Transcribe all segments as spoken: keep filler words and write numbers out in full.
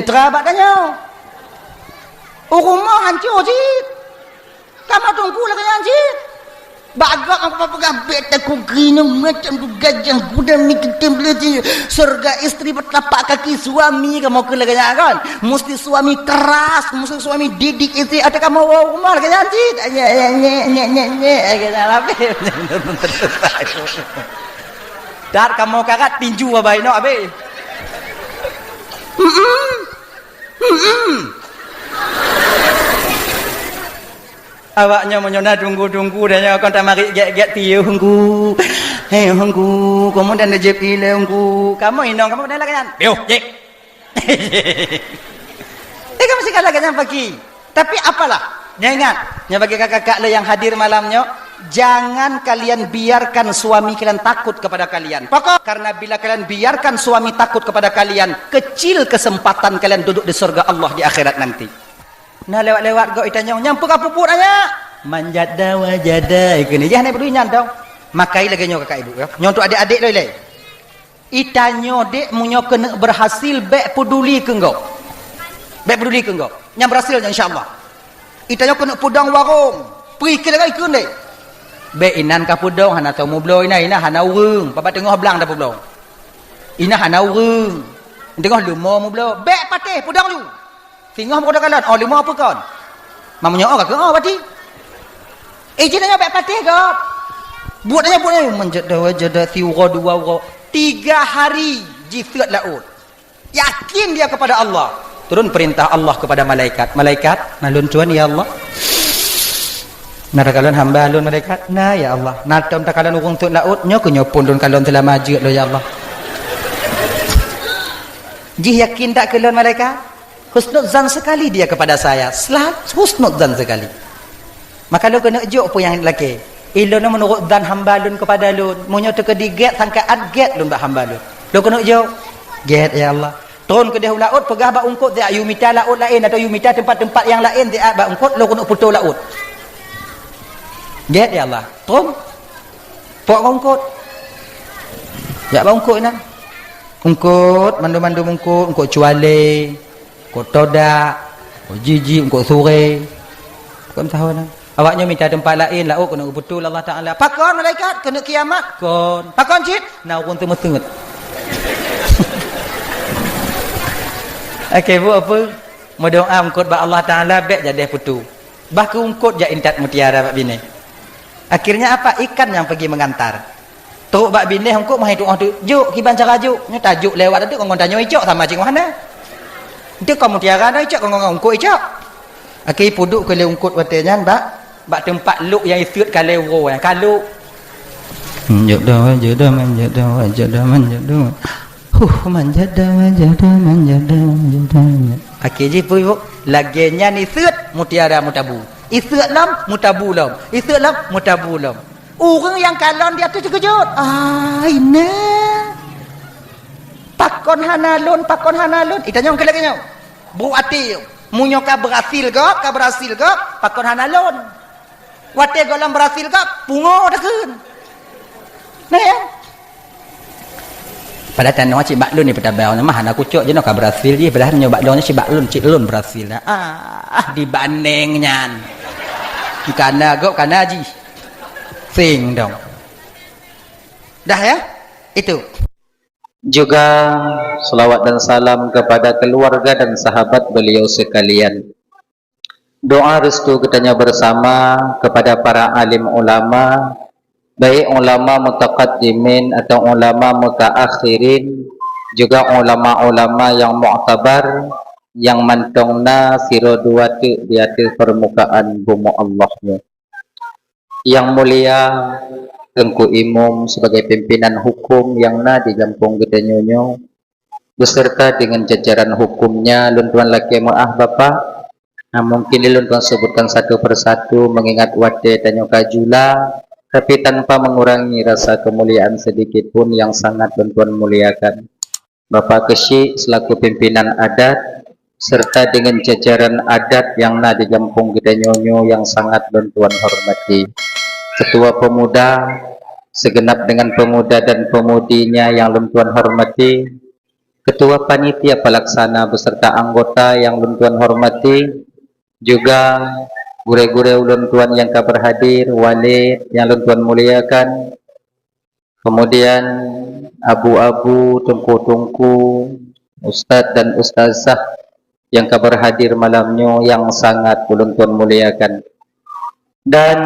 Teuka bak tanyoe. Ureueng rumoh hanco cit. Kamoe teungku lagèe nyan cit. Bak gob aku peugah bèk takot keunoe macam tu gajah kuda meukeutém leuti. Syurga istri bertelapak kaki suami kamoe keu lagèe nyan kan. Mesti suami keras, mesti suami didik istri. Ada kamoe ureueng rumoh lagèe nyan cit. Nyek, nyek, nyek, nyek, nyek, nyek. Lagèe nyan habéh. Dak kamoe karat tinju abah inok habéh. Mm-mm. Mm-mm. Awak nyoe meunyoe na tunggu-tunggu dan nyoe kon tamarit gét-gét tiyeue hunggu. Hei hunggu, kamoe dan jép ilée hunggu. Kamoe inong kamoe dan lagèe nyan. Piôh, jép. Eh, kamoe segala lagèe nyan pagi. Tapi apalah, nyoe ingat, nyoe bagi kakak-kakak le yang hadir malam nyoe, jangan kalian biarkan suami kalian takut kepada kalian. Pokok, karena bila kalian biarkan suami takut kepada kalian, kecil kesempatan kalian duduk di surga Allah di akhirat nanti. Nah, lewat-lewat gok itanyong, nyang peugah puput aja. Manjada wajada, ikeu ni. Jah, naik peduli nyan tau. Makai lagèe nyoe kakak ibu, ya. Nyoe untuk adik-adik lo ilée. Itanyoe dek meunyoe keuneuk berhasil, bèk peduli keu gob. Bèk peduli keu gob. Nyang berhasil nyan insya Allah. Itanyoe keuneuk peudong warong. Peue ikeu lagèe ikeu deh. Bèk inan ka peudong hana tau mubloe inan, inan hana ureueng. Babah teungoh blang dah peubloe. Inan hana ureueng. Teungoh leumo mubloe. Bèk patéh peudong ju. Singoh meukeudeh kalon, oh, lima apa kon? Mamunyoe oh, ka keu oh, berarti. Eh, jih nanya bèk patéh gob. Buet nanya, buet nanya, manjada wajada siwa dua wa. Tiga hari jiseuet laôt. Yakin dia kepada Allah. Turun perintah Allah kepada malaikat. Malaikat, na lôn tuan, ya Allah. Na takalon hamba lôn, malaikat? Na, ya Allah. Na tom takalon ureueng seuet laôt, nyoe keuh nyoe phon lôn kalon seulama jeuet lôn, ya Allah. Jih yakin tak keu lôn, malaikat? Husnuzan sekali dia kepada saya. Selalu husnuzan sekali. Maka lôn keuneuk jok peue nyang lakèe. Ilôn meunurot zan hamba lôn kepada lôn. Meunyoe teukeudi gét sangkaan gét lôn bak hamba lôn. Lôn keuneuk jok. Gét, ya Allah. Tron keudeh u laôt, peugah bak eungkôt, "Siat yue mita laôt laén," atau yue mita teumpat-teumpat nyang laén, siat bak eungkôt, lôn keuneuk putôh laôt. Gét, ya Allah. Tron. Pok eungkôt. Jak bak eungkôt inan. Eungkôt, mandum-mandum eungkôt, eungkôt cualé, eungkôt todak, eungkôt jiji, eungkôt suré. Kon tahu na. Awak nyoe mita teumpat laén, laôt keuneuk geubeutôi Allah Taala. Pakon malaikat? Keuneuk kiamat? Kon. Pakon cit? Na ureueng teumeuteut. Oke, bu apa? Meudoa eungkôt bak Allah Taala, bèk jadeh putôh. Bah keu eungkôt jak intat mutiara bak binéh. Akhirnya apa? Ikan yang pergi mengantar. Trok bak binéh eungkôt meuhai tuoh teuk. Jok, kiban cara jok. Nyoe tajok lewat teuk ngon tanyoe icok sama cit ngon hana. Enteuk kon mutiara na icok ngon eungkôt icok. Akhé peuduek keu lé eungkôt watèe nyan bak, bak teumpat lok nyang iseuet ka lé uroe nyan. Ka lok. Manjada, manjada, manjada, manjada, manjada. Huh, manjada, manjada, manjada, manjada. Akhé jih peue, Bu? Lagèe nyan iseuet mutiara meutabu. Iseuet lom meutabu lom. Iseuet lom meutabu lom. Ureueng nyang kalon di ateueh teukeujot. Ai na. Pakon hana lôn, pakon hana lôn. Itanyong keu lagèe nyoe. Brôk até. Meunyoe ka beurhasil gob, ka beurhasil gob, pakon hana lôn. Watèe gohlom beurhasil gob, pungo takheun. Nah, ya. Padahai tanoh cit bak lôn ni peutabang, mah hana kucok jinoe ka beurhasil jih, padahai nyoe bak lôn cit bak lôn, cit lôn beurhasil. Ah, ah, dibandeng nyan. Kana gob kana jih. Sing dong. Dah ya? Itu. Juga selawat dan salam kepada keluarga dan sahabat beliau sekalian. Doa restu geutanyoe bersama kepada para alim ulama, baik ulama mutaqaddimin atau ulama mutaakhirin, juga ulama-ulama yang muktabar, nyang mantong na sidroe dua teuk di ateueh permukaan bumoe Allah nyoe. Yang Mulia Teungku Imum sebagai pimpinan hukum nyang na di gampông geutanyoe nyoe, beserta dengan jajaran hukumnya, lôn tuan lakèe meu'ah, Bapak. Nah, mungkin lôn tuan sebutkan satu persatu, mengingat watèe tanyoe ka jula, tapi tanpa mengurangi rasa kemuliaan sedikit pun yang sangat lôn tuan muliakan. Bapak Keuchik selaku pimpinan adat, serta dengan jajaran adat nyang na di gampông geutanyoe nyoe nyang sangat lôn tuan hormati. Ketua pemuda, segenap dengan pemuda dan pemudinya nyang lôn tuan hormati, Ketua Panitia Pelaksana beserta anggota yang lôn tuan hormati, juga gurée-gurée ulôn tuan nyang ka berhadir, walid nyang lôn tuan muliakan, kemudian abu-abu, teungku-teungku, ustaz dan ustazah yang ka berhadir malam nyoe yang sangat ulôn tuan muliakan. Dan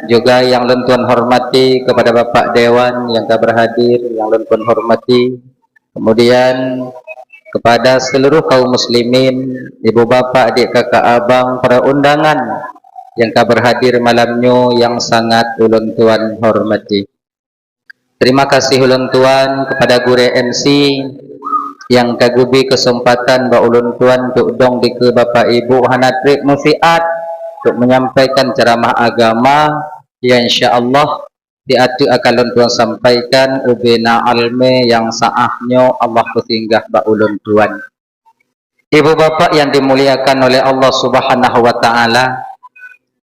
juga yang lôn tuan hormati kepada Bapak Dewan yang ka berhadir, yang lôn tuan hormati. Kemudian kepada seluruh kaum muslimin, ibu bapak, adik kakak abang, para undangan yang ka berhadir malam nyoe yang sangat ulôn tuan hormati. Terima kasih ulôn tuan kepada gurée M C yang ka geubri keuseumpatan bak ulôn tuan untuk dong dikeue Bapak Ibu hana treb meusiat untuk menyampaikan ceramah agama yang insya Allah di ateueh akan lôn tuan sampaikan ubena almé nyang saah nyoe Allah peusinggah bak ulôn tuan. Ibu bapak yang dimuliakan oleh Allah Subhanahu wa Ta'ala.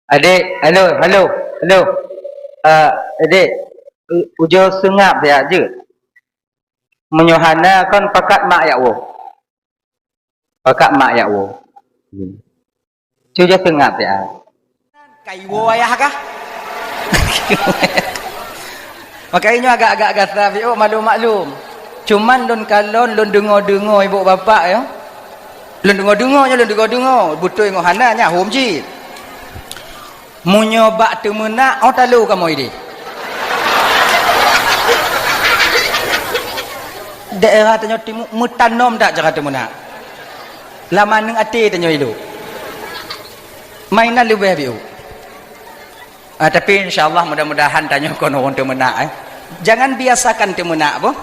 Adik, halo, halo, halo. Ah, adik, u-, ujoe seungab siat jeuet. Meunyoe hana kon pakat mak jak woe. Pakat mak jak woe. Cujoe seungab siat. Kaiwoe ayah kah? Makajih nyoe agak-agak gasa, Biôk, maklum-maklum. Cuman lôn kalon, lôn deungoe-deungoe ibu bapak, ya. Lôn deungoe-deungoe nyoe, lôn deungoe-deungoe. Beutôi ngon hana, nyan hom cit. Meunyoe bak teumeunak, oh, talo kamoe ideh. Daerah tanyoe timu, meutanom that cara teumeunak. Lam aneuk até tanyoe ilok. Mainan leubeh, Biôk. Ah, tapi insya Allah mudah-mudahan tanyoe kon ureuëng teumeunak, eh. Jangan biasakan teumeunak, boh.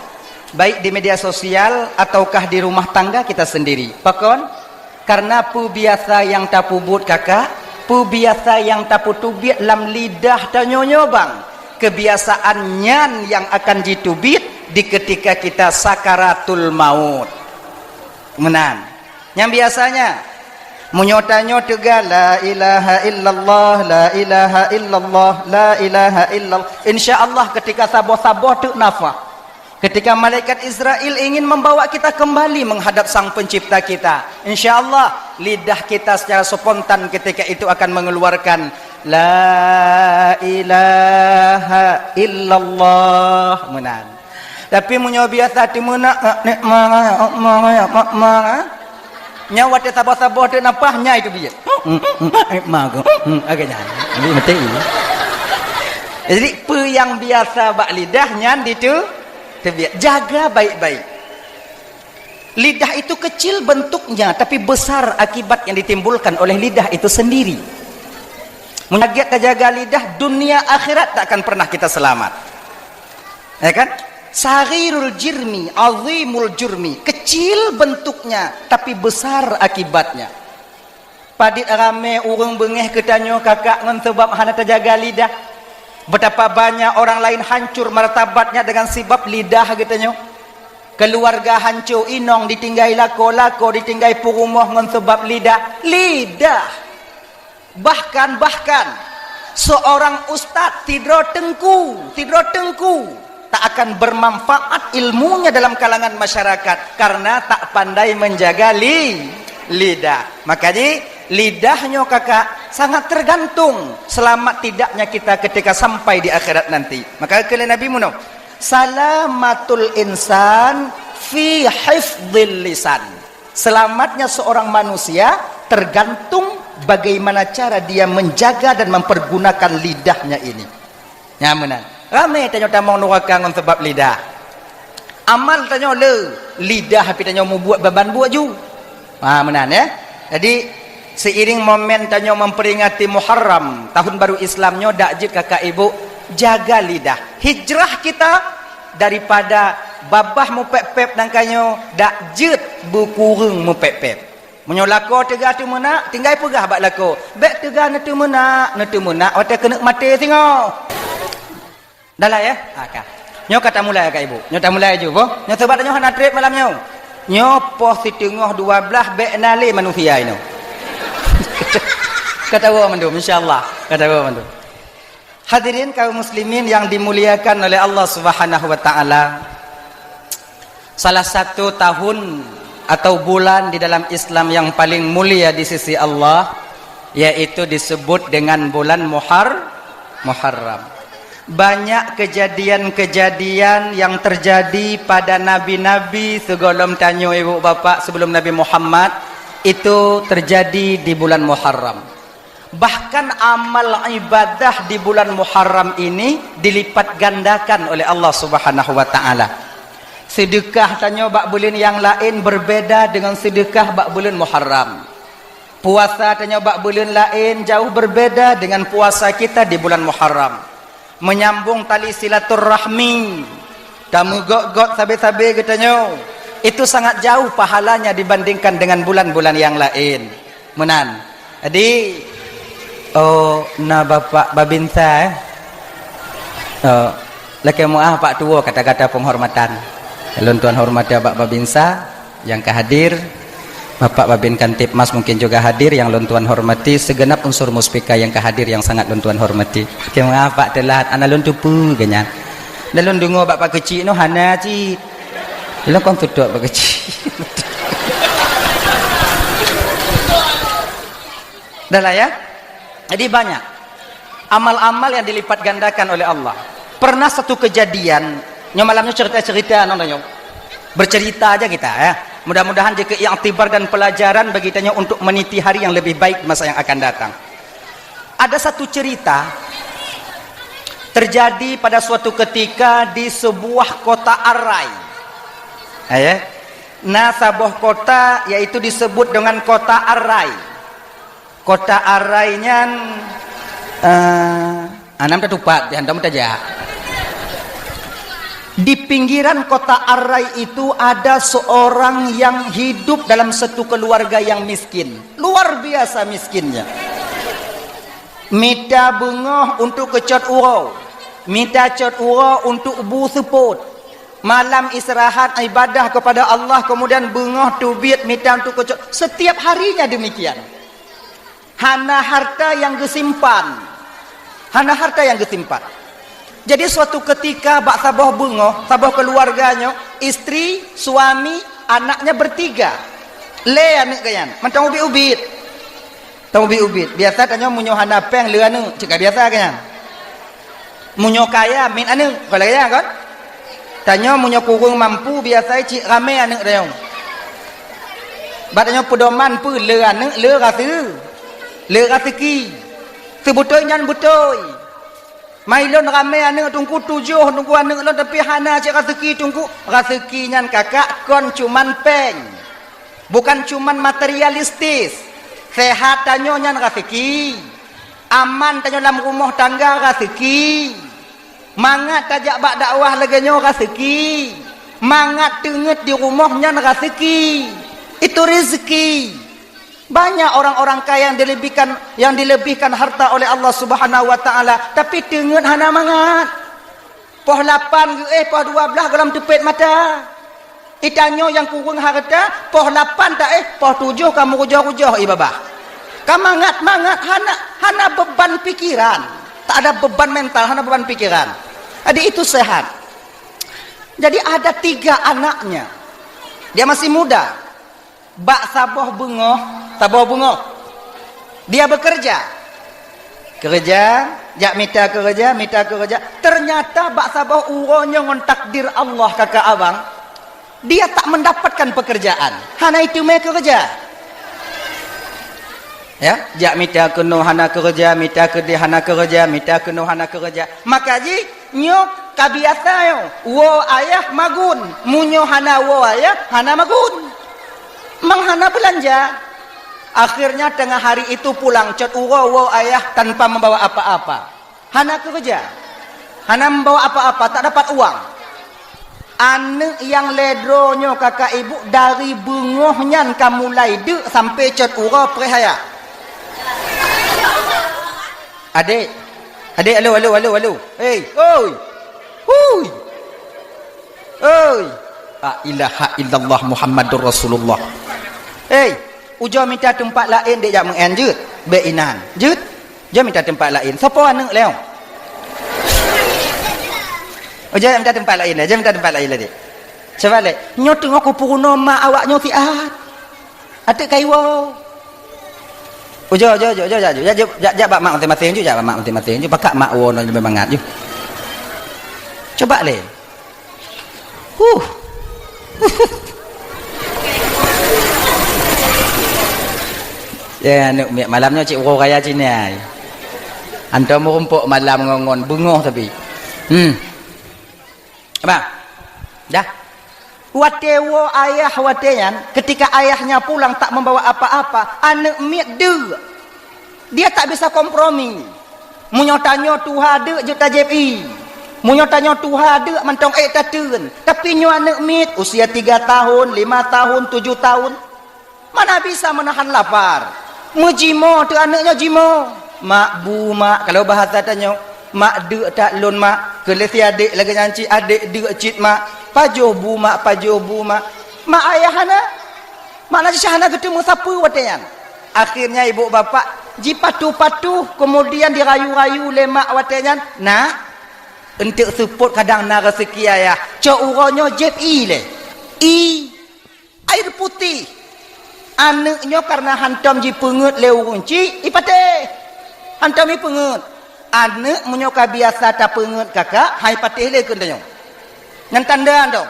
Baik di media sosial ataukah di rumah tangga kita sendiri. Pakon? Karena peubiasa nyang tapeubuet kakak, peubiasa nyang tapeuteubiet lam lidah tanyoe nyoe bang. Kebiasaan nyan nyang akan jiteubiet di ketika kita sakaratul maut. Meunan. Nyang biasanya, meunyoe tanyoe teuga, "La ilaha illallah, la ilaha illallah, la ilaha illallah." Insya Allah, ketika saboh-saboh teuk nafah, ketika malaikat Israel ingin membawa kita kembali menghadap Sang Pencipta kita, insya Allah, lidah kita secara spontan ketika itu akan mengeluarkan, "La ilaha illallah." Meunan. Tapi meunyoe biasa teumeunak, nek mara, nek mara, nek mara. Nyan watée saboh-saboh teuk nafah, nyan itu biet. Nek mara, agak nyan. Jadi mati. Jadi, peue nyang biasa bak lidah nyan ditu, teubiet. Jaga baik-baik. Lidah itu kecil bentuknya, tapi besar akibat yang ditimbulkan oleh lidah itu sendiri. Meunyoe ka jaga lidah, dunia akhirat tak akan pernah kita selamat. Ya kan? Saghirul jirmi, azimul jurmi. Kecil bentuknya, tapi besar akibatnya. Padit ramé ureuëng beungéh keu tanyoe kakak ngon sabab hana tajaga lidah. Betapa banyak orang lain hancur martabatnya dengan sebab lidah geutanyoe. Keluarga hancur, inong ditinggai lakoe, lakoe ditinggai peurumoh ngon sabab lidah. Lidah. Bahkan, bahkan, seorang ustaz sidroe teungku, sidroe teungku, tak akan bermanfaat ilmunya dalam kalangan masyarakat karena tak pandai menjaga li-, lidah. Makajih, lidah nyoe kakak sangat tergantung selamat tidaknya kita ketika sampai di akhirat nanti. Maka kata Nabi meunoe, "Salamatul insan fi hifdzil lisan." Selamatnya seorang manusia tergantung bagaimana cara dia menjaga dan mempergunakan lidahnya ini. Nyan meunan. Ramé tanyoe tamong nuraka ngon sabab lidah. Amal tanyoe le, lidah pih tanyoe mubuet ban-ban buet ju. Ha, meunan, ya. Jadi, seiring momen tanyoe memperingati Muharram, tahun baru Islam nyoe, dak jeuet kakak ibu, jaga lidah. Hijrah kita daripada babah mupép-pép nangka nyoe, dak jeuet beukureueng mupép-pép. Meunyoe lakoe teuga teumeunak, tinggai peugah bak lakoe, "Bék teuga neuteumeunak, neuteumeunak watée keuneuk maté singoh." Dah lah, ya? Ha, ka. Nyoe ka tamulai, Kak Ibu. Nyoe tamulai ju, boh. Nyoe sabab nyoe hana treb malam nyoe. Nyoe poh siteungoh dua blaih bék na lé manusia inoe. Ka tawoe mandum, insya Allah. Ka tawoe mandum. Hadirin kaum muslimin yang dimuliakan oleh Allah Subhanahu wa Ta'ala. Salah satu tahun atau bulan di dalam Islam yang paling mulia di sisi Allah, yaitu disebut dengan bulan Muhar-, Muharram. Banyak kejadian-kejadian yang terjadi pada nabi-nabi sigohlom tanyoe, ibu bapak, sebelum Nabi Muhammad, itu terjadi di bulan Muharram. Bahkan amal ibadah di bulan Muharram ini dilipat gandakan oleh Allah Subhanahu wa Ta'ala. Sedekah tanyoe bak buleuen nyang laén berbeda dengan sedekah bak buleuen Muharram. Puasa tanyoe bak buleuen laén jauh berbeda dengan puasa kita di bulan Muharram. Menyambung tali silaturahmi, tameugöt-göt sabe-sabe geutanyoe, itu sangat jauh pahalanya dibandingkan dengan bulan-bulan nyang laén. Meunan. Jadi, oh, na Bapak Babinsa, eh? Oh, lakée meu'ah Pak Tuwo kata-kata penghormatan. Lôn tuan hormati Bapak Babinsa nyang ka hadir. Bapak Babin Kamtibmas mungkin juga hadir, nyang lôn tuan hormati, segenap unsur muspika nyang ka hadir nyang sangat lôn tuan hormati. Lakée meu'ah Pak teulat, hana lôn teupeue geuh nyan. Dan lôn deungoe bak Pak Keuchik nyoe hana cit. Lôn kon tutuek Pak Keuchik. Dah lah ya. Jadi banyak amal-amal yang dilipat gandakan oleh Allah. Pernah satu kejadian, nyoe malam nyoe cerita-cerita nyoe, bercerita aja kita ya. Mudah-mudahan jadi iktibar dan pelajaran bagi kita nyoe untuk meniti hari yang lebih baik di masa yang akan datang. Ada satu cerita terjadi pada suatu ketika di sebuah kota Arai. Ya, ya. Nah, saboh kota yaitu disebut dengan kota Arai. Kota Arai nyan, eh, anam tatupat, jangan tamu tajak. Di pinggiran kota Arai itu ada seorang yang hidup dalam satu keluarga yang miskin. Luar biasa miskinnya. Mita beungoh untuk keucot uroe. Mita cot uroe untuk bu seupôt. Malam istirahat ibadah kepada Allah, kemudian beungoh teubiet mita untuk keucot. Setiap harinya demikian. Hana harta yang geusimpan. Hana harta yang geusimpan. Jadi suatu ketika bak saboh beungoh, saboh keluarga nyoe, istri, suami, anaknya bertiga. Lé aneuk geuh nyan, mantong ubit-ubit. Tong ubit-ubit. Biasa tanyoe meunyoe hana péng le aneuk, cit ka biasa geuh nyan. Meunyoe kaya, miet aneuk, kon lagée nyan kon? Tanyoe meunyoe kureueng mampu, biasa cit ramé aneuk tanyoe. Bak tanyoe peudoman peue le aneuk, le raseu-, le raseuki. Seubeutôi nyan beutôi. Mai lôn ramé aneuk teungku tujoh, teungku aneuk lôn, tapi hana cit raseuki teungku. Raseuki nyan kakak kon cuman péng. Bukan cuman materialistis. Sehat tanyoe nyan raseuki. Aman tanyoe lam rumoh tangga raseuki. Mangat tajak bak dakwah lagée nyoe raseuki. Mangat teungeut di rumoh nyan raseuki. Itu rezeki. Banyak orang-orang kaya yang dilebihkan, yang dilebihkan harta oleh Allah Subhanahu wa Ta'ala, tapi teungeut hana mangat. Poh lapan geuéh, poh dua blaih gohlom teupet mata. Itanyoe nyang kureueng hareuta, poh lapan taéh, poh tujoh ka meurujoh-rujoh ié babah. Ka mangat-mangat, hana, hana beban pikiran. Tak ada beban mental, hana beban pikiran. Jadi itu sehat. Jadi ada tiga anaknya. Dia masih muda. Bak saboh beungoh, saboh beungoh, dia bekerja. Keureuja, jak mita keureuja, mita keureuja. Ternyata bak saboh uroe nyoe ngon takdir Allah kakak abang, dia tak mendapatkan pekerjaan. Hana iteumé keureuja. Ya, jak mita keunoe hana keureuja, mita keudeh hana keureuja, mita keunoe hana keureuja. Maka jih, nyoe ka biasa nyoe, woe ayah magun. Meunyoe hana woe ayah, hana magun. Mang hana beulanja. Akhirnya tengah hari itu pulang cot uroe woe ayah tanpa membawa apa-apa. Hana keureuja. Hana membawa apa-apa, tak dapat uang. Aneuk nyang lhée droe nyoe kakak ibu dari beungoh nyan ka mulai deuk sampai cot uroe preh ayah. Adek, adek, alo, alo, alo, alo. Hei, oi. Hui. Oi. La ilaha illallah Muhammadur Rasulullah. Hei, ujoe mita teumpat laén dek jak meu'en jeuet. Bék inan. Jeuet. Jeuet mita teumpat laén. Soe po aneuk lé? Ujoe mita teumpat laén, jeuet mita teumpat laén lé dek. Sabab lé, nyoe teungoh kupeurunoe mak awak nyoe siat. Ateuk kaiwoe. Ujoe, ujoe, ujoe, ujoe, jak, jak, jak, jak, jak bak mak maséng-maséng ju, jak bak mak maséng-maséng ju. Pakak mak woe nyoe leubeh mangat ju. Coba lé. Huh. Ya, aneuk miet malam nyoe cit uroe raya Cina. Hantom meurumpok malam ngon, ngon beungoh tapi. Hmm. Abang. Dah. Watée woe ayah watée nyan, ketika ayahnya pulang tak membawa apa-apa, aneuk miet deuk. Dia tak bisa kompromi. Meunyoe tanyoe tuha deuk jeuet tajieb ié. Meunyoe tanyoe tuha deuk mantong ék tateun. Tapi nyoe aneuk miet usia tiga tahun, lima tahun, tujuh tahun. Mana bisa menahan lapar. Meujimoe teuh aneuk nyoe jimoe. "Mak, bu, mak," kalau bahasa tanyoe, "Mak, deuk that lôn, mak." Keu lé si adék lagée nyan cit, "Adék, deuk cit, mak." "Pajoh bu, mak, pajoh bu, mak." Mak ayah hana. Makna jih hana geuteumeung sapeue watée nyan. Akhirnya ibu bapak jipatuh-patuh, kemudian dirayu-rayu lé mak watée nyan, "Nak, eunteuk seupôt kadang na raseuki ayah. Cok uroe nyoe jieb ié lé." Ié. Air putih. Aneuk nyoe kareuna hantom jipeungeut lé ureuëng chik, ipatéh. Hantom jipeungeut. Aneuk meunyoe ka biasa tapeungeut kakak, han ipatéh lé keu tanyoe. Nyan tanda hantom.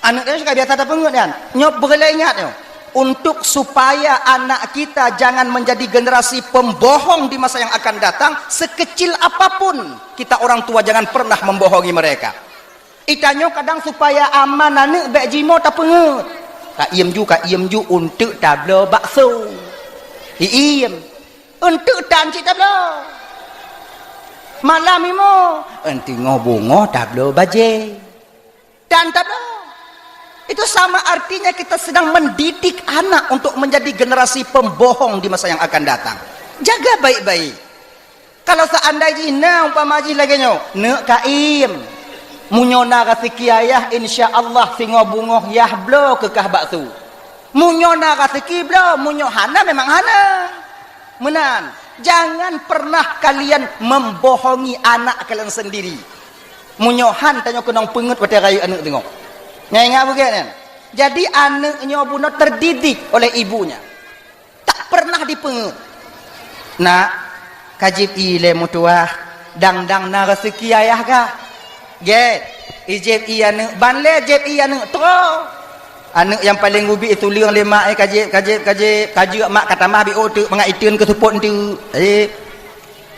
Aneuk nyoe ka biasa tapeungeut nyan. Nyoe peureulée ingat nyoe. Untuk supaya anak kita jangan menjadi generasi pembohong di masa yang akan datang, sekecil apapun kita orang tua jangan pernah membohongi mereka. Itanyoe kadang supaya aman aneuk bék jimoe tapeungeut. Ka iem ju, ka iem ju eunteuk tabloe bakso. Iem. Eunteuk tan cit tabloe. Malam imoe, eunteuk ngo bungoh tabloe bajée. Tan tabloe. Itu sama artinya kita sedang mendidik anak untuk menjadi generasi pembohong di masa yang akan datang. Jaga baik-baik. Kalau seandai jih na umpama jih lagée nyoe, neuk ka iem. Meunyoe na raseuki ayah, insya Allah singoh beungoh yah bloe keu kah bakso. Meunyoe na raseuki bloe, meunyoe hana memang hana. Meunan, jangan pernah kalian membohongi anak kalian sendiri. Meunyoe han tanyoe keunong peungeut watée rayeuk aneuk teungoh. Nyan ingat beugét nyan. Jadi aneuk nyoe bunoe terdidik oleh ibunya. Tak pernah dipeungeut. Nak, ka jieb ié lé meutuwah, dang-dang na raseuki ayah kah? Gét, ijieb ié aneuk, ban lé jieb ié aneuk troe. Aneuk nyang paleng geubi ituleueng lé mak, eh, ka jieb, ka jieb, ka jieb, ka jeuet mak ka tamah biôh teuk mangat iteun keu seupôt eunteuk. Jieb.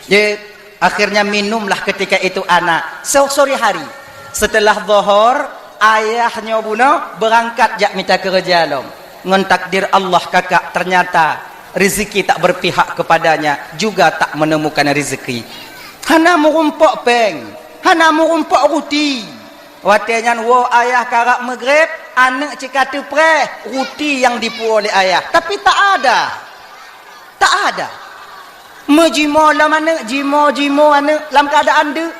Jeuet, akhirnya minumlah ketika itu anak. So-, sore hari, setelah Zohor, ayah nyoe bunoe beurangkat jak mita keureuja lom. Ngon takdir Allah kakak ternyata rezeki tak berpihak kepadanya, juga tak menemukan rezeki. Hana meurumpok péng, hana meurumpok ruti. Watée nyan woe ayah karab meugreb, aneuk cit ka teupreh ruti nyang dipuwoe lé ayah. Tapi tak ada. Tak ada. Meujimoe lom aneuk, jimoe-jimoe aneuk lam keuadaan deuk.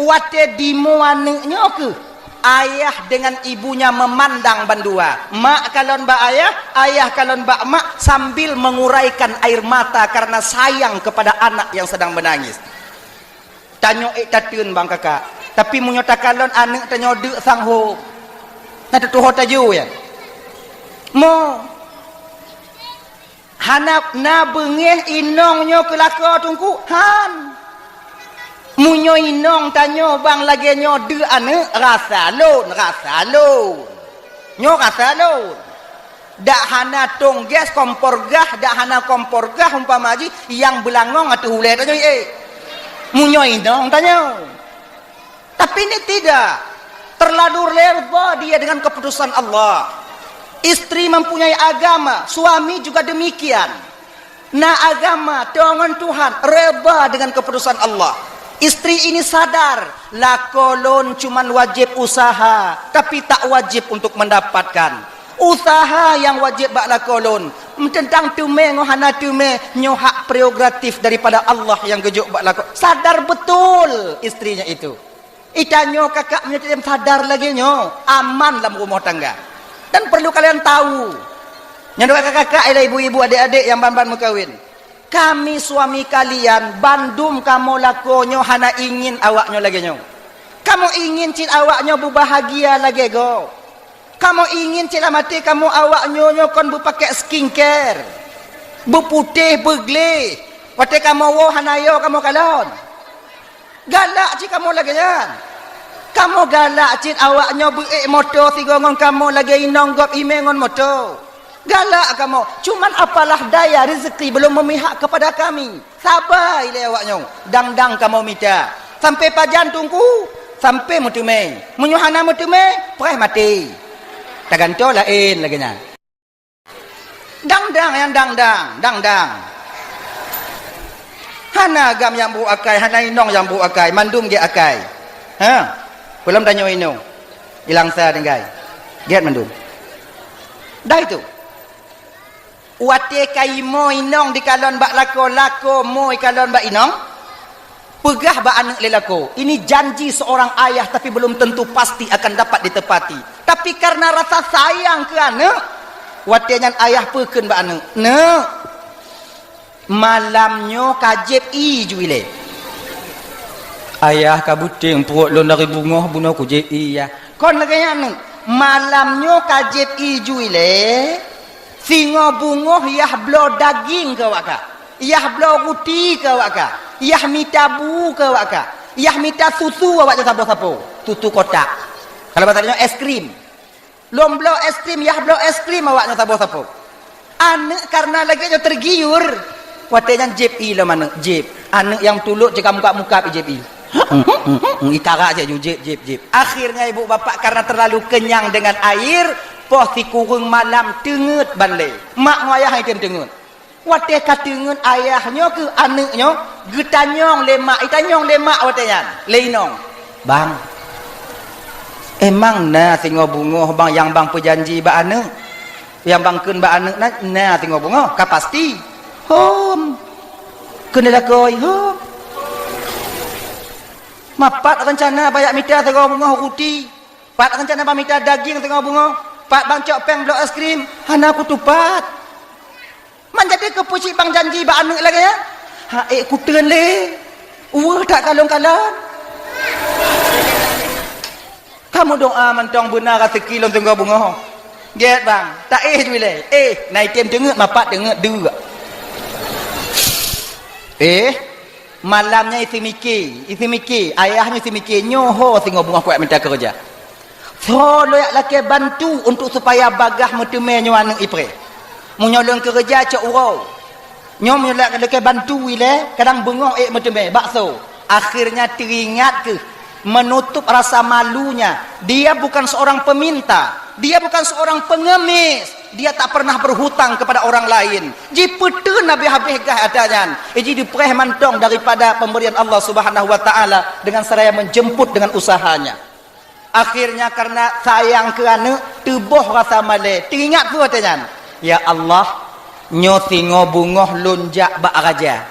Watée dimoe aneuk nyoe keuh, ayah dengan ibunya memandang bandua. Mak kalon bak ayah, ayah kalon bak mak sambil menguraikan air mata karena sayang kepada anak yang sedang menangis. Tanyoe ék tateun bang kakak. Tapi meunyoe takalon aneuk tanyoe deuk sang hom. Na teutuho taju ya. Mo. Hana na beungéh inong nyoe keu lakoe teungku? Han. Meunyoe inong tanyoe bang lagée nyoe deuk aneuk, rasa lôn, rasa lôn. Nyoe rasa lôn. Dak hana tong gas, kompor gah, dak hana kompor gah umpama jih nyang beulangong ateueh ulée tanyoe, eh. Meunyoe inong tanyoe. Tapi ini tidak. Terlalu reda dia dengan keputusan Allah. Istri mempunyai agama, suami juga demikian. Na agama, teuh ngon Tuhan, reda dengan keputusan Allah. Istri ini sadar, lakoe lôn cuman wajéb usaha, tapi tak wajib untuk mendapatkan. Usaha nyang wajéb bak lakoe lôn, teuntang teumé ngon hana teumé, nyoe hak prerogatif daripada Allah nyang geujok bak lakoe. Sadar betul istrinya itu. Itanyoe kakak meunyoe sadar lagée nyoe, aman lam rumoh tangga. Dan perlu kalian tahu, nyan kakak-kakak, ialah ibu-ibu, adik-adik nyang ban-ban meukawen. Kami suami kalian, bandum kamoe lakoe nyoe hana ingin awak nyoe lagée nyoe. Kamoe ingin cit awaknyoe beubahagia lagée gob. Kamoe ingin cit lam até kamoe awaknyoe nyoe kon beupakée skincare, beuputéh, beugleh. Watée kamoe woe hana yo kamoe kalon. Galak cit kamoe lagée nyan. Kamoe galak cit awaknyoe beuék moto sigoe ngon kamoe lagée inong gob imé ngon moto. Galak kamoe, cuman apalah daya rezeki belum memihak kepada kami. Saba ilée awaknyoe, dang-dang kamoe mita. Sampai pajan Teungku? Sampai meuteumé. Meunyoe hana meuteumé, preh maté. Tagantoe laén lagée nyan. Dang-dang nyang dang-dang, dang-dang. Hana agam nyang brok akai, hana inong nyang brok akai, mandum gét akai. Ha? Peulom tanyoe inong. Ilang sa tinggai. Gét mandum. Dah itu. Watée ka imoe inong dikalon bak lakoe, lakoe moe ikalon bak inong, peugah bak aneuëk lé lakoe, ini janji seorang ayah tapi belum tentu pasti akan dapat ditepati. Tapi karena rasa sayang keu aneuëk, watée nyan ayah peukheun bak aneuëk, "Neuk, malam nyoe ka jieb ié ju ilée." "Ayah, ka beuténg pruet lôn dari beungoh bunoe kujéb ié, yah." "Kon lagée nyan, aneuëk, malam nyoe ka jieb ié ju ilée." Singoh beungoh yah bloe daging keu awak kah, yah bloe ruti keu awak kah, yah mita bu keu awak kah, yah mita susu awak nyoe saboh sapo, susu kotak. Kalau bahasa nyoe es krim. Lôn bloe es krim, yah bloe es krim awak nyoe saboh sapo. Aneuëk karena lagée nyoe tergiur. Watée nyan jieb ié lom aneuëk, jieb. Aneuëk nyang tulok cit ka mukab-mukab jieb ié. Itara cit ju jieb, jieb, jieb. Akhirnya ibu bapak karena terlalu kenyang dengan air, poh sikureueng malam teungeut ban lé. Mak ngon ayah item teungeut. Watée ka teungeut ayah nyoe keu aneuëk nyoe, geutanyong lé mak, itanyong lé mak watée nyan, lé inong. "Bang, emang na singoh beungoh bang nyang bang peujanji bak aneuëk? Nyang bang kheun bak aneuëk na, na singoh beungoh, ka pasti?" "Hom." "Keuneuk lakoe, hom." "Ma pat rencana bang jak mita singoh beungoh ruti? Pat rencana bang mita daging singoh beungoh? Pat bang cok péng bloe es krim?" "Hana kutupat." "Man jadi keupeue cit bang janji bak aneuëk lagée nyan?" "Ha ék kuteun lé, weueh that kalon-kalon." "Kamoe doá mantong beuna raseuki lôn singoh beungoh." "Gét bang, taéh ju ilée." "Éh, na item teungeut, ma pat teungeut deuk." Éh, malam nyan iseumike, iseumike, ayah nyoe iseumike, nyoe ho singoh beungoh kuat mita keureuja. Soe lôn jak lakée bantu untuk supaya bagaih meuteumé nyoe aneuëk ipreh. Meunyoe lôn keureuja cok uroe. Nyoe meunyoe lôn lakée bantu ilée, kadang beungoh ék meuteumé, bakso. Akhirnya teuingat keuh, menutup rasa malunya. Dia bukan seorang peminta, dia bukan seorang pengemis, dia tak pernah berhutang kepada orang lain. Jipeuteun habéh-habéh gah ata nyan. Iji dipreh mantong daripada pemberian Allah Subhanahu wa Taala dengan seraya menjemput dengan usahanya. Akhirnya karena sayang keu aneuëk, teuboh rasa malée. Teuingat peue watée nyan? "Ya Allah, nyoe singoh beungoh lôn jak bak raja.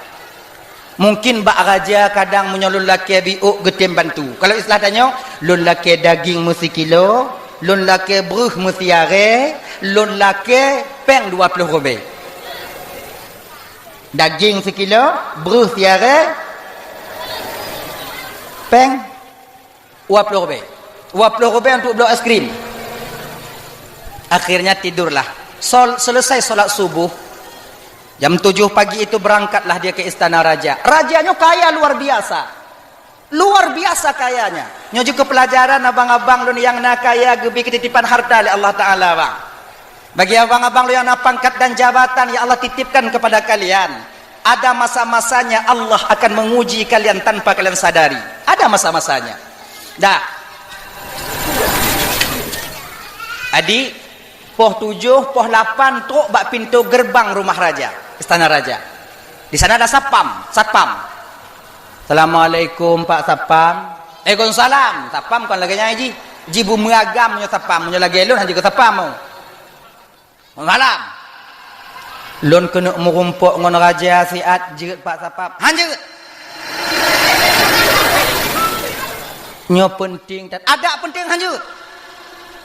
Mungkin bak raja kadang meunyoe lôn lakée biôk geutem bantu." Kalau istilah tanyoe, "Lôn lakée daging meusikilo, lôn lakée breuh meusiarée, lôn lakée péng dua ploh rubée." Daging sikilo, breuh siarée, péng dua ploh rubée. Dua ploh rubée untuk bloe es krim. Akhirnya tidurlah. Sol-, selesai solat subuh, jam tujuh pagi itu berangkatlah dia ke istana raja. Raja nyoe kaya luar biasa. Luar biasa kayanya. Nyoe jeuet keu pelajaran abang-abang lôn nyang na kaya geubi keutitipan harta lé Allah Taala, bang. Bagi abang-abang lôn nyang na pangkat dan jabatan yang Allah titipkan kepada kalian, ada masa-masanya Allah akan menguji kalian tanpa kalian sadari. Ada masa-masanya. Dah. Adik, poh tujoh, poh lapan trok bak pintoe gerbang rumah raja, istana raja. Di sana ada satpam, satpam. "Assalamualaikum, Pak Satpam." "Waalaikumsalam." Satpam kon lagée nyan ji. Ji beumeugam nyoe satpam, nyoe lagée lôn hana jeuet keu satpam. "Malam." "Lôn keuneuk meurumpok ngon raja siat jeuet, Pak Satpam." "Han jeuet." "Nyoe peunteng that." "Adak peunteng han jeuet.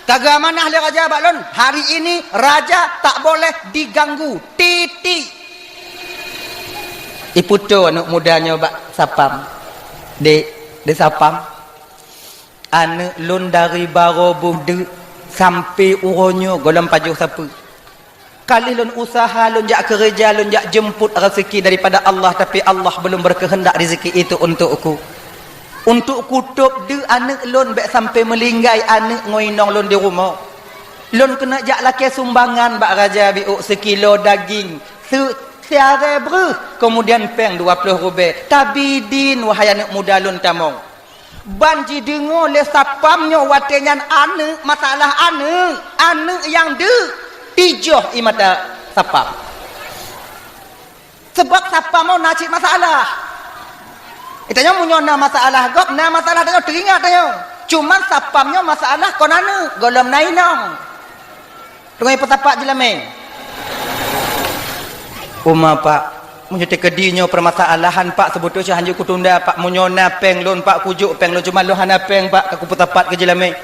Ka geuamanah lé raja bak lôn, hari ini raja tak boleh diganggu. Titik." Ipeutoe aneuëk muda nyoe bak satpam. "Dek, dek satpam, Aneuk lôn dari barô boh deuk sampoe uroe nyoe gohlom pajoh sapeue. Ka lheueh lôn useuha, lôn jak keureuja, lôn jak jeumpot raseuki daripada Allah, tapi Allah belum berkehendak rezeki itu untukku. Untuk kutôb deuk aneuk lôn bék sampoe meulinggai aneuk ngon inong lôn di rumoh. Lôn keuneuk jak lakée sumbangan bak raja biôk seukilo daging, seu-, siarée breuh, keumudian péng dua ploh rubée. Tabi din, wahai aneuk muda lôn, tamong. Ban jideungoe lé sapam nyoe watée nyan aneuk, masalah aneuk, aneuk nyang deuk, tijoh ie mata sapam. Sabab sapam nyoe na cit masalah. Geutanyoe meunyoe na masalah gob, na masalah tanyoe teuingat tanyoe. Cuman sapam nyoe masalah kon aneuk, gohlom na inong. Teungoh ipeusapat jeulamé. Uma, Pak, meunyoe teukeudi nyoe peumasalahan, Pak, seubeutôi cit hanjeuet kutunda, Pak. Meunyoe na péng lôn, Pak, kujok péng lôn, cuma lôn hana péng, Pak, ka kupeusapat keu jeulamé.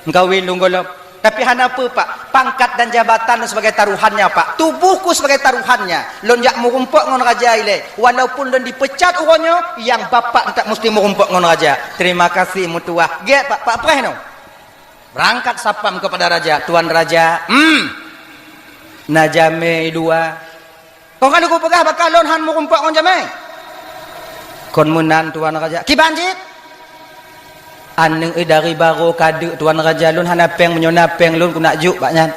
Meukawen lôn gohlom. Tapi hana peue, Pak. Pangkat dan jabatan lôn sebagai taruhannya, Pak. Tubuhku sebagai taruhannya. Lôn jak meurumpok ngon raja ilée. Walaupun lôn dipecat uroe nyoe, nyang bapak teutap musti meurumpok ngon raja. Terima kasih, meutuah. Gét, Pak. Pak preh nyoe. Berangkat sapam kepada raja, "Tuan raja, hmm, na jamé dua." "Kon ka lôn peugah bak kah lôn han meurumpok ngon jamé?" "Kon meunan, tuan raja." "Kiban cit?" "Aneuk dari barô ka deuk, tuan raja, lôn hana péng, meunyoe na péng lôn keuneuk jok bak nyan.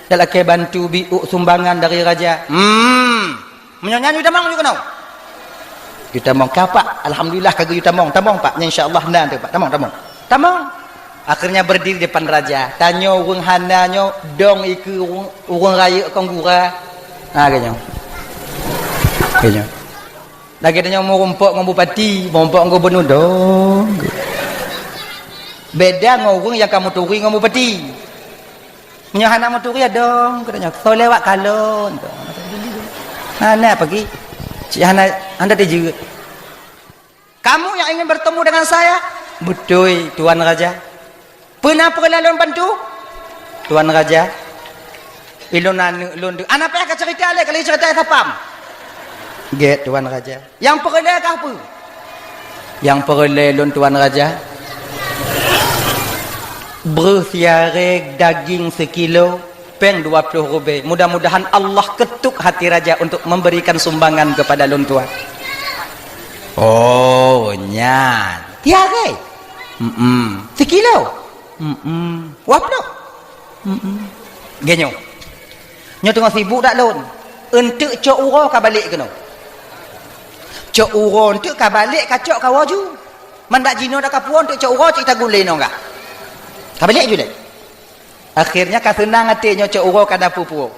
Dan lakée bantu biôk sumbangan dari raja." "Hmm." "Meunyoe nyan yue tamong yue keunoe." "Yue tamong ka, Pak. Alhamdulillah ka geuyue tamong. Tamong, Pak. Nyan insya Allah na teuh, Pak. Tamong, tamong." Tamong. Akhirnya berdiri depan raja. Tanyoe ureuëng hana nyoe dong ikeue ureuëng, ureuëng rayeuk kon gura. Ha, geutanyoe. Geutanyoe. Lagée tanyoe meurumpok ngon bupati, meurumpok ngon gubernur dong. Beda ngon ureuëng nyang ka meuturi ngon bupati. Meunyoe hana meuturi, adong, geutanyoe, "Soe lewat kalon?" Hana pagi. Cit hana, hana teujeuet. "Kamu yang ingin bertemu dengan saya?" "Beutôi, tuan raja." "Peue na peureulée lôn bantu?" "Tuan raja, ilôn aneuk lôn deuk." "Hana payah kacerita lé, ka lheueh cerita sapam." "Gét, tuan raja." "Nyang peureulée kah peue?" "Nyang peureulée lôn, tuan raja, breuh siarée daging seukilo, péng dua ploh rubée. Mudah-mudahan Allah ketuk hati raja untuk memberikan sumbangan kepada lôn, tuan." "Oh, nyan. Siarée?" "Mm-mm." "Seukilo?" "Mm-mm." "Dua ploh?" "Mm-mm." "Geutanyoe. Nyoe teungoh sibuk dak lôn. Eunteuk cok uroe ka balek keunoe. Cok uroe eunteuk ka balek, ka cok ka woe ju. Mandak jinoe dak ka puwoe, eunteuk cok uroe cit tagun lé inong kah. Ka balek ju lé." Akhirnya ka seunang até nyoe cok uroe ka na peue puwoe.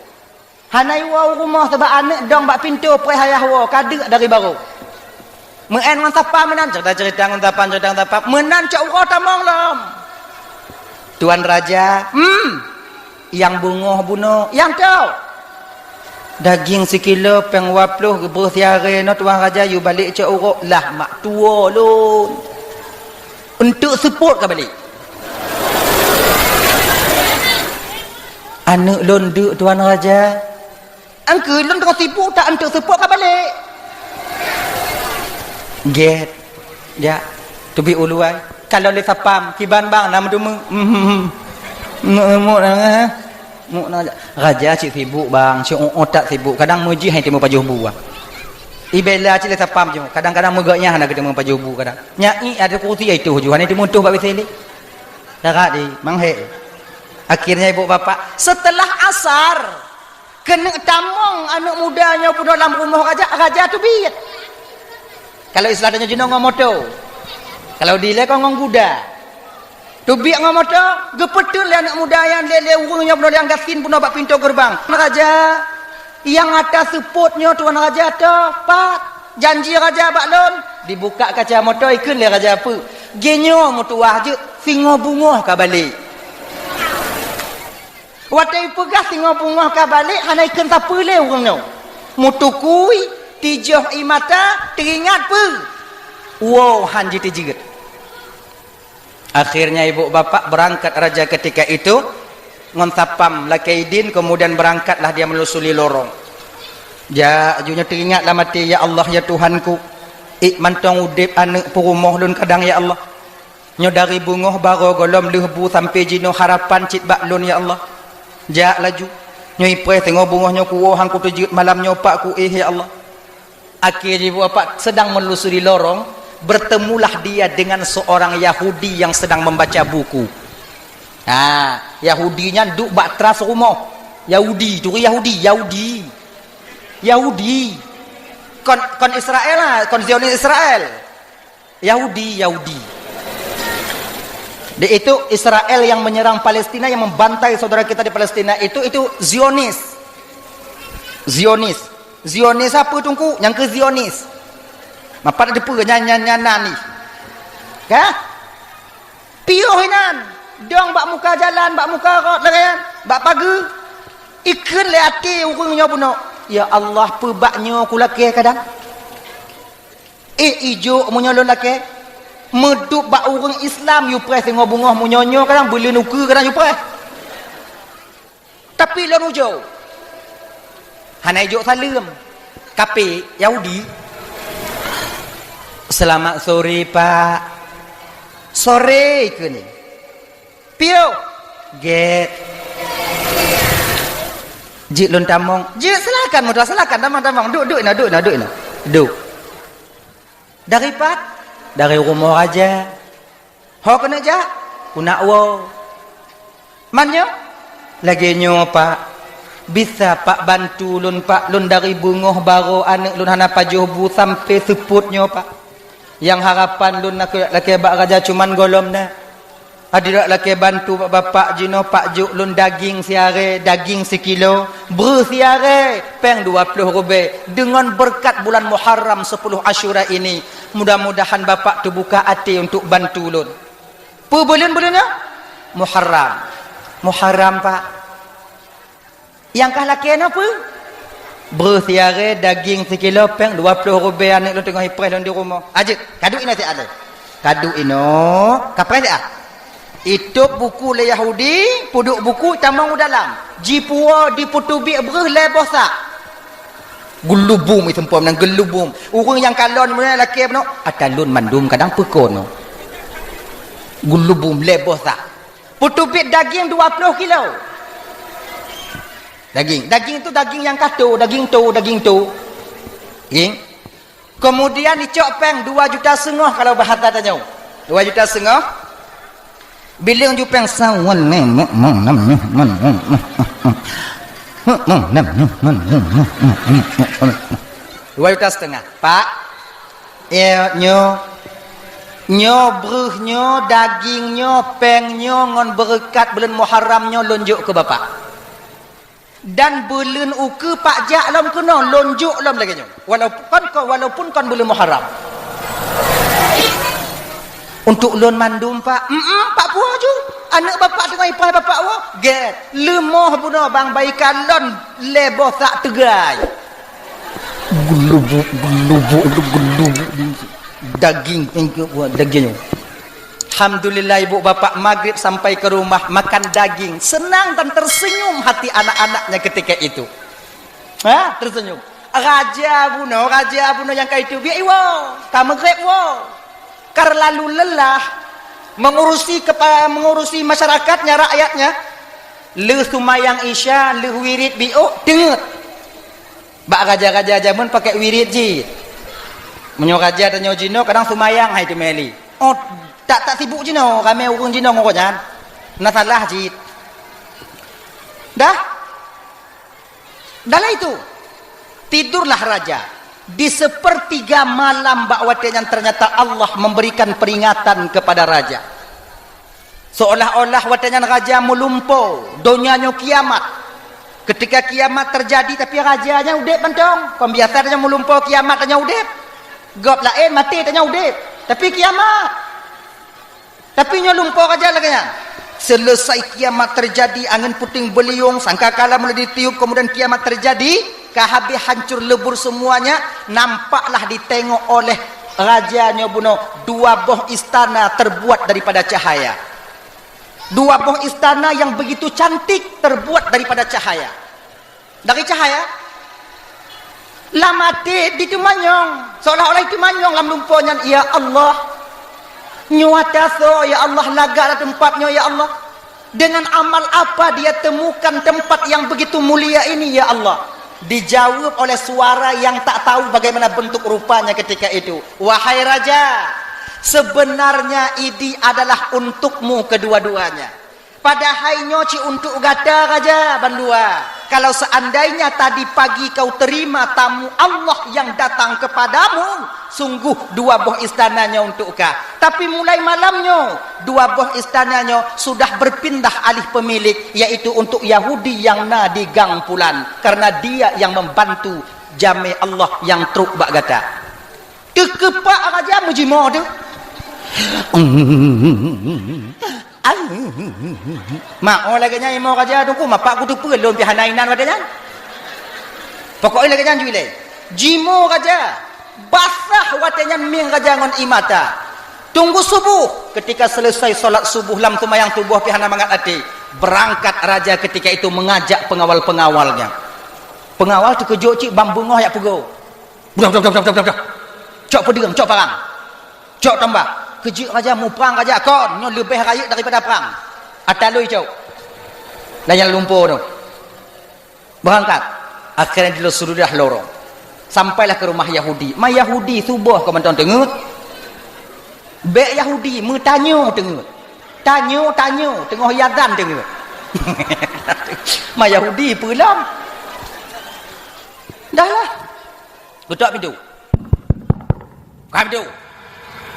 Hana iwoe u rumoh sabab aneuk dong bak pintoe preh ayah woe, ka deuk dari barô. Meu'en ngon sapam meunan, cerita-cerita ngon sapam, cerita ngon sapam. Meunan cok uroe tamong lom. "Tuan raja, hmm, nyang beungoh bunoe, nyang toe. Daging sikilo péng dua ploh, breuh siarée nyoe, tuan raja, yue balek cok uroe." "Lah mak tuwoe lôn. Eunteuk seupôt ka balek." "Aneuk lôn deuk, tuan raja." "Angkeue lôn teungoh sibuk, tak eunteuk seupôt ka balek." "Gét. Jak, teubiet u luwa. Kalon lé sapam, kiban bang na meuteumé." "Muk, muk na, eh? Muk na, raja cit sibuk bang, cit uot that sibuk. Kadang meujih hana teumé pajoh bu bang. Ibela cit lé sapam ju, kadang-kadang meugét nyang hana geuteumé pajoh bu kadang. Nyan ié ada kursi ai toh ju, hana teumé toh bak W C lé." Tarak di, manghé. Akhirnya ibu bapak, setelah asar, keuneuk tamong aneuk muda nyoe bunoe lam rumoh raja, raja teubiet. Kalau istilah tanyoe jinoe ngon moto. Kalau dilée kon ngon guda. Teubiet ngon moto, geupeuteun lé aneuk muda nyan lé, lé ureuëng nyoe bunoe nyang gasien bunoe bak pintoe geureubang. "Raja, nyang ata seupôt nyoe, tuan raja, toh pat? Janji raja bak lôn." Dibuka kaca moto, ikheun lé raja peue. Geunyoe meutuwah jeuet, singoh beungoh ka balek. Watée ipeugah singoh beungoh ka balek, hana ikheun sapeue lé ureuëng nyoe. Meutukui, tijoh ie mata, teuingat peue? Woe han jiteujeut. Akhirnya ibu bapak berangkat raja ketika itu ngon sapam lakée idin, kemudian berangkatlah dia menelusuri lorong. Jak, ju nyoe teuingat lam até, "Ya Allah, ya Tuhanku, ék mantong udeb aneuk peurumoh lôn kadang, ya Allah." Nyoe dari beungoh barô gohlom lheueh bu sampoe jinoe harapan cit bak lôn, ya Allah. Jak laju. Nyoe ipreh singoh beungoh nyoe kuwoe han kuteujeuet malam nyoe pak kuéh, ya Allah. Akhé jih bapak sedang menelusuri lorong, bertemulah dia dengan seorang Yahudi yang sedang membaca buku. Ha, Yahudi nyan duek bak teras rumoh. Yahudi, turi Yahudi, Yahudi. Yahudi. Kon, kon Israel lah, kon Zionis Israel. Yahudi, Yahudi. Di itu Israel yang menyerang Palestina, yang membantai saudara kita di Palestina itu, itu Zionis. Zionis. Zionis apa, Teungku? Nyang keu Zionis. Mapat ada peue nyan, nyan, nyan, nyan ni. Ka? Piôh inan. Dong bak muka jalan, bak muka rot lagèe nyan, bak pageue. Ikheun lé até ureueng nyoe bunoe, "Ya Allah, peue bak nyoe kulakèe kadang?" Eh, ijok meunyoe lôn lakèe. Meudup bak ureueng Islam yue preh singoh beungoh, meunyoe nyoe kadang beuleuen ukeue kadang yue preh. Tapi lôn ujoe. Hana ijok saleuem. Kape, Yahudi. "Selamat sore, Pak." "Sore," ikheun. "Piôh." "Gèt." "Jeuet lôn tamong." "Jeuet, silakan, muda, silakan, tamong, tamong. Duek, duek inoe, duek inoe, duek inoe. Duek." "Dari pat?" "Dari rumoh raja." "Ho keuneuk jak?" "Keuneuk woe." "Man nyoe?" "Lagèe nyoe, Pak. Bisa Pak bantu lôn, Pak? Lôn dari beungoh barô aneuk lôn hana pajoh bu sampoe seupôt nyoe, Pak. Nyang harapan lôn na keuneuk lakèe bak raja cuman gohlom na. Adak lakèe bantu bak bapak jinoe, Pak, jok lôn daging siaré, daging sikilo, breuh siaré, péng dua ploh rubèe. Deungon beureukat bulan Muharram sepuluh Asyura ini, mudah-mudahan bapak teubuka até untuk bantu lôn." Peue buleuen-buleuen nyoe? Muharram. "Muharram, Pak." "Nyang kah lakèe nyoe peue?" "Breuh siaré, daging sikilo, péng dua ploh rubèe, aneuk lôn teungoh ipreh lôn di rumoh." "Ajeuet, kaduek inoe siat lé." Kaduek inoe, kapreh siat. Itôb buku lé Yahudi, peuduek buku, tamong u dalam. Jipuwoe, jipeuteubiet breuh lhèe boh sak. Geulubum, iseumpom nan geulubum. Ureueng nyang kalon meunyoe lakèe bunoe, "Ata lôn mandum kadang peuko nyoe." Geulubum lhèe boh sak. Peuteubiet daging dua ploh kilo. Daging, daging tu daging nyang kato, daging to, daging to. Daging. Kemudian icok péng dua juta seungoh kalau bahasa tanyoe. Dua juta seungoh. Bileung ju péng sawan. Dua juta setengah. Pak, ya, nyoe, nyoe breuh nyoe, daging nyoe, péng nyoe ngon beureukat buleuen Muharram nyoe lôn jok keu bapak. Dan buleuen ukeue Pak jak lom keunoe, lôn jok lom lagèe nyoe. Walaupun kon, walaupun kon buleuen Muharram. Untuk lôn mandum, Pak. Em-em, Pak, puwoe ju. Aneuk bapak teungoh ipreh bapak woe. Gèt. Leumoh bunoe bang bayi kalon lhèe boh sak teugai. Geulubuk, geulubuk, geulubuk. Daging, daging. Alhamdulillah, ibu bapak maghrib sampai ke rumah makan daging. Senang dan tersenyum hati anak-anaknya ketika itu. Ha, tersenyum. Raja bunoe, raja bunoe nyang ka itu biak iwoe, ka maghrib woe. Ka lalu lelah mengurusi kepa-, mengurusi masyarakatnya, rakyatnya. Lheueh seumayang Isya, lheueh wirid biôk, teungeut. Bak raja-raja jameun pakai wirid jih. Meunyoe raja tanyoe jinoe kadang seumayang hai teumeli. Oh, tak, tak sibuk jinoe, ramé ureueng jinoe ngon gobnyan. Na salah jih. Dah? Dalam itu, tidurlah raja di sepertiga malam bak watèe nyan ternyata Allah memberikan peringatan kepada raja. Seolah-olah watèe nyan raja meulumpo, donya nyoe kiamat. Ketika kiamat terjadi, tapi raja nyan udép mantong. Kon biasa tanyoe meulumpo kiamat tanyoe udép. Gob laén maté tanyoe udép. Tapi kiamat. Tapi nyoe lumpo raja lagèe nyan. Selesai kiamat terjadi, angin puting beliung, sangkakala mulai ditiup, kemudian kiamat terjadi, ka habéh hancur lebur semuanya, nampaklah ditengok oleh raja nyoe bunoe dua boh istana terbuat daripada cahaya. Dua boh istana yang begitu cantik terbuat daripada cahaya. Dari cahaya. Lam até diteumanyong, seolah-olah diteumanyong lam lumpo nyan, "Ya Allah, Nyoe ata soe, ya Allah, lagak lam teumpat nyoe, ya Allah. Dengan amal apa dia temukan tempat yang begitu mulia ini, ya Allah? Dijawab oleh suara yang tak tahu bagaimana bentuk rupanya ketika itu. "Wahai raja, sebenarnya idi adalah untukmu kedua-duanya. Padahai nyoe cit untuk gata raja bandua. Kalau seandainya tadi pagi kau terima tamu Allah yang datang kepadamu, sungguh dua boh istana nyoe untuk kah. Tapi mulai malam nyoe, dua boh istana nyoe sudah berpindah alih pemilik, yaitu untuk Yahudi yang na di gang pulan, karena dia yang membantu jamé Allah yang trok bak gata." Teukeupak raja meujimoe tu. Ai. Ma'oh lagèe nyan imoe raja teungku, mapak kuteupeue lôn pih hana inan watèe nyan. Pokoknya lagèe nyan jui lé. Jimoe raja, basah watèe nyan mieng raja ngon ie mata. Tunggu subuh, ketika selesai salat subuh lam seumayang subuh pih hana mangat até, berangkat raja ketika itu mengajak pengawal-pengawalnya. Pengawal teukeujot cit ban beungoh jak peugoe. Budak, budak, budak, budak, budak. Cok peudeueng, cok parang. Cok tombak. Keujeuet raja, muprang raja, kon nyoe leubeh rayeuk daripada prang. Ata lôn cok. Lam lumpoe tu. Berangkat. Akhirnya di sudah lorong. Sampailah ke rumah Yahudi. Ma Yahudi suboh keu mantong teungeut. Bèk Yahudi meutanyoe teungeut. Tanyoe, tanyoe, teungoh azan teungeut. Ma Yahudi peue lom. Dahlah. Geutok pintoe. Buka pintoe.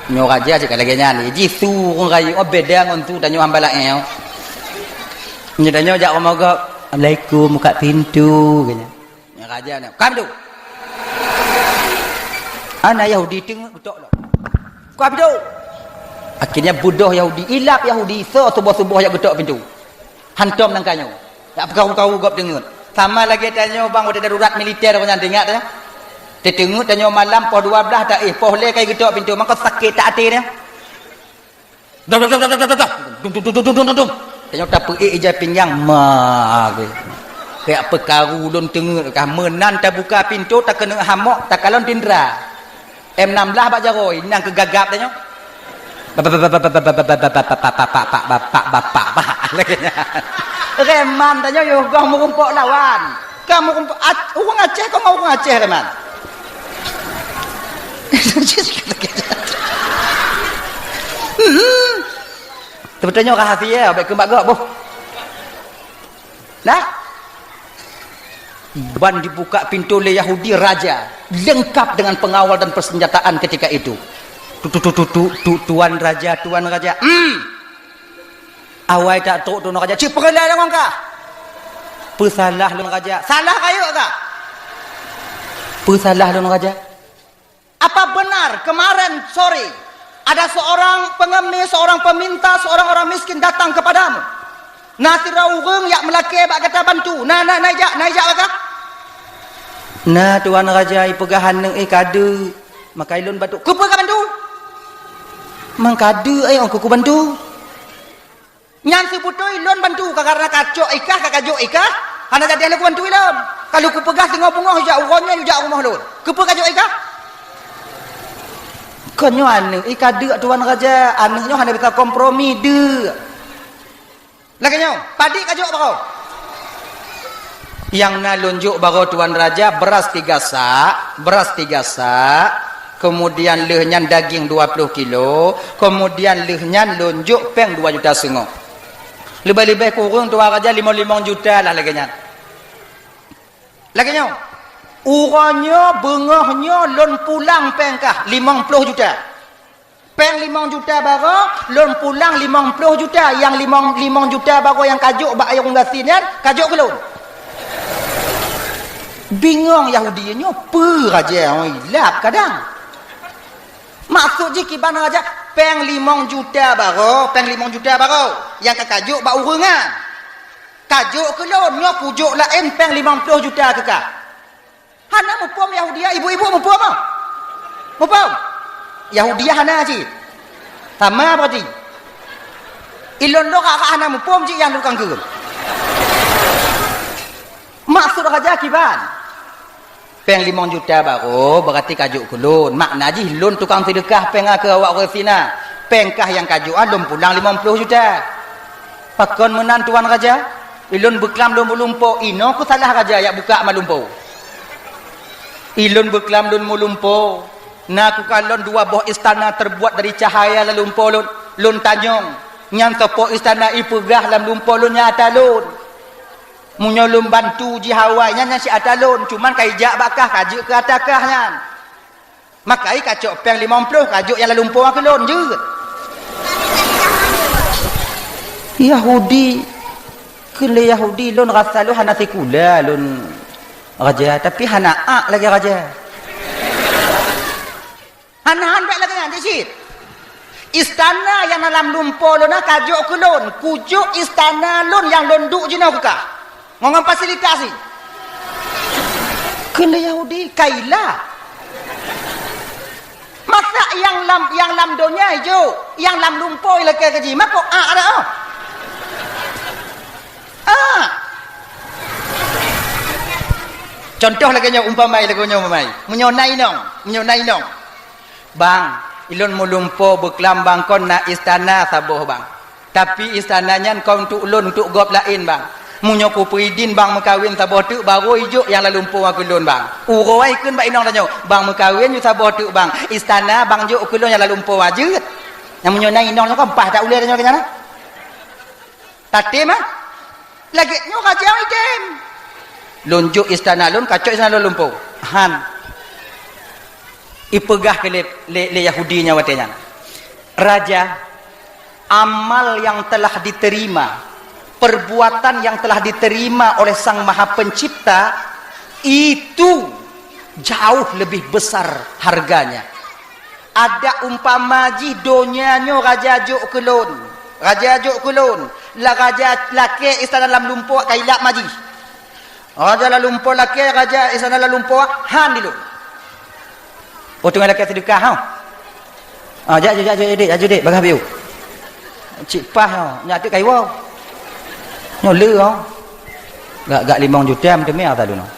Nyoe raja cit ka lagèe nyan. Jih su ureueng rayeuk, oh, beda ngon su tanyoe hamba laén. Nyoe tanyoe jak rumoh gob, "Assalamualaikum, buka pintoe," kheun nyan. Nyoe raja nyan, "Buka pintoe." Ana Yahudi teungeut geutok lom. "Buka pintoe." Akhirnya beudôh Yahudi, ilab Yahudi, soe suboh-suboh jak geutok pintoe. Hantom nangka nyoe. Jak peukaru-karu gob teungeut. Sama lagèe tanyoe bang watèe darurat militer nyan, teuingat, eh? Teuteungeut tanyoe malam poh dua blah taéh, poh lhèe ka geutok pintoe, maka sakét that até nyan. Dom, dom, dom. Dum, dum, dum. Tanyoe tapeuék ija pinggang, ma, geuh. Kajak peukaru lôn teungeut kah, meunan tabuka pintoe, takeuneuk hamok, takalon tindra. M enam belas bak jaroe, nyan keuh gagap tanyoe. Bapak, bapak, bapak, bapak, bapak, bapak, bapak, bapak, bapak, bapak, bapak, lagèe nyan. Reman tanyoe yoh goh meurumpok lawan. Ka meurumpok Ac-, ureueng Aceh, kon ngon ureueng Aceh reman. Hmm. Tapi tanyoe rahasia, bèk keu bak gob boh. Nah, ban dibuka pintoe lé Yahudi raja, lengkap dengan pengawal dan persenjataan ketika itu. Tu, tu, tu, tu, tu, tu, tuan raja, tuan raja. Hmm. Awai tak trok tuan raja. Cit peureulèe ngon kah? Peusalah lôn raja. Salah rayeuk kah? Peusalah lôn raja. Apa benar kemarin sore ada seorang pengemis, seorang peminta, seorang orang miskin datang kepadamu? Na sidroe ureueng jak meulakèe bak gata bantu. Na, na, na ijak, na ijak bak kah? Na, tuan raja, ipeugah aneuk i kadeuk. Maka ilôn bantu. Keupeue kabantu? Mang kadeuk, ai, ôn keu kubantu. Nyan seubeutôi lôn bantu ka, karena kacok i kah, ka kajok i kah, hana jadi lôn kubantu ilôn. Ka lôn kupeugah singoh beungoh jak uroe nyoe jak rumoh lôn. Keupeue kajok i kah? Kon nyoe aneuk i kadeuk tuan raja, aneuk nyoe hana bisa kompromi deuk. Lagèe nyoe, padit kajok baroe. Nyang na lôn jok baroe tuan raja, beras tiga sak, beras tiga sak, kemudian lheueh nyan daging dua ploh kilo, kemudian lheueh nyan lôn jok péng dua juta seungoh. Leubeh-leubeh kureueng tuan raja limong-limong juta lah lagèe nyan. Lagèe nyoe, uroe nyoe beungoh nyoe lôn pulang péng kah limong ploh juta. Péng limong juta baroe, lôn pulang limong ploh juta, nyang limong, limong juta baroe nyang kajok bak ureueng gasien nyan, kajok keu lôn. Bingong Yahudi nyoe, peue raja nyoe ilab kadang. Maksud jih kiban raja, péng limong juta baroe, péng limong juta baroe, nyang ka kajok bak ureueng nyan. Kajok keu lôn, nyoe kujok laén péng limong ploh juta keu kah. Hana muphom Yahudia, ibu-ibu muphom ah? Muphom? Yahudia hana cit. Sama berarti. Ilôn lôn ka hana muphom cit nyang tukang keureum. Maksud raja kiban? Péng limong juta baroe berarti kajok keu lôn. Makna jih lôn tukang seudeukah péng keu awak ureueng gasien na. Péng kah nyang kajok, ah, lôn pulang limong ploh juta. Pakon meunan, Tuan Raja? Ilôn beuklam lôn meulumpo, inoe keuh salah raja jak bukak malumpo. Ilôn beuklam lôn meulumpo, na keukalon dua boh istana terbuat dari cahaya lam lumpo lôn. Lôn tanyong, nyan soe po istana ipeugah lam lumpo lôn nyang ata lôn. Meunyoe lôn bantu jih awai nyan, nyan si ata lôn, cuman ka ijak bak kah, ka jeuet keu ata kah nyan. Maka i kacok péng limong ploh, kajok nyang lam lumpo keu lôn jeuet. Yahudi, keu lé Yahudi lôn rasa lôn hana sikula lôn raja, tapi hana ak lagée raja. Hana han bék lagée nyan, cit. Istana nyang na lam lumpo lôn na kajok keu lôn, kujok istana lôn nyang lôn duek jinoe keu kah. Ngon, ngon fasilitas jih. Kheun lé Yahudi, "Kaila. Masa nyang lam, nyang lam donya ijok, nyang lam lumpo ilakée keu jih, mako ak dak, oh?" Ah. Contoh lagée nyoe, umpama lagée nyoe, umpama. Meunyoe na inong, meunyoe na inong. "Bang, ilôn meulumpo beuklam, Bang, kon na istana saboh, Bang. Tapi istana nyan kon untuk lôn, untuk gob laén, Bang. Meunyoe kupeuidin Bang meukawen saboh teuk, barô ijok nyang lam lumpo keu lôn, Bang." Uroe kheun bak inong tanyoe, "Bang, meukawen yue saboh teuk, Bang. Istana Bang jok keu lôn nyang lam lumpo jeuet." Nyang meunyoe na inong nyoe kan paih that ulée tanyoe keu nyan, ah. Tatem, ah? Lagée nyoe ka jiôh idem. Lôn jok istana lôn, kacok istana lôn lumpo. Han. Ipeugah keu lé, lé, lé Yahudi nyan watée nyan, "Raja, amal yang telah diterima, perbuatan yang telah diterima oleh Sang Maha Pencipta, itu jauh lebih besar harganya." Adak umpama jih donya nyoe raja jok keu lôn, raja jok keu lôn, la raja lakée istana lam lumpo ka ilak ma jih. Raja lam lumpo lakée, raja istana lam lumpo han di lôn. Oh, teungoh lakée seudeukah, ha? Ah, jak, jak, jak, jak, dek, jak, dek, bagah biu. Cit paih, ha, nyak teuk kayue. Nyoe le, ha. Gak, gak limong juta meuteumé ata lôn, ha.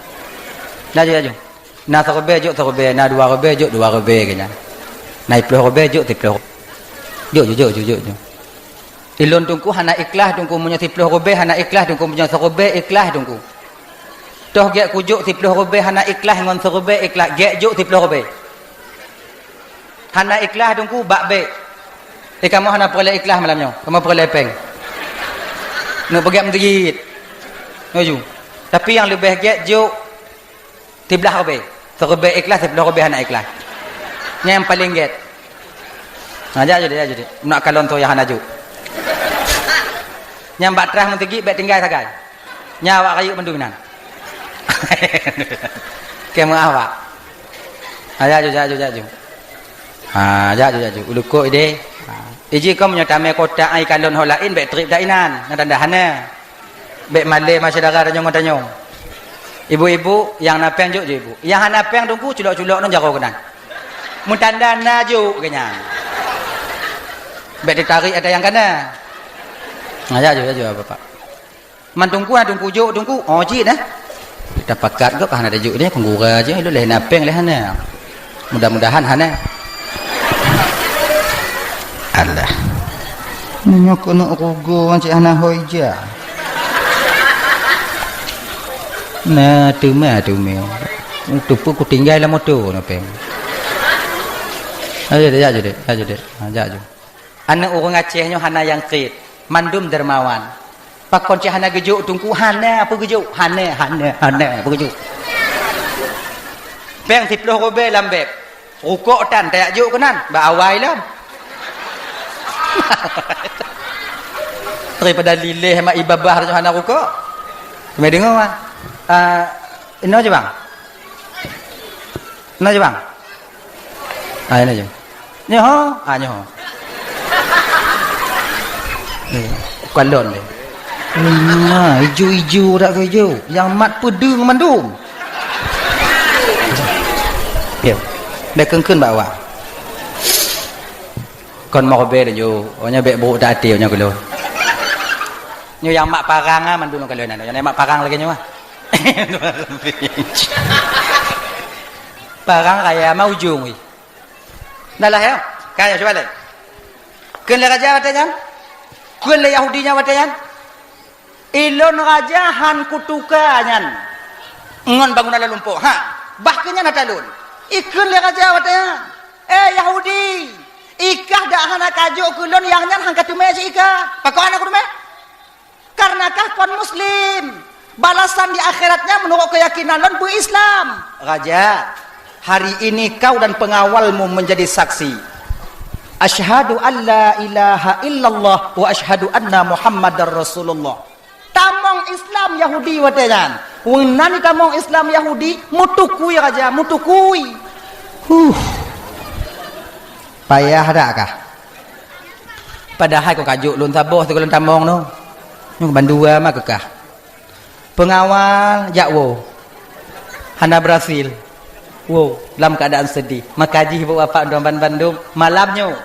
Laju, laju. Na siribée jok siribée, na dua ribée jok dua ribée keu nyan. Na siploh ribée jok siploh. Jok, jok, jok, jok, jok, jok. Ilôn Teungku hana ikhlas Teungku, meunyoe siploh ribée hana ikhlas Teungku, meunyoe siribée ikhlas Teungku. Toh gét kujok siploh ribée hana ikhlas ngon siribée ikhlas, gét jok siploh ribée. Hana ikhlas Teungku, bak bék. Eh, kamoe hana peureulée ikhlas malam nyoe. Kamoe peureulée péng. Neuk peugét meuseujid. Laju. Tapi nyang leubeh gét jok siblaih ribée. Siribée ikhlas, siploh ribée hana ikhlas. Nyan nyang paleng gét. Ha, jak judek, jak judek. Nak kalon toh nyang hana jok. Nyang bak trah meuteugik bék tinggai sagai. Nyan awak rayeuk mandum inan. Keu meuah awak. Ha, jak judek, jak judek, jak judek. Ha, jak judek, jak judek. Ulukok ideh. Ha. Iji kong meunyoe tamé kota ai kalon ho laén bék treb dak inan. Nyan tanda hana. Bék malée ma syedara tanyong ngon tanyong. Ibu-ibu nyang na péng jok jok ibu. Nyang hana péng Teungku culok-culok ngon jaroe keunan. Meutanda na jok keu nyan. Bék teutarek ata nyang kana. Nah, jak jok, jak jok, Bapak. Man Teungku, na Teungku jok, Teungku. Oh, cit, eh. Tapakat gop hana tajok deh, peunggura je. Lôn leh na péng leh hana. Mudah-mudahan hana. Alah. Nyoe keuneuk rugoe cit hana hôi ja. Nah, teuma, teuma. Teupeu kutinggai lam moto na péng. Ayo, jak judek, jak judek. Ha, jak ju. Aneuk ureueng Aceh nyoe hana nyang kriet, mandum dermawan. Pakon cit hana geujok Teungku? Hana peue geujok, hana, hana, hana peue geujok. Péng siploh ribée lam beb, rukok tan tajak jok keunan, bak awai lom. Daripada lileh mak ibabah nyoe hana rukok. Kami deungoe, ah. Ah, inoe je, Bang. Inoe je, Bang. Ah, inoe je. Nyoe ho, ah, nyoe ho. Eh, kalon deh. Nah, ijo-ijo dak keu ijo. Nyang mat peudeueng mandum. Yo. Dah keun-keun bak awak. Kon mo ribée laju. Oh, nyoe bék buruk that até nyoe keu lôn. Nyoe nyang mat parang ah mandum keu lôn. Nyang mat parang lagée nyoe ah. Parang raya ma ujong weh. Dah lah ya. Kaya cuba leh. Kheun lé raja watée nyan? Kheun lé Yahudi nyan watée nyan? Ulôn raja han kutuka nyan ngon bangunan lam lumpoe. Ha, bah keu nyan ata lôn. Ikheun lé raja watée nyan, "Eh Yahudi, ikah dak hana kajok keu lôn, nyang nyan han kateumé cit ikah." Pakon hana kuteumé? Kareuna kah kon muslim. Balasan di akhiratnya menurut keyakinan lôn beu-Islam. Raja, hari ini kau dan pengawalmu menjadi saksi. Asyhadu an la ilaha illallah wa asyhadu anna Muhammadar Rasulullah. Tamong Islam Yahudi watée nyan. Weunan tamong Islam Yahudi, mutukui raja, mutukui. Huh. Payah dak kah? Padahai kon kajok lôn saboh sigohlom tamong nyoe. Nyoe bandua mah keu kah. Pengawal jak woe. Hana berhasil. Woe, lam keadaan sedih. Maka jih ibu bapak dan bandum malam nyoe.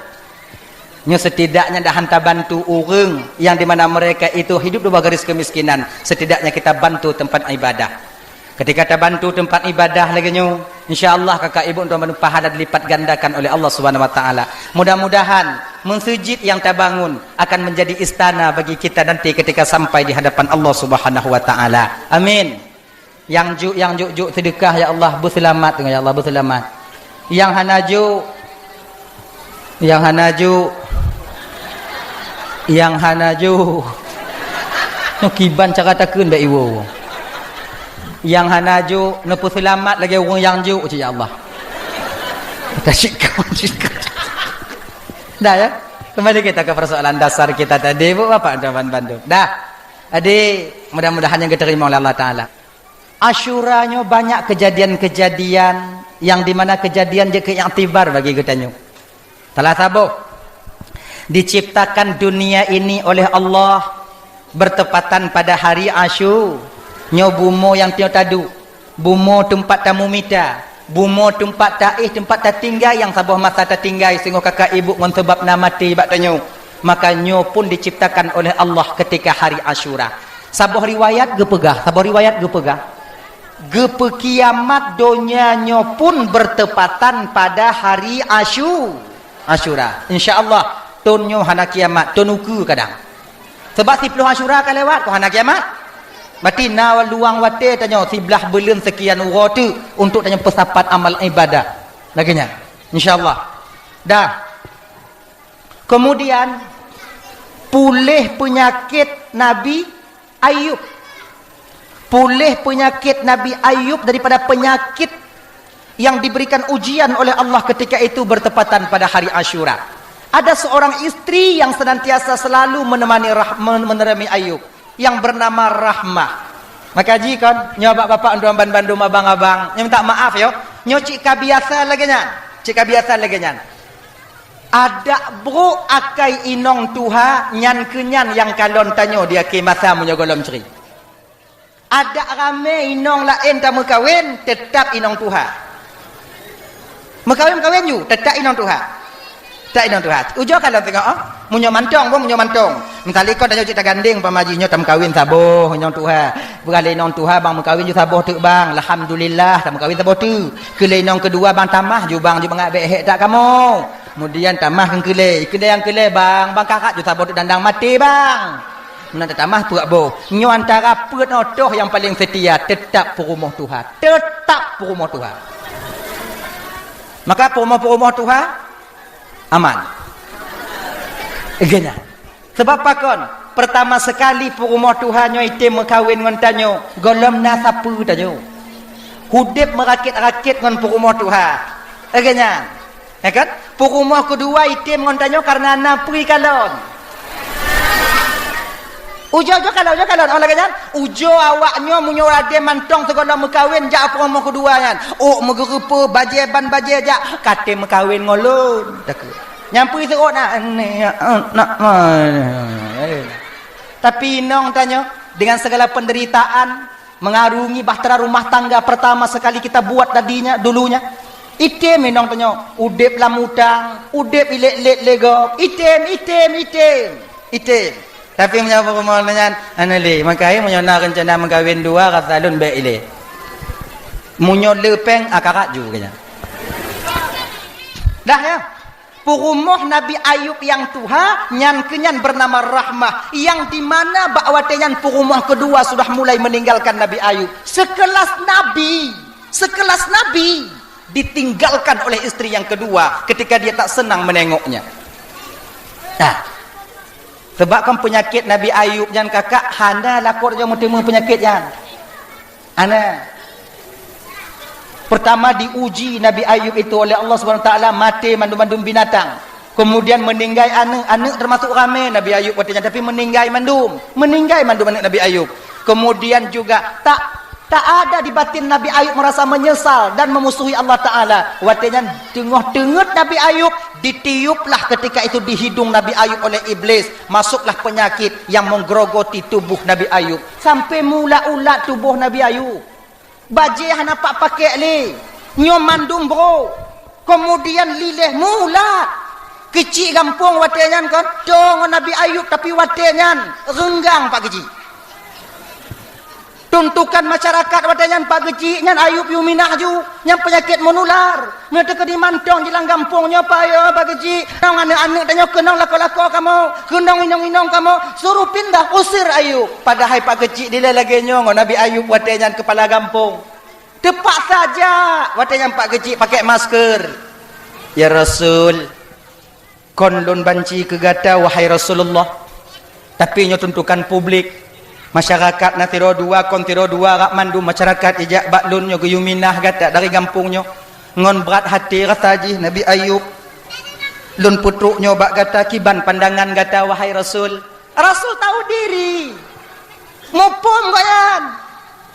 Nyoe setidaknya dah han tabantu ureuëng yang di mana mereka itu hidup di bawah garis kemiskinan. Setidaknya kita bantu tempat ibadah. Ketika tabantu tempat ibadah lagée nyoe, insya Allah kakak ibu untuk pahala dilipat gandakan oleh Allah Subhanahu wa taala. Mudah-mudahan masjid yang tabangun akan menjadi istana bagi kita nanti ketika sampai di hadapan Allah Subhanahu wa taala. Amin. Nyang juk, nyang juk-juk sedekah, ya Allah, beuseulamat, ya Allah, beuseulamat. Nyang hana juk, nyang hana juk, nyang hana juk. Nyoe kiban cara takheun bak iwoe. Nyang hana juk, neupeuseulamat lagée ureuëng nyang juk cit, ya Allah. Tasikon, sikon. Dah ya. Kembali kita ke persoalan dasar kita tadi, bu, bapak dan bandum. Dah. Jadi, mudah-mudahan nyang diterima oleh Allah Taala. Asyura nyoe banyak kejadian-kejadian yang di mana kejadian jeuet keu iktibar bagi geutanyoe. Salah saboh, diciptakan dunia ini oleh Allah bertepatan pada hari Asyu. Nyoe bumoe nyang tanyoe taduek, bumoe teumpat tamumita, bumoe teumpat taéh, teumpat tatinggai nyang saboh masa tatinggai singoh kakak ibu ngon sabab na maté bak tanyoe. Maka nyoe pun diciptakan oleh Allah ketika hari Asyura. Saboh riwayat geupeugah, saboh riwayat geupeugah, geupeukiamat donya nyoe pun bertepatan pada hari Asyu-, Asyura. Insya Allah, thon nyoe hana kiamat, thon ukeue kadang. Sabab siplôh Asyura ka lewat, kon hana kiamat. Berarti na luang watée tanyoe siblaih buleuen sekian uroe teuk untuk tanyoe peusapat amal ibadah. Lagée nyan. Insya Allah. Dah. Kemudian, puléh peunyakét Nabi Ayub. Puléh peunyakét Nabi Ayub daripada penyakit yang diberikan ujian oleh Allah ketika itu bertepatan pada hari Asyura. Ada seorang istri yang senantiasa selalu menemani Rah-, men-, menemani Ayub, yang bernama Rahmah. Maka jikon, nyoe bapak-bapak, tuan bandum, abang-abang, nyoe minta maaf yo. Nyoe cit ka biasa lagée nyan. Cit ka biasa lagée nyan. Adak brok akai inong tuha nyan keu nyan nyang kalon tanyoe di akhé masa meunyoe gohlom cri. Adak ramé inong laén tameukawen, teutap inong tuha. Meukawen-kawen ju, teutap inong tuha. Teutap inong tuha. Ujoe kalon teungoh, oh. Meunyoe mantong, boh, meunyoe mantong. Misali kon tanyoe cit tagandeng, umpama jih nyoe tameukawen saboh inong tuha. Beuralée inong tuha bang meukawen ju saboh teuk bang. Alhamdulillah, tameukawen saboh teuk. Keu lé inong keudua bang tamah ju bang ju mangat bék hék that kamoe. Kemudian tamah keu keulé. Keulé nyang keulé bang, bang karat ju saboh teuk dandang maté bang. Meunan tatamah peuet boh. Nyoe antara peuet nyoe toh nyang paleng seutia, teutap peurumoh tuha. Teutap peurumoh tuha. Maka peurumoh-peurumoh tuha aman. Geuhnyan. Sabab pakon? Pertama sekali peurumoh tuha nyoe item meukawen ngon tanyoe, gohlom na sapeue tanyoe. Udeb meurakét-rakét ngon peurumoh tuha. Geuhnyan. Ya kan? Peurumoh keudua item ngon tanyoe kareuna na peue kalon. Ujoe-ujoe kalon, ujoe kalon. Oh, lagée nyan, ujoe awak nyoe meunyoe ade mantong sigohlom meukawen jak peurumoh keudua nyan. Ôk meugeureupeue, bajée ban bajée jak, ka tem meukawen ngon lôn. Takheun. Nyang peue seuôt na, ni, nak, nak, tapi inong tanyoe dengan segala penderitaan, mengarungi bahtera rumah tangga pertama sekali kita buat tadinya, dulunya. Item inong tanyoe, udeb lam utang, udeb ilét-lét lé gob, item, item, item, item. Tapi meunyoe peurumoh nyan, hana lé, maka meunyoe na reuncana meukawen dua, rasa lôn bék ilé. Meunyoe le péng, akarat ju keu nyan. Dah ya? Peurumoh Nabi Ayub nyang tuha, nyan keunyan beunama Rahmah, nyang di mana bak watée nyan peurumoh keudua sudah mulai meninggalkan Nabi Ayub. Seukelas nabi, seukelas nabi ditinggalkan oleh istri yang kedua ketika dia tak senang menengoknya. Nah, sebab kan peunyakét Nabi Ayub nyan kakak hana lakoe jeuet meuteumé peunyakét nyan. Ana. Pertama diuji Nabi Ayub itu oleh Allah Subhanahu Wa Taala, maté mandum-mandum binatang. Kemudian meninggai aneuk, aneuk termasuk ramé Nabi Ayub watée nyan, tapi meninggai mandum, meninggai mandum aneuk Nabi Ayub. Kemudian juga tak, tak ada di batin Nabi Ayub merasa menyesal dan memusuhi Allah Taala. Watée nyan teungoh teungeut Nabi Ayub, ditiuplah ketika itu di hidung Nabi Ayub oleh iblis, masuklah penyakit yang menggerogoti tubuh Nabi Ayub. Sampai meuulat-ulat tuboh Nabi Ayub. Bajée hana pat pakék lé. Nyoe mandum brok. Kemudian liléh meuulat. Keuchik gampông watée nyan kon, toe ngon Nabi Ayub, tapi watée nyan reunggang Pak Keuchik. Tuntukan masyarakat watée nyan Pak Keuchik nyan Ayub yue minah ju, nyan peunyakét meunular. Meunyoe teukeudi mantong jilang gampông nyoe payoe Pak Keuchik, nong aneuk-aneuk tanyoe keunong lakoe-lakoe kamoe, keunong inong-inong kamoe, suruh pindah, usir Ayub. Padahai Pak Keuchik dilée lagée nyoe ngon Nabi Ayub watée nyan keupala gampông. Teupaksa jak watée nyan Pak Keuchik pakai masker. Ya Rasul, kon lôn banci keu gata wahai Rasulullah. Tapi nyoe tuntukan publik. Masyarakat na sidroe dua, kon sidroe dua, rak mandum masyarakat ijak bak lôn nyoe geuyue minah gata dari gampông nyoe. Ngon brat haté rasa jih Nabi Ayub. Lôn peutrok nyoe bak gata, kiban pandangan gata wahai Rasul. Rasul tahu diri. Muphom gobnyan.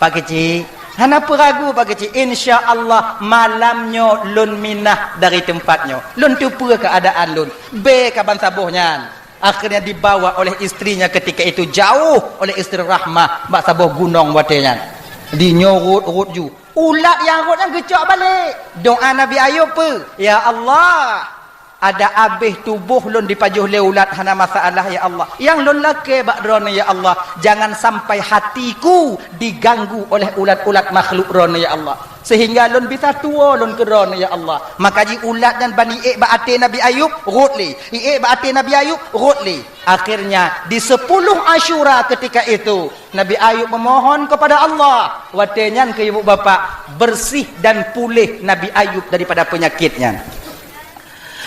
Pak Keuchik, hana peuragu Pak Keuchik. Insya Allah malam nyoe lôn minah dari teumpat nyoe. Lôn teupeue keuadaan lôn. Bé ka ban saboh nyan. Akhirnya dibawa oleh istrinya ketika itu jauh oleh istri Rahmah bak saboh gunong watée nyan. Di nyoe rot-rot ju. Ulat nyang rot nyan geucok balek. Doa Nabi Ayub peue? Ya Allah, ada abéh tuboh lôn dipajoh lé ulat hana masalah ya Allah. Nyang lôn lakée bak Droeneuh ya Allah, jangan sampai hatiku diganggu oleh ulat-ulat makhluk Droeneuh ya Allah. Sehingga lôn bisa tuwoe lôn keu Droeneuh ya Allah. Maka ji ulat nyan ban iék bak até Nabi Ayub, rot lé. Iék bak até Nabi Ayub, rot lé. Akhirnya di sepuluh Asyura ketika itu, Nabi Ayub memohon kepada Allah. Watée nyan keu ibu bapak, bersih dan puléh Nabi Ayub daripada penyakit nyan.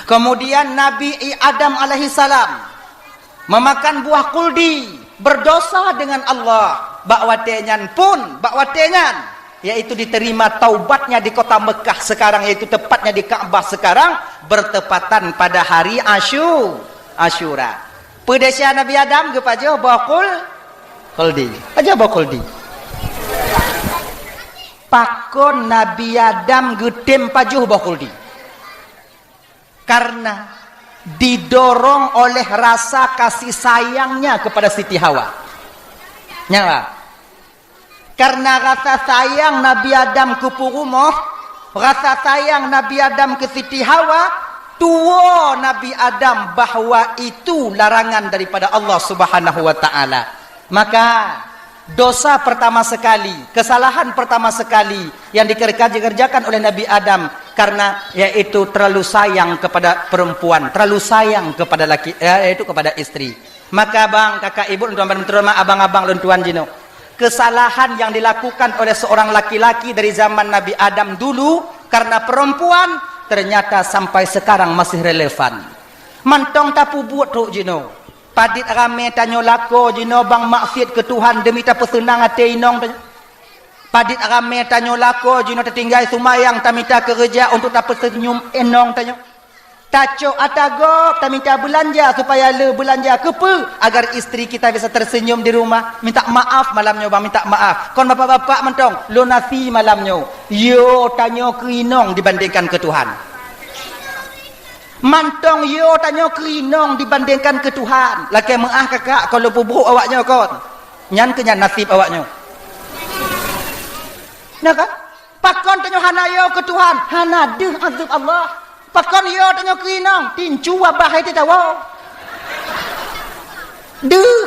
Kemudian Nabi Adam alaihissalam memakan buah khuldi, berdosa dengan Allah. Bak watée nyan pun, bak watée nyan, yaitu diterima taubatnya di kota Mekah sekarang, yaitu tepatnya di Ka'bah sekarang, bertepatan pada hari Asyu-, Asyura. Peue desya Nabi Adam geupajoh boh khul-, khuldi. Pajoh boh khuldi. Pakon Nabi Adam geutem pajoh boh khuldi? Karena didorong oleh rasa kasih sayangnya kepada Siti Hawa. Nyan lah. Karena rasa sayang Nabi Adam keu peurumoh, rasa sayang Nabi Adam keu Siti Hawa, tuwoe Nabi Adam bahwa itu larangan daripada Allah Subhanahu wa Taala. Maka, dosa pertama sekali, kesalahan pertama sekali yang dikerja-, dikerjakan oleh Nabi Adam karena yaitu terlalu sayang kepada perempuan, terlalu sayang kepada laki, eh, yaitu kepada istri. Maka bang, kakak, ibu, tuan ban, terutama abang-abang lôn tuan jinoe, kesalahan yang dilakukan oleh seorang laki-laki dari zaman Nabi Adam dulu karena perempuan ternyata sampai sekarang masih relevan. Mantong tapeubuet trok jinoe. Padit ramé tanyoe lakoe jinoe bang maksiet keu Tuhan demi tapeuseunang até inong tanyoe. Padit ramé tanyoe lakoe jinoe tatinggai seumayang tamita keureuja untuk tapeuseunyum inong tanyoe. Tacok ata gob tamita beulanja supaya le beulanja keupeue agar istri kita bisa tersenyum di rumah. Minta maaf malam nyoe bang, minta maaf. Kon bapak-bapak mantong, lunasi malam nyoe. Yo tanyoe keu inong dibandingkan keu Tuhan. Mantong yo tanyoe keu inong dibandingkan keu Tuhan. Lakée meuáh kakak, kon lôn peubrok awak nyoe kon. Nyan keuh nyan naseb awak nyoe. Nah kan? Pakon tanyoe hana yo keu Tuhan, hana deuh azeueb Allah. Pakon yo tanyoe keu inong, tincu wabah hai teuh tawoe. Deuh.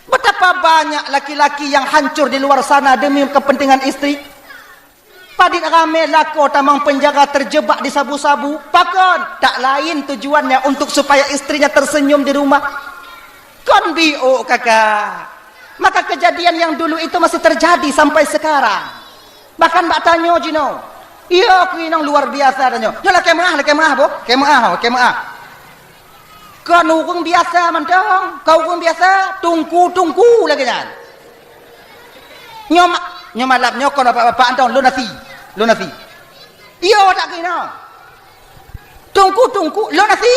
Betapa banyak laki-laki yang hancur di luar sana demi kepentingan istri. Padit ramé lakoe tamong penjara terjebak di sabu-sabu. Pakon? Tak lain tujuannya untuk supaya istrinya tersenyum di rumah. Kon biôk, kakak. Maka kejadian yang dulu itu masih terjadi sampai sekarang. Bahkan bak tanyoe jinoe. Iya, keu inong luar biasa tanyoe. Nyoe lakée meu'ah, lakée meu'ah, boh. Lakée meu'ah, lakée meu'ah. Kon ureuëng biasa mantong, kon ureuëng biasa, tungku-tungku lagée nyan. Nyoe ma-, nyoe malam nyoe kon bapak-bapak mantong, lôn nasi. Lôn nasi. Iya, tak keunoe. Tungku-tungku, lôn nasi.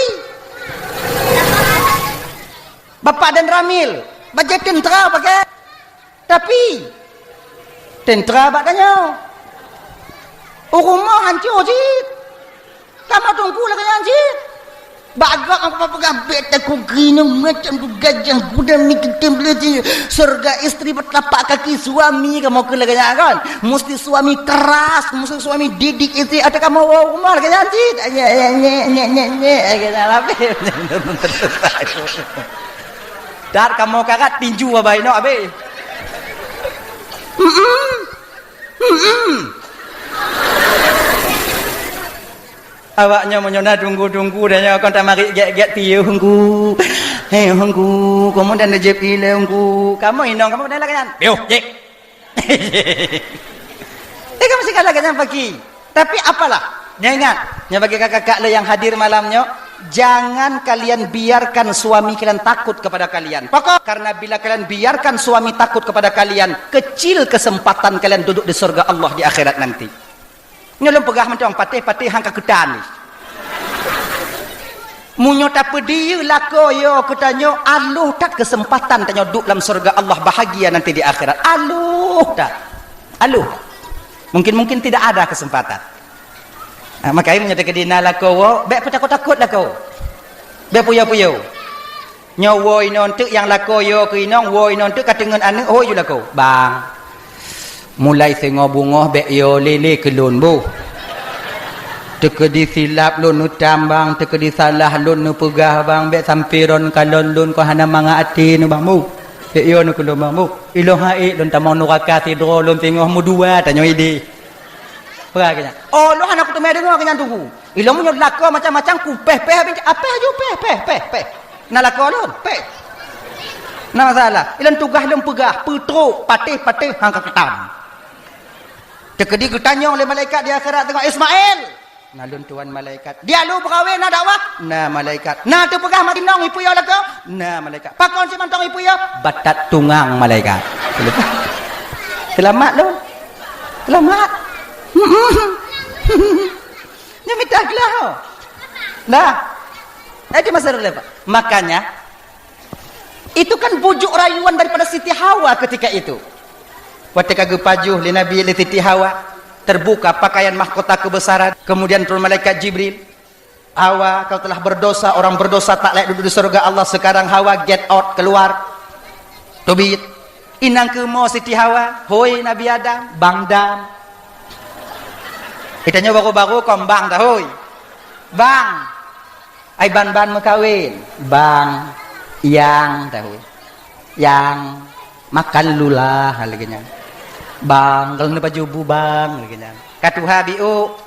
Bapak dan Ramil, bajée teuntara pakai. Tapi, teuntara bak tanyoe. U rumoh hanco cit. Kamoe tungku lagée nyan cit. Bak gob aku peugah, "Bèk takot keunoe, macam tu gajah guda mi teuntèe beuleue." Surga istri bertelapak kaki suami, kamoe keu lagée nyan kon. Musti suami keras, musti suami didik istri. Atau kamoe woe u rumoh lagée nyan cit. Nyek, nyek, nyek, nyek, nyek, nyek. Lagée nyan lapeh. Dat kamoe karat tinju abai inong abéh. Mm-mm. Mm-mm. Awak nyoe meunyoe na tunggu-tunggu dan nyoe kon tamarit gét-gét piôh hunggu. Hei hunggu, kamoe dan jép ilée hunggu. Kamoe inong kamoe dan lagée nyan. Piôh, jép. Eh, kamoe sika lagée nyan pagi. Tapi apalah, nyoe ingat, nyoe bagi kakak-kakak le yang hadir malam nyoe, jangan kalian biarkan suami kalian takut kepada kalian. Pokok, karena bila kalian biarkan suami takut kepada kalian, kecil kesempatan kalian duduk di surga Allah di akhirat nanti. Nyoe lôn peugah mantong, patéh-patéh han ka keutan. Meunyoe tapeudiyeu lakoe yo keu tanyoe, aloh that kesempatan tanyoe duek lam surga Allah bahagia nanti di akhirat. Aloh that. Aloh. Mungkin-mungkin tidak ada kesempatan. Ha, makajih meunyoe teukeudi na lakoe woe, bèk peutakot-takot lakoe. Bèk puyo-puyo. Nyoe woe inong teuk nyang lakoe yo keu inong, woe inong teuk ka teungeut aneuk, hôi ju lakoe. Bang. Mulai singoh beungoh bèk yo lé-lé keu lôn boh. Teukeudi silap lôn neutam bang, teukeudi salah lôn neupeugah bang, bèk sampoe droen kalon lôn kon hana mangat até nyoe bang boh. Bèk yo nyoe keu lôn bang boh. Ilôn han ék lôn tamong nuraka sidroe lôn singoh meudua tanyoe idéh. Peugah keu nyan. Oh, lôn hana kuteumé deungoe keu nyan tunggu. Ilôn meunyoe lakoe macam-macam ku péh-péh, apéh ju péh, péh, péh, péh. Na lakoe lôn, péh. Na masalah. Ilôn tugaih lôn peugah, peutrok, patéh-patéh han ka keutam. Teukeudi geutanyong lé malaikat di akhirat teungoh, "Ismail!" "Na lôn tuan malaikat." "Dia lôn beukawén na dakwah?" "Na malaikat." "Na teupeugah mat inong ipeue yo lakoe?" "Na malaikat." "Pakon si mantong ipeue yo?" "Batat tungang malaikat." Seulamat lôn. Seulamat. Nyan mita glah. Nah. Eh, di masa dulu, Pak. Makanya, itu kan bujuk rayuan daripada Siti Hawa ketika itu. Watèe ka geupajoh lé Nabi lé Siti Hawa, terbuka pakaian mahkota kebesaran, kemudian turun malaikat Jibril. Hawa, kau telah berdosa, orang berdosa tak layak duduk di surga Allah. Sekarang Hawa, get out, keluar. Teubiet. Inong keumoe Siti Hawa, hôi Nabi Adam, bang dam. Geutanyoe baru-baru kon bang dah, hôi. Bang. Ai ban-ban meukawen, bang, yang, dah, hôi. Yang, makan dulu lah, lagèe nyan. Bang, kalau ni baju bu bang, lagèe nyan. Ka tuha biôk,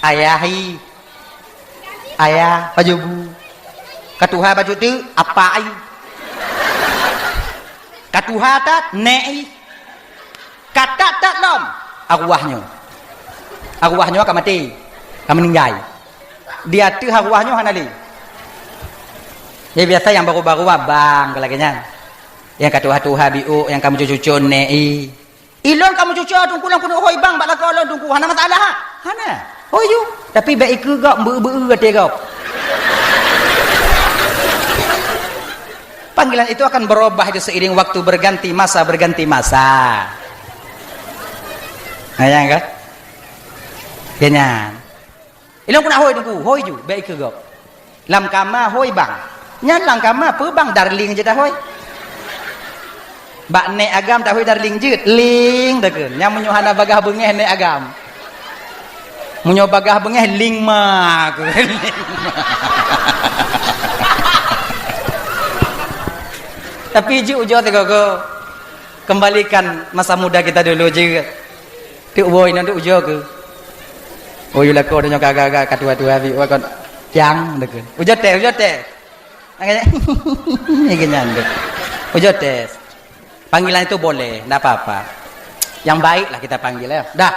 ayah i. Ayah, baju bu. Ka tuha baju tu, apa i. Ka tuha that, nek i. Ka that-that lom, arwah nyoe. Arwah nyoe ka maté, ka meuninggai. Di ateueh arwah nyoe hana lé. Jadi biasa nyang baru-baru abang ka lagèe nyan. Nyang ka tuha-tuha biôk, nyang ka meucucu-cucu nek i. Ilôn ka meucucu teungku lôn keuneuk hôi bang bak lakoe lôn teungku. Hana masalah ha? Hana. Hôi ju. Tapi bèk ikeue gob, beu-beu até gob. Panggilan itu akan berubah itu seiring waktu berganti masa, berganti masa. Nah, ya kan? Ya, nyan. Ilôn keuneuk hôi teungku, hôi ju, bèk ikeue gob. Lam kama hôi bang. Nyan lam kama peue bang, darling jeuet hôi. Bak nek agam tahôi darling jeuet, ling takheun. Nyan meunyoe hana bagah beungèh nek agam. Meunyoe bagah beungèh ling ma. Tapi jeuet ujoe sigoe-goe. Kembalikan masa muda kita dulu jeuet. Tuk woi, nang tuk ujoe ke? Oh, yue lakoe tanyoe ka agak-agak ka tuha-tuha bit, wah kon. Cang, deukeue. Ujoe teh, ujoe teh. Agaknya, ni kenyan tu. Ujoe teh. Panggilan itu boleh, ndak apa-apa. Yang baiklah kita panggil, ya. Dah.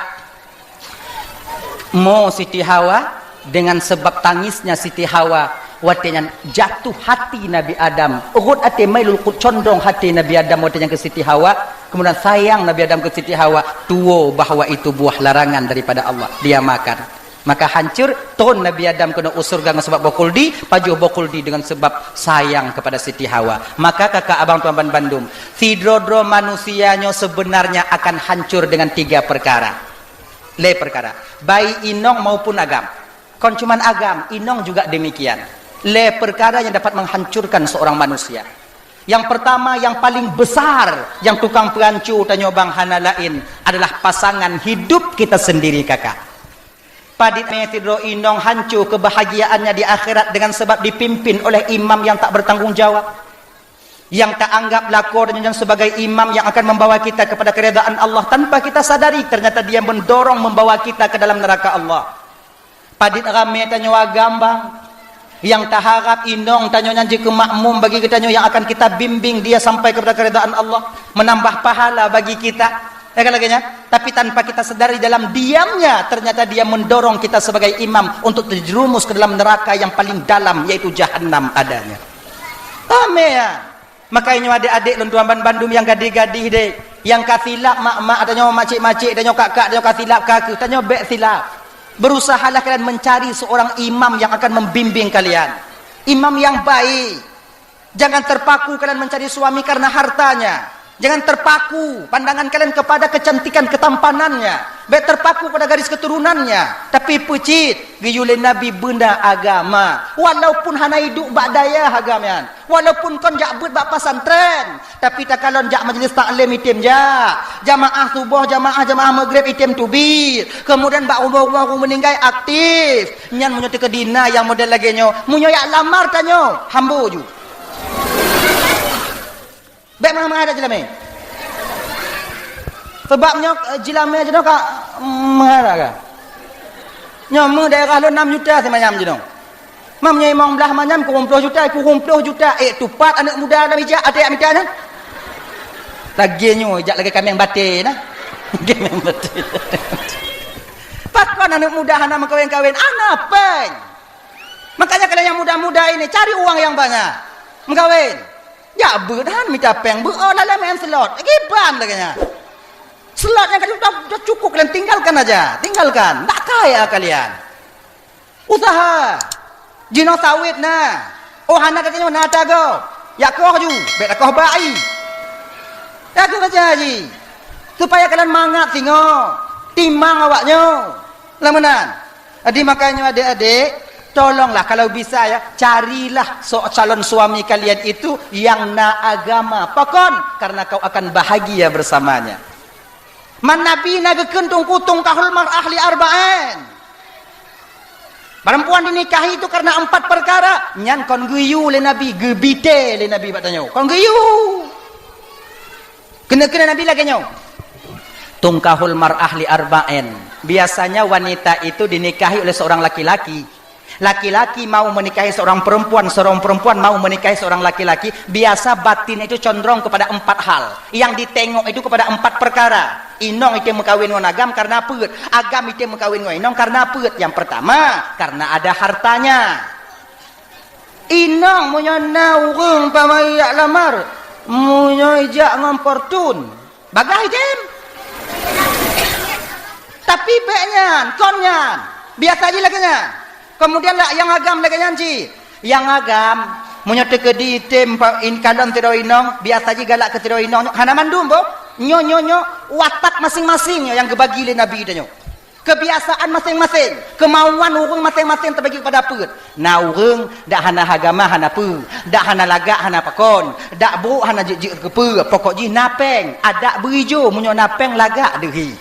Mo Siti Hawa, dengan sebab tangisnya Siti Hawa, watée nyan jatuh hati Nabi Adam. Rhot até mailul qut condong hati Nabi Adam watée nyan keu Siti Hawa. Kemudian sayang Nabi Adam keu Siti Hawa, tuwo bahwa itu buah larangan daripada Allah. Dia makan. Maka hancur, thon Nabi Adam keunoe u syeuruga ngon sabab boh khuldi, pajoh boh khuldi dengan sebab sayang kepada Siti Hawa. Maka kakak abang tuan ban bandum, sidroe-droe manusia nyoe sebenarnya akan hancur dengan tiga perkara. Lé perkara. Baik inong maupun agam. Kon cuman agam, inong juga demikian. Lé perkara yang dapat menghancurkan seorang manusia. Yang pertama, yang paling besar, yang tukang peuhanco tanyoe bang hana laén adalah pasangan hidup kita sendiri, kakak. Padit mé sidroe inong hanco kebahagiaannya di akhirat dengan sebab dipimpin oleh imam yang tak bertanggung jawab, yang tak anggap lakoe dan sebagai imam yang akan membawa kita kepada keridaan Allah tanpa kita sadari, ternyata dia mendorong membawa kita ke dalam neraka Allah. Padit ramé tanyoe agam, bang. Yang taharap inong tanyoe nyan jeuet keu makmum bagi geutanyoe yang akan kita bimbing dia sampai kepada keridaan Allah, menambah pahala bagi kita. Ya kan lagée nyan? Tapi tanpa kita sadari, dalam diamnya, ternyata dia mendorong kita sebagai imam untuk terjerumus ke dalam neraka yang paling dalam, yaitu jahanam adanya. Ramé ya. Makajih nyoe adék-adék lôn tuan ban bandum nyang gadih-gadih deh, nyang ka silap mak-mak tanyoe, macik-macik tanyoe, kak-kak tanyoe ka silap, ka keuh tanyoe bék silap. Berusahalah kalian mencari seorang imam yang akan membimbing kalian. Imam yang baik. Jangan terpaku kalian mencari suami karena hartanya. Jangan terpaku pandangan kalian kepada kecantikan ketampanannya. Bék terpaku pada garis keturunannya. Tapi peucit, geuyue lé Nabi beuna agama. Walaupun hana iduek bak dayah agam nyan. Walaupun kon jak beuet bak pesantren, tapi takalon jak majlis taklim item jak. Jamaah suboh, jamaah, jamaah maghrib item teubiet. Kemudian bak rumoh-rumoh ureueng meuninggai aktif. Nyan meunyoe teukeudi na nyang model lagée nyoe, meunyoe jak lamar tanyoe, hambo ju. Bék meuhah-meuhah dak jilamé. Sebab nyoe, eh, jilamé jinoe ka, mm, meuhara ka. Nyoe meu daerah lôn nam juta simanyam jinoe. Mam nyoe limong blaih manyam kureueng ploh juta, kureueng ploh juta. Eh, tupat aneuk muda lam ijak, até jak mita nyan. Lagée nyoe ijak lagée kaméng batée na. Kaméng batée. Pakon aneuk muda hana meukawen-kawen? Hana péng. Makanya kalian yang muda-muda ini cari uang yang banyak. Meukawen. Jak beuet han mita péng beuet, oh, lalai main slot. Giban lagée nyan. Slot nyang ka cukup kalian tinggalkan aja, tinggalkan. Ndak kaya kalian. Usaha. Jinoe sawét na. Oh, hana gata nyoe na ata gob. Jak koh ju, bék takoh bak ie. Jaga kerja ji. Supaya kalian mangat singoh. Timang awak nyoe. Lam meunan. Jadi makanya adék-adék, tolonglah kalau bisa ya, carilah so-, calon suami kalian itu yang na agama. Pakon? Karena kau akan bahagia bersamanya. Man Nabi na geukheun teungku, "Tunkahul mar'ah li arba'in." Perempuan dinikahi itu karena empat perkara. Nyan kon geuyue lé Nabi, geubité lé Nabi bak tanyoe. Kon geuyue. Keuneuk-keuneuk Nabi lagée nyoe, "Tunkahul mar'ah li arba'in." Biasanya wanita itu dinikahi oleh seorang laki-laki. Laki-laki mau menikahi seorang perempuan, seorang perempuan mau menikahi seorang laki-laki, biasa batin itu condong kepada empat hal. Yang ditengok itu kepada empat perkara. Inong item meukawen ngon agam karena peuet. Agam item meukawen ngon inong karena peuet. Yang pertama, karena ada hartanya. Inong meunyoe na ureuëng pamai jak lamar, meunyoe jak ngon Fortune, bagah item. Tapi bék nyan, kon nyan. Biasa jih lagée nyan. Kemudian lah nyang agam lagée nyan cit. Nyang agam, meunyoe teukeudi item pa-, in-, kalon sidroe inong, biasa jih galak keu sidroe inong, hana mandum boh. Nyoe, nyoe, nyoe, watak masing-masing nyoe nyang geubagi lé Nabi tanyoe. Kebiasaan masing-masing, kemauan ureuëng masing-masing teubagi kepada peuet. Na ureuëng dak hana agama hana peue, dak hana lagak hana pakon, dak brok hana jeuet-jeuet keu peue, pokok jih na péng, adak beuijo meunyoe na péng lagak deuhi.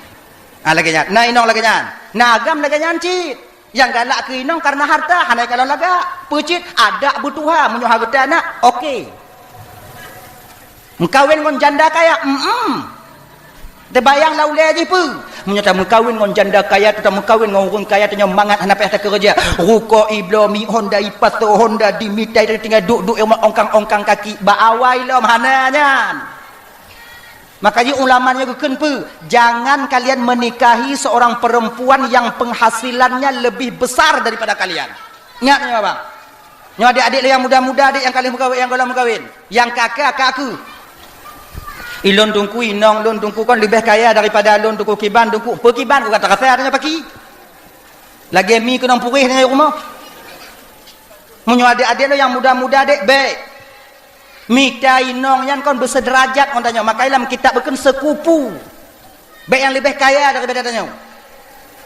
Ha, lagée nyan, na inong lagée nyan, na agam lagée nyan cit. Nyang galak keu inong karena harta, hana kalon lagak. Peucit, adak beutuha meunyoe harta na, oke. Meukawen ngon janda kaya, mm-mm. Teubayang lam ulée jih peue? Meunyoe tameukawen ngon janda kaya, tameukawen ngon ureuëng kaya, tanyoe mangat hana payah takeureuja. Rukok ibloe, mi Honda, ipasoe Honda, dimita, tinggai duek-duek ongkang-ongkang kaki, bak awai lom hana nyan. Maka jih ulama nyoe geukheun peue? Jangan kalian menikahi seorang perempuan yang penghasilannya lebih besar daripada kalian. Ingat nyoe, bang. Nyoe adik-adik lôn nyang muda-muda, adik nyang ka lheueh meukawen, nyang gohlom meukawen. Nyang ka-ka, ka keu. Ilôn teungku, inong lôn teungku kon leubeh kaya daripada lôn teungku kiban, teungku. Peue kiban, bukan terasa adanya paki. Lagée mi keunong purih nyan rumoh. Meunyoe adik-adik lôn nyang muda-muda dek, bék. Mita inong nyan kon beuseuderajat ngon tanyoe, maka lam kitab geukheun sekupu. Bék nyang leubeh kaya daripada tanyoe.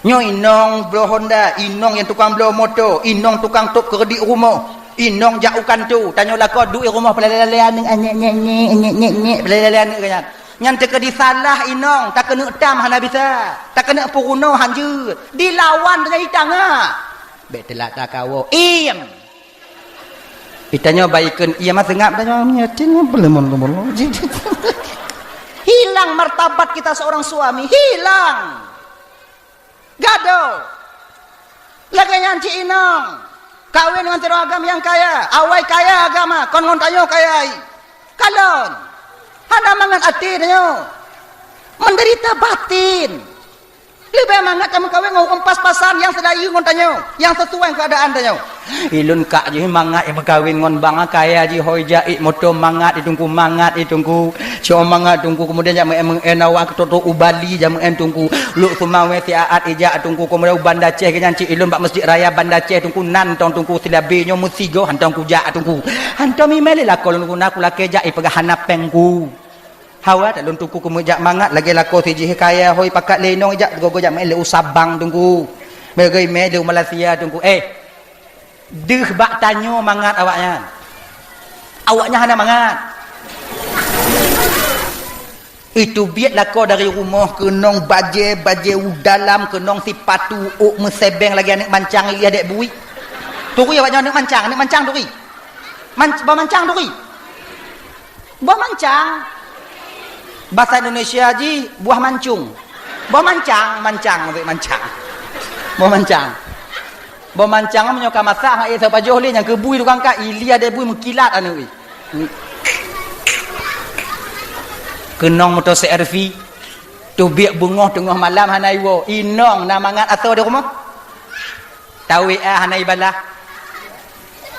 Nyoe inong bloe Honda, inong nyang tukang bloe moto, inong tukang tôb keureudik rumoh, inong jak u kantô, tanyoe lakoe duek rumoh peulale-lale aneuk, nyek, nyek, nyek, nyek, nyek, nyek, peulale-lale aneuk nyan. Nyan teukeudi salah inong, takeuneuk tam hana bisa, takeuneuk peurunoe hanjeuet, dilawan tanyoe itangah. Bék teulat takawoe, iem. Itanyoe baikon, iya mah seungab tanyoe nyatin, belemon-lemon. Hilang martabat kita seorang suami, hilang. Gadoh. Lagée nyan cit inong. Kawen ngon sidroe agam nyang kaya, awai kaya agama, kon ngon tanyoe kaya. Kalon. Hana mangat até tanyoe. Menderita batin. Leubeh mangat tameukawen ngon ureuëng pas-pasan nyang seulayeue ngon tanyoe, nyang sesuai keadaan tanyoe. Ilôn kak jih mangat nyang meukawen ngon bang kaya jih, hôi jak, ié moto mangat, ié teungku mangat, ié teungku. Cok mangat teungku, keumudian jak meu'en-meu'en awak keu trok-trok u Bali, jak meu'en teungku. Lok Seumawé siat ijak teungku, keumudian u Banda Aceh geuh nyan cit ilôn bak Masjid Raya Banda Aceh teungku, nan tong teungku silabe nyoe meusigoe hantom kujak teungku. Hantom imé lé lakoe lôn guna kulakée jak, ipeugah hana péng ku. Hawa that lôn teungku keumeujak mangat lagée lakoe sijih kaya hôi pakat lé inong ijak gogo jak meu'en lé u Sabang teungku. Meugai mé lé u Malaysia teungku. Eh, deuh bak tanyoe mangat awaknyan. Awaknyan hana mangat. Itu biet lakoe dari rumoh keunong bajée, bajée u dalam keunong sipatu ôk meusebeng lagée aneuk mancang iliah dek bui. Turi awaknyan aneuk mancang, aneuk mancang turi. Man-, bah mancang turi. Buah mancang. Bahasa Indonesia jih buah mancung. Buah mancang, mancang, maksud mancang. Buah mancang. Buah mancang meunyoe ka masak, hak ék sapajoh lé nyang keubui tukang kat, ilia debui meukilat aneuk. Keunong moto C R V. Teubiet beungoh teungoh malam hana iwoe. Inong na mangat asoe di rumoh. Tawé ah hana ibalah.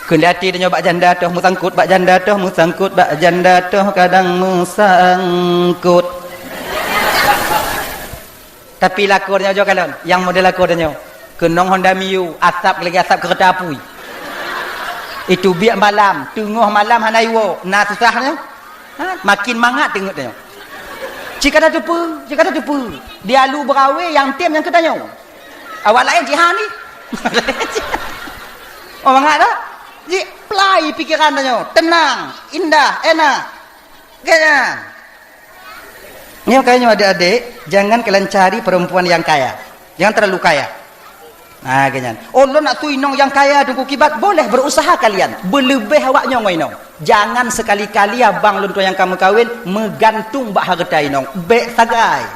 Keundati tanyoe bak janda toh meusangkot, bak janda toh meusangkot, bak janda toh kadang meusangkot. Tapi lakoe tanyoe jo kalon, nyang model lakoe tanyoe. Keunong Honda Mio, asap lagi asap keureuta apui. Itu biet malam, teungoh malam hana iwoe, na susah nyoe. Ha? Makin mangat teungeut tanyoe. Cik kata teupeu, cik kata teupeu. Di alu beurawe nyang tem nyang keu tanyoe. Awak laén jihan ni. Oh, mangat dah? Ji plai pikiran tanyoe, tenang, indah, enak. Kaya. Nyoe kaya nyoe adik-adik, jangan kalian cari perempuan yang kaya. Jangan terlalu kaya. Ha, ganyan. Oh, lôn nak su inong nyang kaya teungku kiban, boleh berusaha kalian. Beuleubeh awak nyoe ngon inong. Jangan sekali-kali abang lôn tuan nyang ka meukawen meugantung bak hareuta inong. Bék sagai.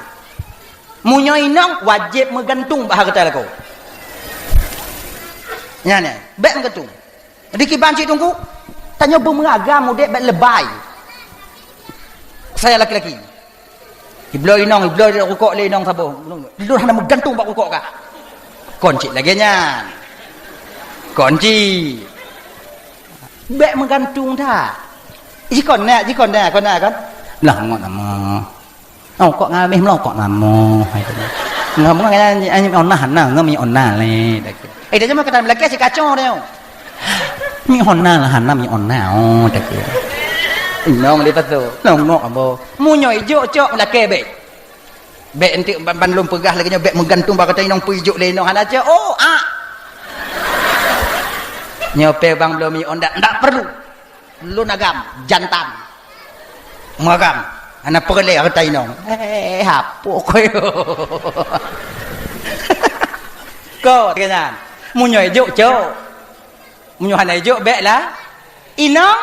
Meunyoe inong wajéb meugantung bak hareuta lakoe. Nyan, nyan. Bék meugantung. Di kiban cit teungku, tanyoe beumeuragam udeb bék lebai. Saya laki-laki. Ibloe inong, ibloe rukok lé inong saboh. Lôn hana meugantung bak rukok kah? Kon cit lagée nyan. Kon cit. Bék meugantung that. Jikon na, jikon na, kon na kon. Lah ngon nama. Oh, kok ngameh meulokok namo, hai tu. Ngomong nyan, nyan, nyan, onah na, ngom nyan onah lé, dak. Eh, dia cuma kata melakèe si kacau dia. Mi onah lah, hana mi onah, oh, dak. Inong dia tu. Nongok abo. Meunyoe ijok cok melakèe bék. Bék enteuk ban, ban lôn peugah lagèe nyoe, bék meugantung bak kata inong peuijok lé inong hana cok. Oh, ah. Nyoe pé bang belom mi ondak, ndak perlu. Lôn agam, jantan. Meuagam. Hana peureulèe hareuta inong. Eh, hapok koyo. Ko, keu nyan. Meunyoe ijok, cok. Meunyoe hana ijok, bék lah. Inong,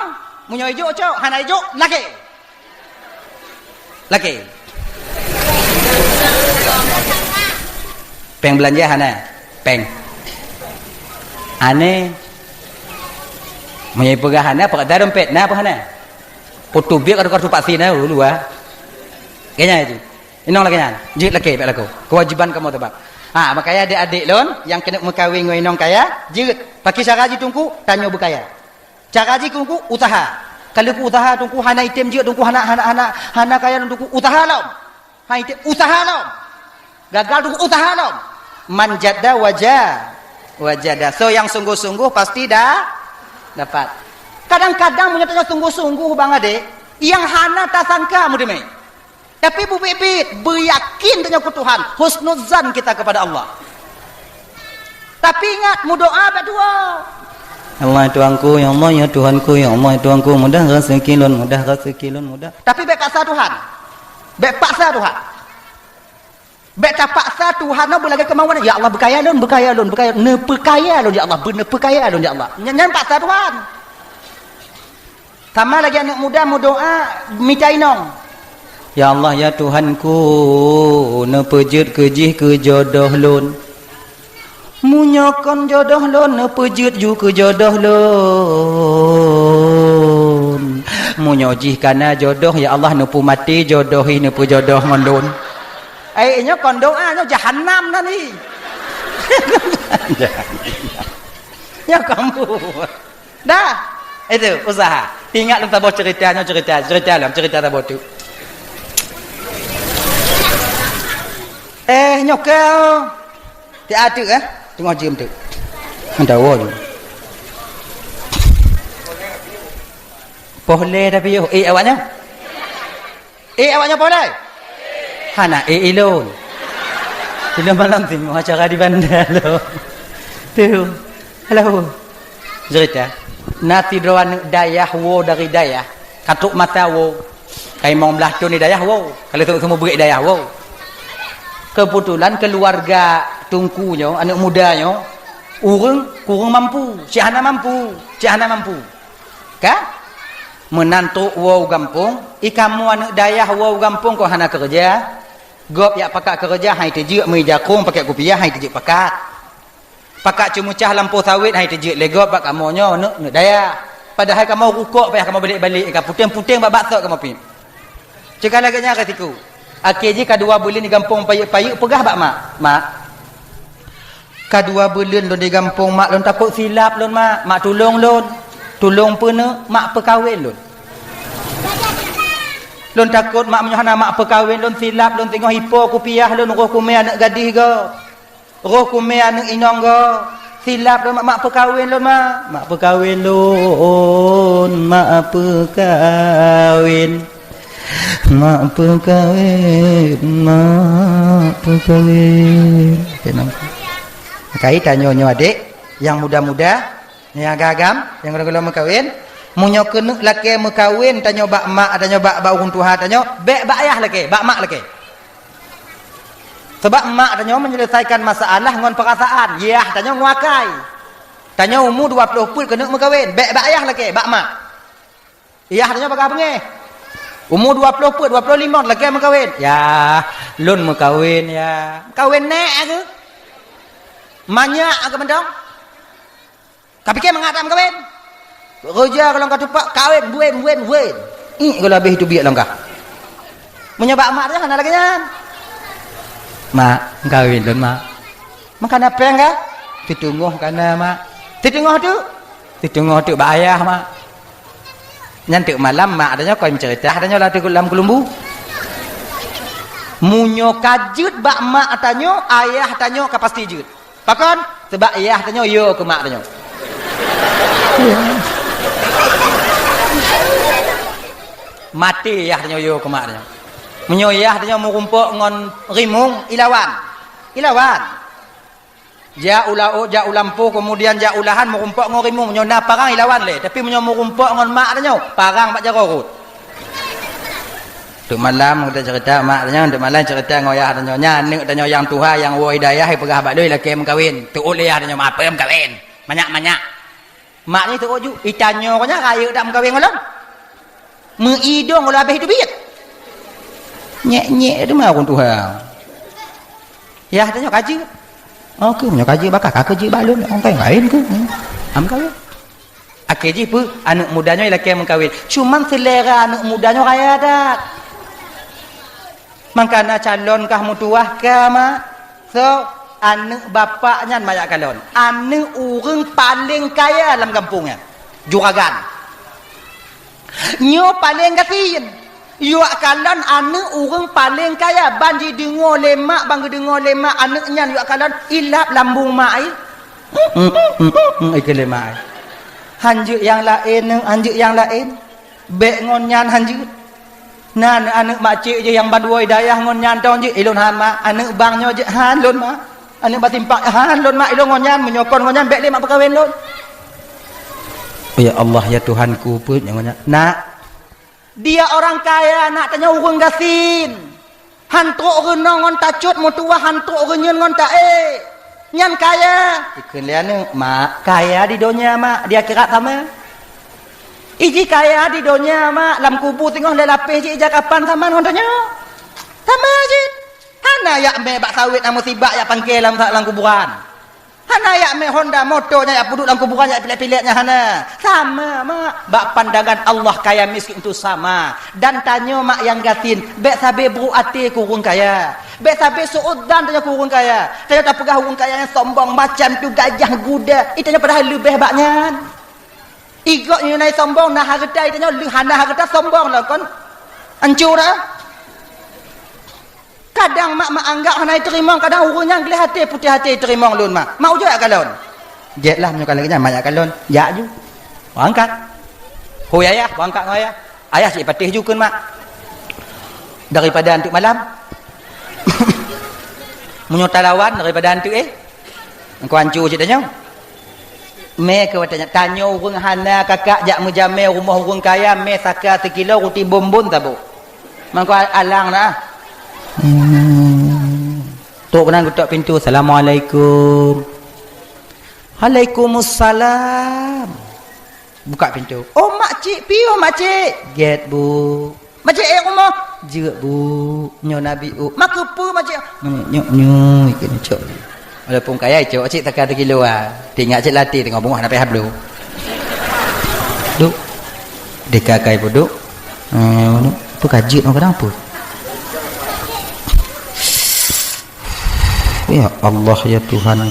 meunyoe ijok, cok. Hana ijok, lakèe. Lakèe. Péng beulanja hana? Péng. Aneh. Meunyoe peugah hana, peugah dompet na apa hana? Foto biek atau kartu vaksin na dulu ah. Kayaknya itu. Inong lagèe nyan, jeuet lakèe bèk lakoe. Keuwajéban kamoe sabab. Ha, makajih adék-adék lôn nyang keuneuk meukawen ngon inong kaya, jeuet. Pakri cara jih Teungku, tanyoe beukaya. Cara jih Teungku, useuha. Ka lheueh keu useuha Teungku hana item jeuet Teungku hana, hana, hana, hana kaya lôn Teungku, useuha lom. Hana item, useuha lom. Gagal Teungku, useuha lom. Man jadda waja-, wajada. So nyang sungguh-sungguh pasti da-, dapat. Kadang-kadang meunyoe tanyoe sungguh-sungguh bang adék, nyang hana tasangka meuteumé. Tapi beubiet-biet, beuyakin tanyoe keu Tuhan, husnuzan kita kepada Allah. Tapi ingat, meudoa bèk tuwoe. "Ya Allah, ya Tuhanku, ya Allah, ya Tuhanku, ya Allah, ya Tuhanku, mudah rezeki lôn, mudah rezeki lôn, mudah." Tapi bèk paksa Tuhan. Bèk paksa Tuhan. Bèk tapaksa Tuhan nyoe beulagèe keumauan, "Ya Allah, beukaya lôn, beukaya lôn, beukaya, neupeukaya lôn, ya Allah, beu-, neupeukaya lôn, ya Allah." Nyan, nyan paksa Tuhan. Sama lagèe aneuk muda meudoa mita inong. "Ya Allah, ya Tuhanku, neupeujeuet keu jih keu jodoh lôn. Meunyoe kon jodoh lôn, neupeujeuet ju keu jodoh lôn. Meunyoe jih kana jodoh, ya Allah, neupeumaté jodoh jih neupeujodoh ngon lôn." Eh, nyoe kon doa, nyoe jahanam nan ni. Nyoe kon buet. Dah. Itu, useuha. Ingat lôn saboh cerita nyoe, cerita, cerita lom, cerita saboh tu. Eh, nyoe keu. Tiep teuk, eh? Teungoh jeuem teuk. Mantap, woe. Poh lhèe tapi yoh. Eh, awaknyan? Eh, awaknyan poh lhèe? Hana eh, eh lôn. Silôn malam singoh acara di Banda lôn. Tu. Halo. Cerita. Na sidroe aneuk dayah woe dari dayah. Ka trok masa woe. Ka limong blaih thon di dayah woe. Ka lheueh trok seumeubeuet dayah woe. Keubeutulan keuluwarga Teungku nyoe, aneuk muda nyoe, ureueng kureueng mampu, cit hana mampu, cit hana mampu. Ka? Meunan trok woe u gampông, i kamoe aneuk dayah woe u gampông kon hana keureuja. Gob jak pakat keureuja, han teujeuet meuija krueng pakèt kupiah, han teujeuet pakat. Pakat ceumeucah lampôh sawét, han teujeuet lé gob bak kamoe nyoe, aneuk, aneuk dayah. Padahai kamoe rukok payah kamoe balek-balek, ka puténg-puténg bak baksot kamoe piep. Cit ka lagèe nyan resiko. Akhé jih ka dua buleuen di gampông payeuk-payeuk peugah bak mak, "Mak, ka dua buleuen lôn di gampông, mak, lôn takot silap lôn, mak. Mak, tulông lôn. Tulông peue neuk, mak, peukawen lôn. Lôn takot, mak, meunyoe hana mak peukawen lôn, silap lôn singoh ipo kupiah lôn, roh kumé aneuk gadih gob." Roh kumé aneuk inong gob, silap lôn, mak, mak peukawen lôn, mak. Mak peukawen lôn, mak peukawen. Mak peukawen, mak peukawen. Keunoe. Ka i tanyoe nyoe adék, nyang muda-muda, nyang agam-agam, nyang gohlom-gohlom meukawen. Meunyoe keuneuk lakèe meukawen tanyoe bak mak, tanyoe bak, bak ureueng tuha tanyoe, bèk bak ayah lakèe, bak mak lakèe. Sabab mak tanyoe menyelesaikan masalah ngon perasaan, yah tanyoe ngon akai. Tanyoe umu dua ploh peuet keuneuk meukawen, bèk bak yah lakèe, bak mak. Yah tanyoe bagah beungéh. Umu dua ploh peuet, dua ploh limong lakèe meukawen. Yah, lôn meukawen, yah. Kawen nèk keuh? Manyak keuh mantong? Ka pike mangat that meukawen? Roja gohlom ka tupak, kawen, wen, wen, wen. Ih, gohlom habéh teubiet lom kah. Meunyoe bak mak teuh hana lagèe nyan. "Mak, kawen lôn, mak." "Meukawen péng kah?" "Siteungoh kana, mak." "Siteungoh teuk?" "Siteungoh teuk bak ayah, mak." Nyan teuk malam mak tanyoe kon meuceurita, tanyoe lam teuk lam keulumbu. Meunyoe ka jeuet bak mak tanyoe, ayah tanyoe ka pasti jeuet. Pakon? Sabab yah tanyoe yo keu mak tanyoe. Maté yah tanyoe yo keu mak tanyoe. Meunyoe yah tanyoe meurumpok ngon rimueng, ilawan. Ilawan. Jak u laôt, jak u lampôh, keumudian jak u lahan meurumpok ngon rimueng. Meunyoe na parang ilawan lé, tapi meunyoe meurumpok ngon mak tanyoe, parang bak jaroe rhot. Teuk malam geutanyoe cerita mak tanyoe, teuk malam cerita ngon yah tanyoe. Nyan aneuk tanyoe nyang tuha nyang woe di dayah, ipeugah bak lôn lakèe meukawen. Teuôt lé yah tanyoe, "Mak, peue meukawen? Manyak-manyak." Mak nyoe teuôt ju, "Itanyoe nyoe rayeuk that meukawen ngon lôn? Meuidong lôn habéh teubiet." Nyèk-nyèk teuma ureueng tuha. Yah, tanyoe ka jeuet. Oh, keuh, meunyoe ka jeuet, baka ka keuh jeuet bak lôn, orang laén keuh. Hmm. Am kawin. Akhé jih peue? Aneuk muda nyoe ilakée meukawen. Cuman seulera aneuk muda nyoe raya that. Mangkana calon kah meutuwah ka, mak. So, aneuk bapak nyan mak jak kalon. Aneuk ureuëng paleng kaya lam gampông nyan. Juragan. Nyoe paleng gasien. Yuak kalon aneuk ureuëng paleng kaya, ban jideungoe lé mak, ban geudeungoe lé mak aneuk nyan yuak kalon, ilab lambung mak ai. Ai keu lé mak ai. Hanjeuet nyang laén, hanjeuet nyang laén. Bék ngon nyan hanjeuet. Na aneuk-aneuk makcik jih nyang bandua dayah ngon nyan tong jih, ilôn han mak, aneuk bang nyoe jih han lôn mak. Aneuk bak simpang han lôn mak, ilôn ngon nyan, meunyoe kon ngon nyan bék lé mak peukawen lôn. Ya Allah, ya Tuhanku, peue nyang ngon nyan. Nak, dia orang kaya, nak, tanyoe ureuëng gasien. Han trok reunoe ngon tacot meutuwah, han trok reunyeun ngon taék. Nyan kaya. Ikheun lé aneuk, mak, kaya di donya, mak, di akhirat sama. Iji kaya di donya, mak, lam kubu singoh lé lapéh jih ija kapan sama ngon tanyoe. Sama jih. Hana yak mé bak sawét na musibah yak pangke lam, lam kuburan. Hana yak mé Honda moto nyan yak peuduek lam kuburan yak pilek-pilek nyan hana. Sama, mak. Bak pandangan Allah kaya miskin itu sama. Dan tanyoe, mak, nyang gasien, bék sabe buruk até keu ureuëng kaya. Bék sabe suudzan tanyoe keu ureuëng kaya. Tanyoe tapeugah ureuëng kaya nyang sombong macam tu gajah guda. Itanyoe padahai leubeh bak nyan. Igok nyoe nai sombong, na hareuta itanyoe leuh hana hareuta sombong lom kon. Ancu dah. Kadang mak, mak anggap hana iteurimong, kadang ureuëng nyang gleh até putéh até iteurimong lôn mak. Mak ujoe jak kalon. Jeuet lah meunyoe ka lagée nyan mak jak kalon. Jak ju. Bangkat. Hôi ayah, bangkat ngon ayah. Ayah cit patéh ju kheun mak. Daripada antuk malam. Meunyoe talawan daripada antuk eh. Engkau ancu cit tanyoe. Mé keu watée nyan, tanyoe ureuëng hana kakak jak meujamé rumoh ureuëng kaya, mé saka sikilo ruti bonbon saboh. Mangko alang na. Hmm. Tok keunan geutok pintu, "Assalamualaikum." "Waalaikumsalam." Buka pintu. "Oh, makcik, piôh makcik." "Gét, Bu." "Makcik ék rumoh?" "Jeuet, Bu. Nyoe na bi u." "Makeupeue makcik?" "Nyoe, nyoe, nyoe, ikut cok." Walaupun kaya cok cik taka teukilu ah. Tingak cik lati tengok bungah na payah blu. Duk. Deka kai pun duk. Eh, duk. Apa kajut orang kadang apa? Ya Allah, ya Tuhan.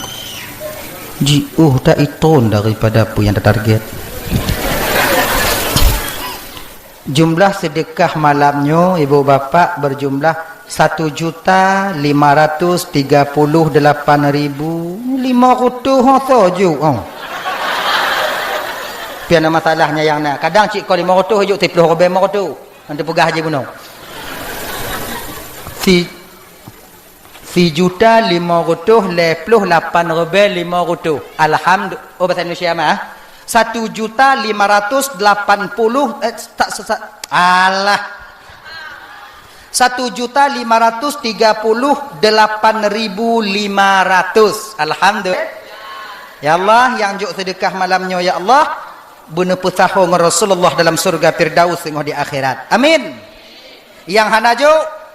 Jiôh tak itron daripada apa yang tertarget. Jumlah sedekah malam nyoe, ibu bapak, berjumlah satu juta lima ratus tiga puluh delapan ribu lima ratus ho soju. Oh. Pian masalahnya yang na. Kadang cik ko lima ratus juk tiga puluh ribu lima ratus. Nanti peugah je bunoe. Si Sijuta lima ratus lhèe ploh lapan ribèe lima ratus. Alhamdu-, oh, bahasa Indonesia mah. Satu juta lima ratus delapan puluh, eh, tak, se-, se-, alah. Satu juta lima ratus tiga puluh delapan ribu lima ratus. Alhamdulillah. Ya Allah, nyang jok sedekah malam nyoe, ya Allah, beuneupeusaho ngon Rasulullah dalam syurga Firdaus singoh di akhirat. Amin. Nyang hana jok.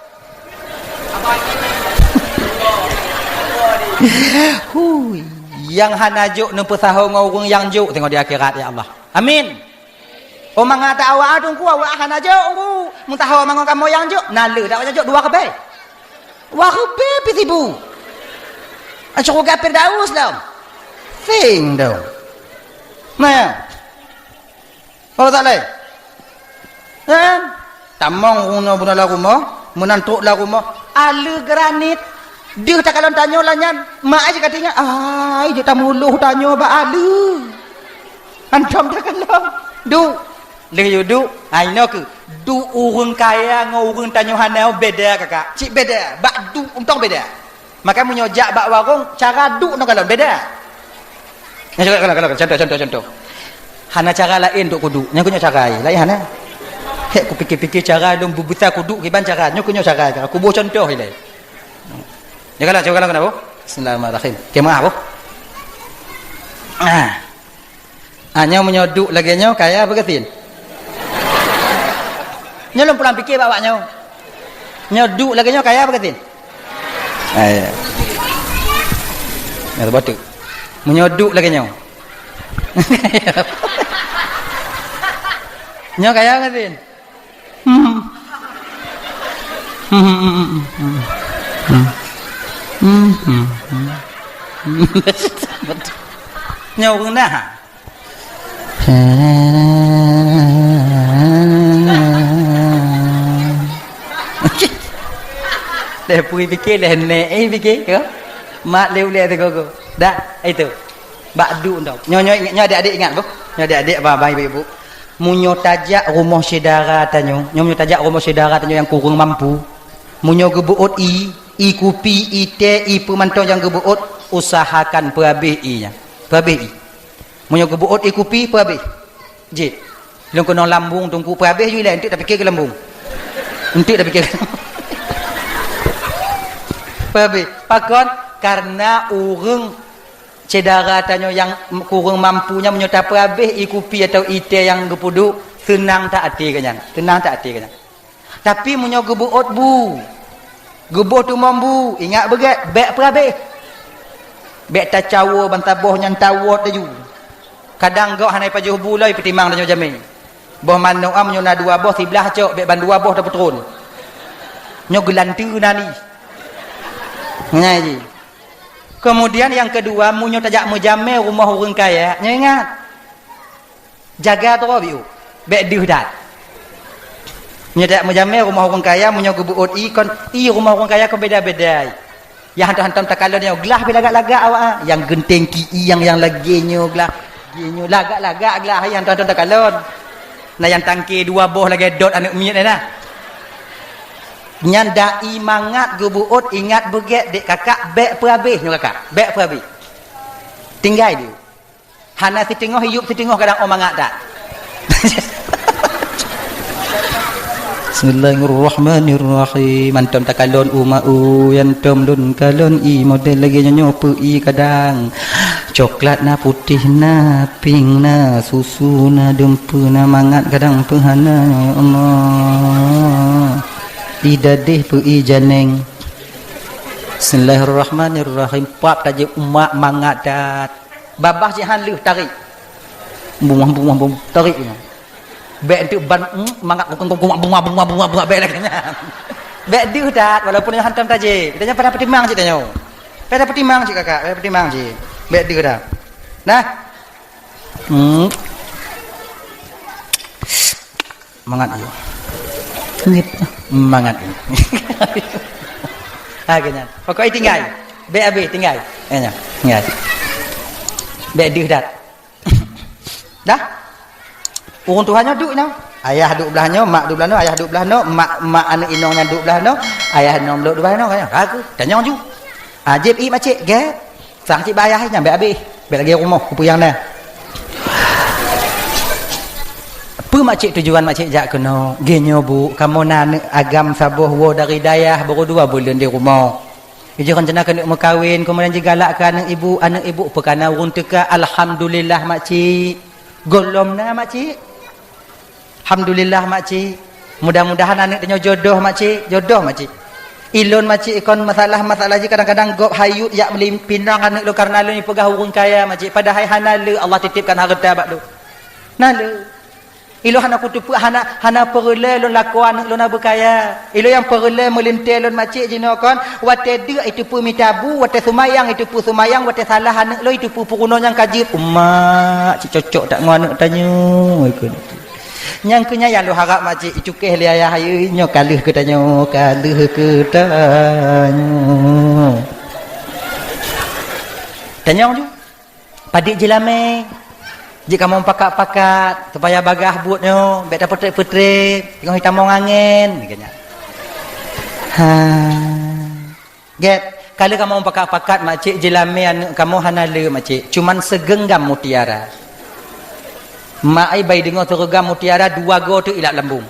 Hui, nyang hana jok neupeusaho ngon ureueng nyang jok singoh di akhirat, ya Allah. Amin. Oh, mangat awak teungku, awak hana jok, teungku. Meusaho mangat kamoe nyang jok, na le dak nyang jok dua ribèe. Dua ribèe pih sibu. Syurga Firdaus dong. Sing dong. Nah. Bapak tak lé? Kan? Tamong runoe bunoe lam rumoh, meunan trok lam rumoh, ale granit. Deuh takalon tanyoe lagèe nyan, mak ai ka teuingat, ai jeuet tamuluh tanyoe bak ale. Hantom takalon. Duek. Lheuh yue duek, ha inoe keuh. Duek ureueng kaya ngon ureueng tanyoe hana beda, kakak. Cit beda, bak duek untông beda. Maka meunyoe jak bak warong, cara duek ngon kalon beda. Nyan, contoh, contoh, contoh, contoh. Hana cara laén untuk kuduek. Nyan keuh nyoe cara laén hana. Hek kupikir-pikir cara lôn beubisa kuduek kiban cara. Nyoe keuh nyoe cara. Kuboh contoh ilèe. Nyoe kalon, cuba kalon keunoe, Bu. Bismillahirrahmanirrahim. Keu maaf, Bu. Ah. Ah, nyoe meunyoe duek lagèe nyoe kaya apa gasien? Nyoe lôn pulang pikir bak awak nyoe. Nyoe duek lagèe nyoe kaya apa gasien? Ah, ya. Nyoe batuk. Meunyoe duek lagèe nyoe. Nyoe kaya ngadien. Hmm. Hmm, hmm, hmm, hmm, hmm. Hmm, hmm, hmm, hmm. Nyoe ureueng na. Lé pui pike, lé nek, eh, pike, ya. Mat lé ulèe sigoe-goe. Dah, itu. Bak duek nyoe. Nyoe, nyoe, nyoe adik-adik ingat, boh. Nyoe adik-adik, abang, abang, ibu-ibu. Meunyoe tajak rumoh syedara tanyoe, nyoe meunyoe tajak rumoh syedara tanyoe nyang kureueng mampu, meunyoe geubeuôt ie, ie kupi, ie teh, ie peue mantong nyang geubeuôt, usahakan peuhabéh ie nyan. Peuhabéh ie. Meunyoe geubeuôt ie kupi, peuhabéh. Jeuet. Lôn keunong lambung teungku, peuhabéh ju ilèe, eunteuk tapike keu lambung. Eunteuk tapike keu peuhabéh. Pakon? Karena ureueng syedara tanyoe nyang kureueng mampu nyan, meunyoe tapeuhabéh ie kupi atawa ie teh nyang geupeuduek, seunang that até geuh nyan. Seunang that até geuh nyan. Tapi meunyoe geubeuôt bu, geuboh teumom bu, ingat beugèt, bèk peuhabéh. Bèk tacawoe ban saboh nyan tawot laju. Kadang gob hana jipajoh bu lom, ipeutimang tanyoe jamèe. Boh manok, ah, meunyoe na dua boh, siblah cok, bèk ban dua boh tapeutron. Nyoe geulanteue na ni. Nyan jih. Kemudian nyang keudua, meunyoe tajak meujamèe rumoh ureueng kaya, nyoe ingat. Jaga droe biôh, bèk deuh that. Meunyoe tajak meujamèe rumoh ureueng kaya, meunyoe geubeuôt ie kon, ie rumoh ureueng kaya kon beda-beda. Nyang hantom-hantom takalon nyoe, glah pih lagak-lagak awak, ah. Nyang geunteng ki ie, nyang, nyang lagèe nyoe glah, lagèe nyoe, lagak-lagak glah, nyang hantom-hantom takalon. Na nyang tangke dua boh lagèe dot aneuk miet na. Nyan dai mangat geubeuôt, ingat beugèt, dek kakak, bèk peuhabéh nyoe kakak, bèk peuhabéh. Tinggai deuh. Hana siteungoh iyup, siteungoh kadang 'oh mangat that. Bismillahirrahmanirrahim. Hantom takalon u ma u, hantom lôn kalon ie model lagèe nyoe, nyoe peue ie kadang. Coklat na, putéh na, pink na, susu na, dum peue na, mangat kadang peue hana, ya Allah. Ie dadeh peue ie janeng. Bismillahirrahmanirrahim. Pap tajak u ma mangat that. Babah jihan lheueh tarék. Bungah, bungah, bungah, tarék nyan. Bèk eunteuk ban, mm, mangat kukung, kukung, bungah, bungah, bungah, bungah, bèk lagèe nyan. Bèk deuh that, walaupun nyoe hantom tajak. Tanyoe padahai peutimang cit tanyoe. Padahai peutimang cit kakak, padahai peutimang cit. Bèk deuh that. Nah. Hmm. Mangat yuk. Mangat yuk. Ha, keu nyan. Pokok jih tinggai. Bèk habéh, tinggai. Ha, nyan. Tinggai. Bèk deuh that. Dah? Ureueng tuha nyoe duek nyoe. Ayah duek blah nyoe, mak duek blah nyoe, ayah duek blah nyoe, mak, mak aneuk inong nyan duek blah nyoe, ayah inong lôn duek blah nyoe, kan? Aku tanyong ju. Ah, jieb ie makcik, gèt. Sang cit bak ayah nyan bèk habéh. Bèk lagèe rumoh kupeue nyang na. Peue makcik tujuan makcik jak keunoe? Geuh nyoe, Bu, kamoe na aneuk agam saboh woe dari dayah, baru dua buleuen di rumoh. Jih rencana keuneuk meukawen, keumudian jigalak keu aneuk ibu, aneuk ibu peukana ureueng teuka, alhamdulillah, makcik. Gohlom na, makcik. Alhamdulillah, makcik. Mudah-mudahan aneuk tanyoe jodoh, makcik. Jodoh, makcik. Ilôn, makcik, kon masalah-masalah jih kadang-kadang gob hayut jak meulim-, pinang aneuk lôn karena lôn jipeugah ureueng kaya, makcik. Padahai hana le Allah titipkan hareuta bak lôn. Na le. Ilôn hana kuteupeue, hana, hana peureulèe lôn lakoe aneuk lôn na beukaya. Ilôn nyang peureulèe meulintèe lôn, makcik, jinoe kon, watèe deuk jiteupeue mita bu, watèe seumayang jiteupeue seumayang, watèe salah aneuk lôn jiteupeue peurunoe nyang ka jeuet. Umak, cit cocok that ngon aneuk tanyoe, ikheun. Nyang keu nyan nyang lôn harap, makcik, icukéh lé ayah, nyoe ka lheueh keu tanyoe, ka lheueh keu tanyoe. Tanyong ju. Padit jeulamé. Jeuet kamoe pakat-pakat, supaya bagaih buet nyoe, bèk tapeutrép-peutrép, teungoh jitamong angén, geuh nyan. Ha. Gèt, ka lheueh kamoe pakat-pakat, makcik, jeulamé aneuk kamoe hana le, makcik. Cuman sigenggam mutiara. Mak ai bai deungoe sigenggam mutiara, dua goe teuk ilap lambung.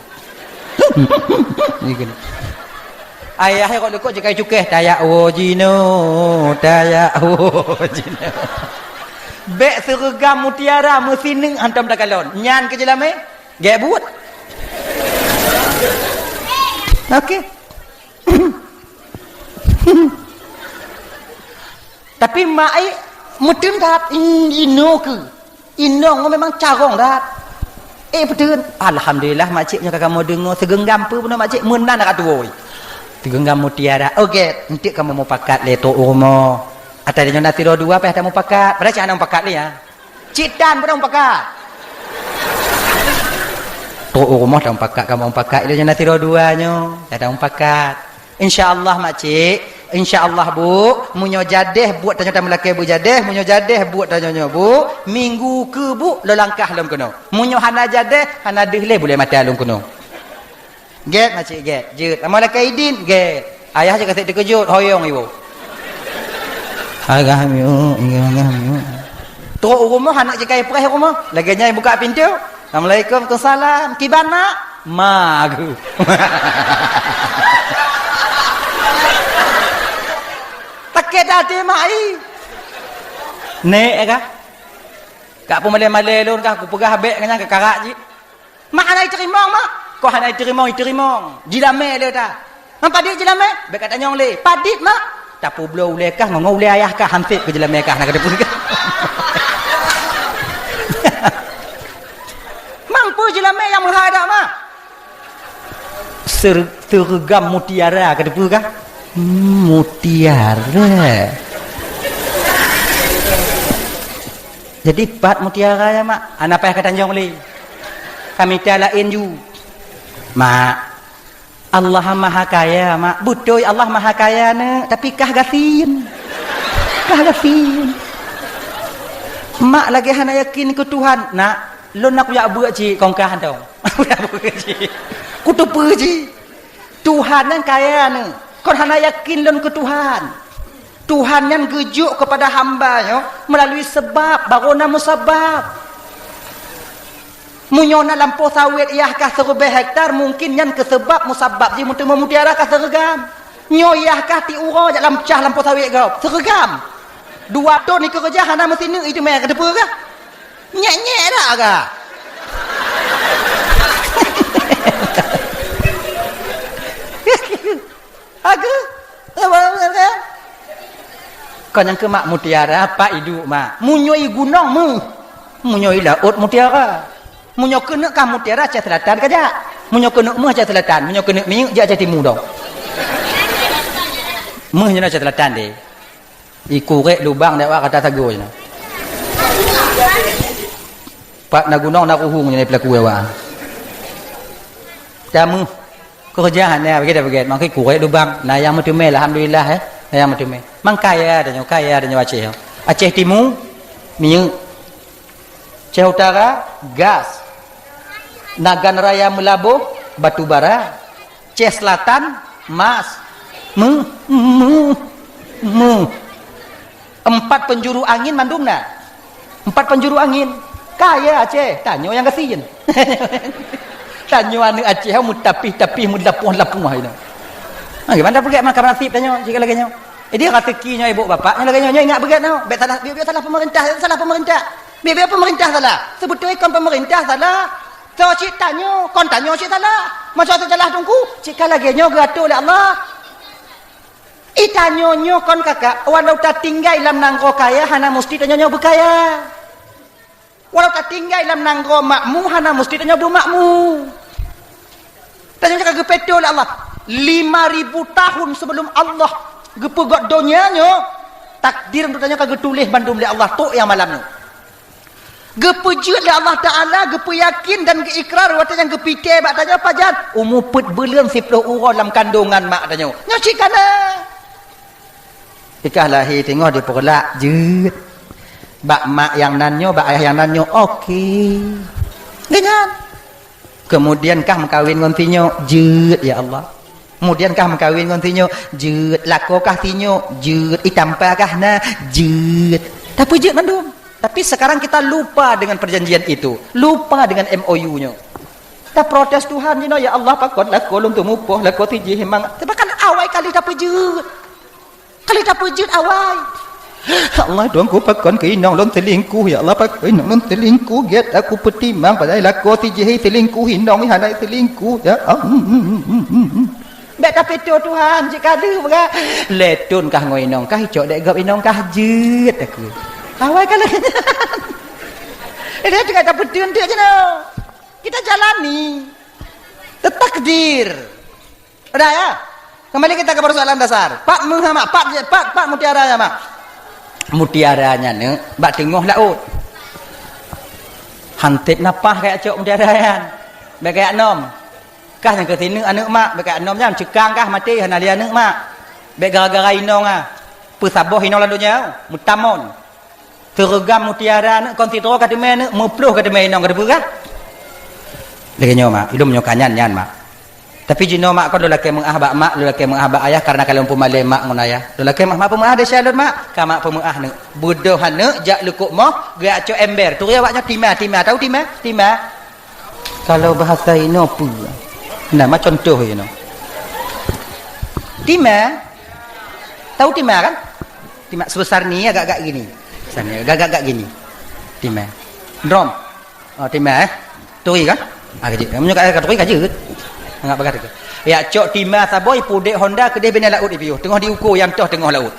Ayah rot leukoh jikai cukéh, tajak woe jinoe, tajak woe jinoe. Bèk sireugam mutiara meusineuk hantom takalon. Nyan keu jeulamé, gèt buet. Oke. Tapi mak ai meuteun that, in-, inoe keu. Inong memang carông that. Eh, beutôi. Alhamdulillah, makcik nyoe ka kamoe deungoe, seugeunggam peue bunoe makcik, meunan ka tuwoe. Seugeunggam mutiara. Oke, enteuk kamoe mupakat lé trok u rumoh. Ata nyoe na sidroe dua payah tamupakat. Padahai cit hana mupakat lé, ya. Cit tan bunoe mupakat. Trok u rumoh tamupakat, kamoe mupakat. Nyoe na sidroe dua nyoe, ya tamupakat. Insya Allah, makcik. Insya Allah, Bu. Meunyoe jadeh buet tanyoe tameulakée beujadeh, meunyoe jadeh buet tanyoe nyoe, Bu, minggu keu, Bu, lôn langkah lom keunoe. Meunyoe hana jadeh, hana deuh lé buleuen mata lôn keunoe. Gét, makcik, gét. Jeuet. Amal lakée idin, gét. Ayah cit ka sép teukeujot, hoyong iwoe. Agah miuk, agah miuk. Trok u rumoh, aneuk cit ka ipreh u rumoh. Lagée nyan ibuka pintoe. Assalamualaikum, waalaikumsalam. Kiban, Mak? Ma geuh. Sakét até mak ai. Nek kah? Kak peumalée-malée lôn kah, kupeugah bék ngon nyan keukarak jih. Mak hana iteurimong, Mak. Kok hana iteurimong, iteurimong. Jilamé lé ta. Ngon padit jilamé? Bék ka tanyong lé. Padit, Mak. Tapeubloe ulée kah, ngon ulée ayah kah, hansét keu jilamé kah, na ka teupeue kah. Mang peue jilamé nyang meuhai dak, Mak? Ser-, seureugam mutiara, ka teupeue kah? Hmm, mutiara. Jadi, pat mutiara ya, Mak? Hana payah ka tanyong lé. Ka mita laén ju. Mak, Allah Maha Kaya, Mak. Beutôi Allah Maha Kaya, Neuk, tapi kah gasien. Kah gasien. Mak lagée hana yakin keu Tuhan. Nak, lôn na kujak beuet cit kong kah hantom. Kujak beuet cit. Kuteupeue cit. Tuhan nyan kaya, Neuk. Kon hana yakin lôn keu Tuhan. Tuhan nyan geujok keupada hamba nyoe meulalui seubab, barô na musabab. Meunyoe na lampôh sawét yah kah siribée hektar, mungken nyan keu seubab musabab jih meuteumé mutiara kah seureugam. Nyoe yah kah tiep uroe jak lam cah lampôh sawét gob, seureugam. Dua thon ikeureuja hana meusineuk iteumé, ka teupeue kah? Nyek-nyek dak kah? Ageuh. Kon nyang keu mak mutiara, pat iduek mak. Meunyoe i gunong meuh, meunyoe i laôt mutiara. Meunyoe keuneuk kah mutiara, Aceh Selatan kajak. Meunyoe keuneuk meuh, Aceh Selatan. Meunyoe keuneuk minyeuk, jak Aceh Timu dong. Meuh nyoe Aceh Selatan deh. Ikurek lubang dek awak kata sagoe nyoe. Pat na gunong na ruhueng nyoe peulaku awak. Tameuh. Keureuja hana, beugét-beugét. Mangkai kurek lubang. Na nyang meuteumé, alhamdulillah, eh. Na nyang meuteumé. Mang kaya tanyoe, kaya tanyoe Aceh. Aceh Timu, minyeuk. Aceh Utara, gas. Nagan Raya Meulaboh, batu bara. Aceh Selatan, mas. Meuh, meuh, meuh. Empat penjuru angin mandum na. Empat penjuru angin. Kaya Aceh, tanyoe nyang gasien. Tanyoe aneuk Aceh meutapih-tapih, meulapoh-lapoh inoe. Ha, gimana peugét maka nasib tanyoe, jika lagée nyoe. Jadi, raseuki nyoe ibu bapak, nyoe lagée nyoe, nyoe ingat beugét nyoe. Bék salah, bék, bék salah pemerintah, salah pemerintah. Bék, bék pemerintah salah. Sebeutôi kon pemerintah salah. Soe cit tanyoe, kon tanyoe cit salah. Masa salah teungku, cit ka lagée nyoe geuatoe lé Allah. I tanyoe nyoe kon kakak, walau tatinggai lam nanggroe kaya, hana musti tanyoe nyoe beukaya. Walau tatinggai lam nanggroe makmu, hana musti tanyoe beumakmu. Tanyoe ka geupeutoe lé Allah. Lima ribu tahun sebelum Allah geupeugét donya nyoe, takdir untuk tanyoe ka geutuléh bandum lé Allah, trok nyang malam nyoe. Geupeujeuet lé Allah Taala, geupeuyakin dan geuikrar watée nyang geupitée bak tanyoe pajan, umu peuet buleuen siploh uroe lam kandongan mak tanyoe. Nyoe cit ka na. Ikah lahé teungoh dipeureulat, jeuet. Bak mak nyang nan nyoe, bak ayah nyang nan nyoe, oke. Geuhnyan. Kemudian kah meukawen ngon sinyoe, jeuet, ya Allah. Kemudian kah meukawen ngon sinyoe, jeuet. Lakoe kah sinyoe, jeuet. Itampa kah na, jeuet. Tapeujeuet mandum. Tapi sekarang kita lupa dengan perjanjian itu, lupa dengan M O U nyoe. Taprotes Tuhan jinoe, "Ya Allah, pakon lakoe lôn teumupoh, lakoe sijih mangat." Bahkan awai kali tapeujeuet. Kali tapeujeuet awai. "Ya Allah, Tuhanku, pakon keu inong lôn selingkuh. Ya Allah, pakon inong lôn selingkuh. Gét aku peutimang, padahai lakoe sijih selingkuh, inong hana selingkuh. Ya Allah." Bèk tapito Tuhan, cit ka lheueh peugah. Lhèe thôn kah ngon inong kah, icok dèk gob inong kah jeuet takue. Awai ka lagèe nyan. Lheueh teungoh tapeuteun teuk jinoe. Kita jalani. Takdir. Udah ya? Kembali kita ke persoalan dasar. Pat meuh mak, pat, pat, pat mutiara ya mak. Mutiara nyan neuk bak teungoh laôt. Hanteb napah kajak cok mutiara nyan. Bèk kajak nom. Kah nyang keu sineuk aneuk mak, bèk kajak nom nyan, ceukang kah maté hana lé aneuk mak. Bèk gara-gara inong ah. Peusaboh inong lam donya, meutamon. Seureugam mutiara neuk kon sidroe ka teumé neuk, meuploh ka teumé inong ka teupeugah. Lagèe nyoe mak, ilôn meunyoe ka nyan nyan mak. Tapi jinoe mak kon lôn lakèe meu'ah bak mak, lôn lakèe meu'ah bak ayah karena ka lôn peumalèe mak ngon ayah. Lôn lakèe mak, mak peumeu'ah desya lôn mak, ka mak peumeu'ah neuk. Beudôh aneuk jak leukok moh, geujak cok ember. Turi awak nyoe tima, tima, tau tima? Tima. Kalau bahasa inoe peue? Nah, ma contoh inoe. Tima. Tahu tima kan? Tima sebesar ni agak-agak gini. Besar ni agak-agak gini. Tima. Drum. Oh, tima eh. Turi kan? Ah, kajeuet. Meunyoe ka turi kajeuet. Anggap bagah tu. Ya, cok tima saboh ipudek honda keudeh binéh laôt ipiôh. Teungoh diuko nyang toh teungoh laôt.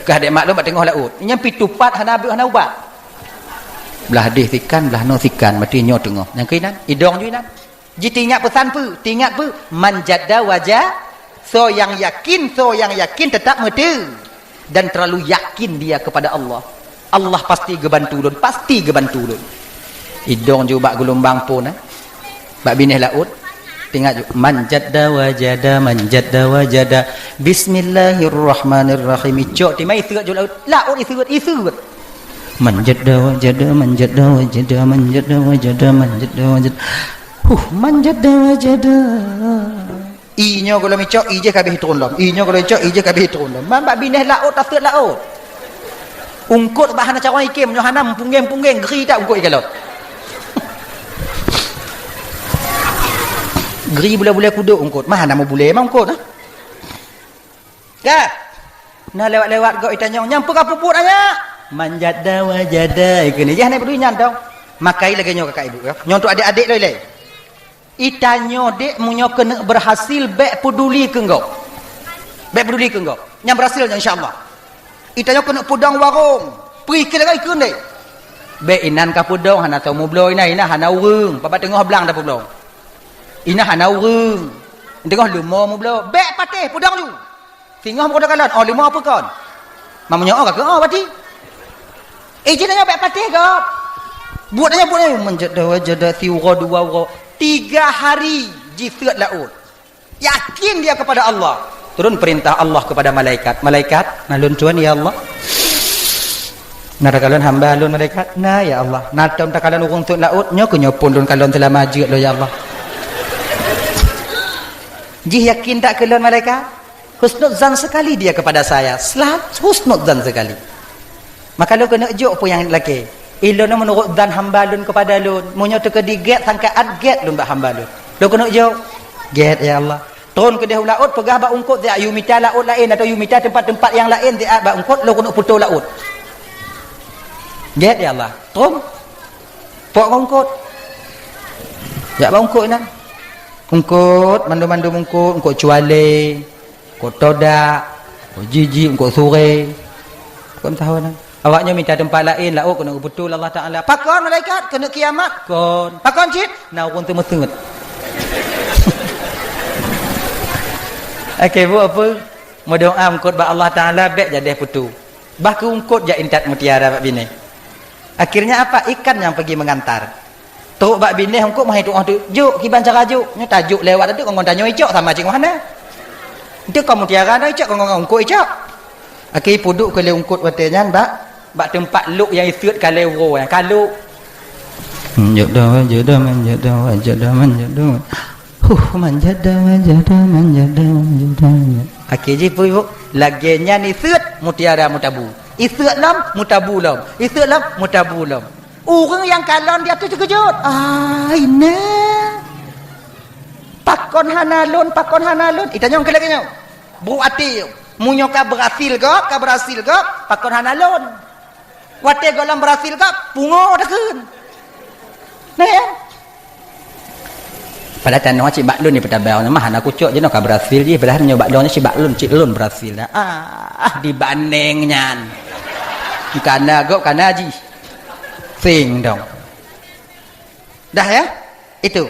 Kah dek mak lôn bak teungoh laôt. Nyan pih tupat hana beuet hana ubat. Blah deh sikan, blah noe sikan, mati nyoe teungoh. Nyang keuinan, idong ju inan. Jiteuingat peusan peue? Teuingat peue? Man jadda waja, soe nyang yakin, soe nyang yakin teutap meuteue. Dan terlalu yakin dia kepada Allah. Allah pasti geubantu lôn, pasti geubantu lôn. Idong ju bak geulumbang phon, eh. Bak binéh laôt. Teuingat ju, man jadda wajada, man jadda wajada. Bismillahirrahmanirrahim. Icok timai seuet ju laôt. Laôt iseuet, iseuet. Man jadda wajada, man jadda wajada, man jadda wajada, man jadda wajada. Huh, man jadda wajada. I nyoe gohlom icok, i jih ka abéh turun lom. I nyoe gohlom icok, i jih ka abéh turun lom. Man bak binéh laôt, taseuet laôt. Ungkot bah hana carông ikem, nyoe hana meupunggeng-punggeng, gri that ungkot ikalon. Gri bulèe-bulèe kudok ungkot. Mah hana meubulèe mah ungkot, ha? Ka. Nah, lewat-lewat gob itanyong, "Nyang peue ka peubuet, anyak?" "Man jadda wajada," ikheun. Yah, hana peuduli nyan tong. Makai lagèe nyoe kakak ibu, ya. Nyoe untuk adék-adék loi lé. Itanyoe dek, meunyoe keuneuk berhasil, bèk peuduli keu gob. Bèk peuduli keu gob. Nyang berhasil nyan, insya Allah. Itanyoe keuneuk peudong warong. Peue ikheun lagèe ikheun deh. Bèk inan ka peudong, hana soe meubloe inan, inan hana ureueng. Bak teungoh blang tapeubloe. Inan hana ureueng. Teungoh leumo meubloe. Bèk patéh, peudong ju. Singoh meukeudeh kalon, oh, leumo peue kon? Meunyoe oh, ka keu oh, berarti. Eh, jih tanyoe bèk patéh gob. Buet tanyoe, buet tanyoe. Man jadda wajada, siuroe dua uroe. Tiga hari jiseuet laôt. Yakin dia kepada Allah. Turun perintah Allah kepada malaikat. "Malaikat, na lôn tuan, ya Allah. Na takalon hamba lôn, malaikat." "Na, ya Allah." "Na tom takalon ureueng seuet laôt?" "Nyoe keuh nyoe phon lôn kalon seulama jeuet lôn, ya Allah." Jih yakin that keu lôn, malaikat? Husnudzan sekali dia kepada saya. Selalu husnudzan sekali. Maka lôn keuneuk jok peue nyang lakèe. Ilôn meunurot zan hamba lôn kepada lôn. Meunyoe teukeudi gèt sangka at gèt lôn bak hamba lôn. Lôn keuneuk jok. Gèt, ya Allah. Tron keudeh u laôt, peugah bak ungkot, "Siat yue mita laôt laén atau yue mita teumpat-teumpat nyang laén siat bak ungkot, lôn keuneuk putôh laôt." Gèt, ya Allah. Tron. Pok ngon ungkot. Jak bak ungkot inan. Ungkot, mandum-mandum ungkot, ungkot cualé, ungkot todak, ungkot jijik, ungkot suré. Kon tahu inan. Awak nyoe mita teumpat laén, laôt keuneuk geuputôh lé Allah Taala. Pakon malaikat? Keuneuk kiamat? Kon. Pakon cit? Na ureueng teumeuseut. Oke, bu apa? Meudoa ungkot bak Allah Taala, bèk jadeh putôh. Bah keu ungkot jak intat mutiara bak binéh. Akhirnya apa? Ikan yang pergi mengantar. Trok bak binéh ungkot meuhai tuoh teuk. Jok, kiban cara jok. Nyoe tajok lewat teuk ngon tanyoe icok sama cit ngon hana. Enteuk kon mutiara na icok, kon ngon ungkot icok. Akhé peuduek keu lé ungkot watèe nyan bak, bak teumpat lok nyang iseuet ka lhèe uroe nyan ka lok. Manjada wajada, manjada wajada, manjada. Huh, manjada wajada, manjada wajada. Akhé jih peue, Bu? Lagèe nyan iseuet mutiara meutabu. Iseuet lom, meutabu lom. Iseuet lom, meutabu lom. Ureueng nyang kalon di ateueh teukeujot. Ai nè. Pakon hana lôn, pakon hana lôn. Itanyong keu lagèe nyoe. Brok até. Meunyoe ka berhasil gob, ka berhasil gob, pakon hana lôn. Watèe gohlom berhasil gob, pungo takheun. Nah, ya. Padahai tanoh cit bak lôn di Peutabai, mah hana kucok jinoe ka berhasil jih, padahai meunyoe bak lôn cit bak lôn, cit lôn berhasil dah. Ah, dibandeng nyan. Kana gob kana jih. Sing dong. Dah ya? Itu.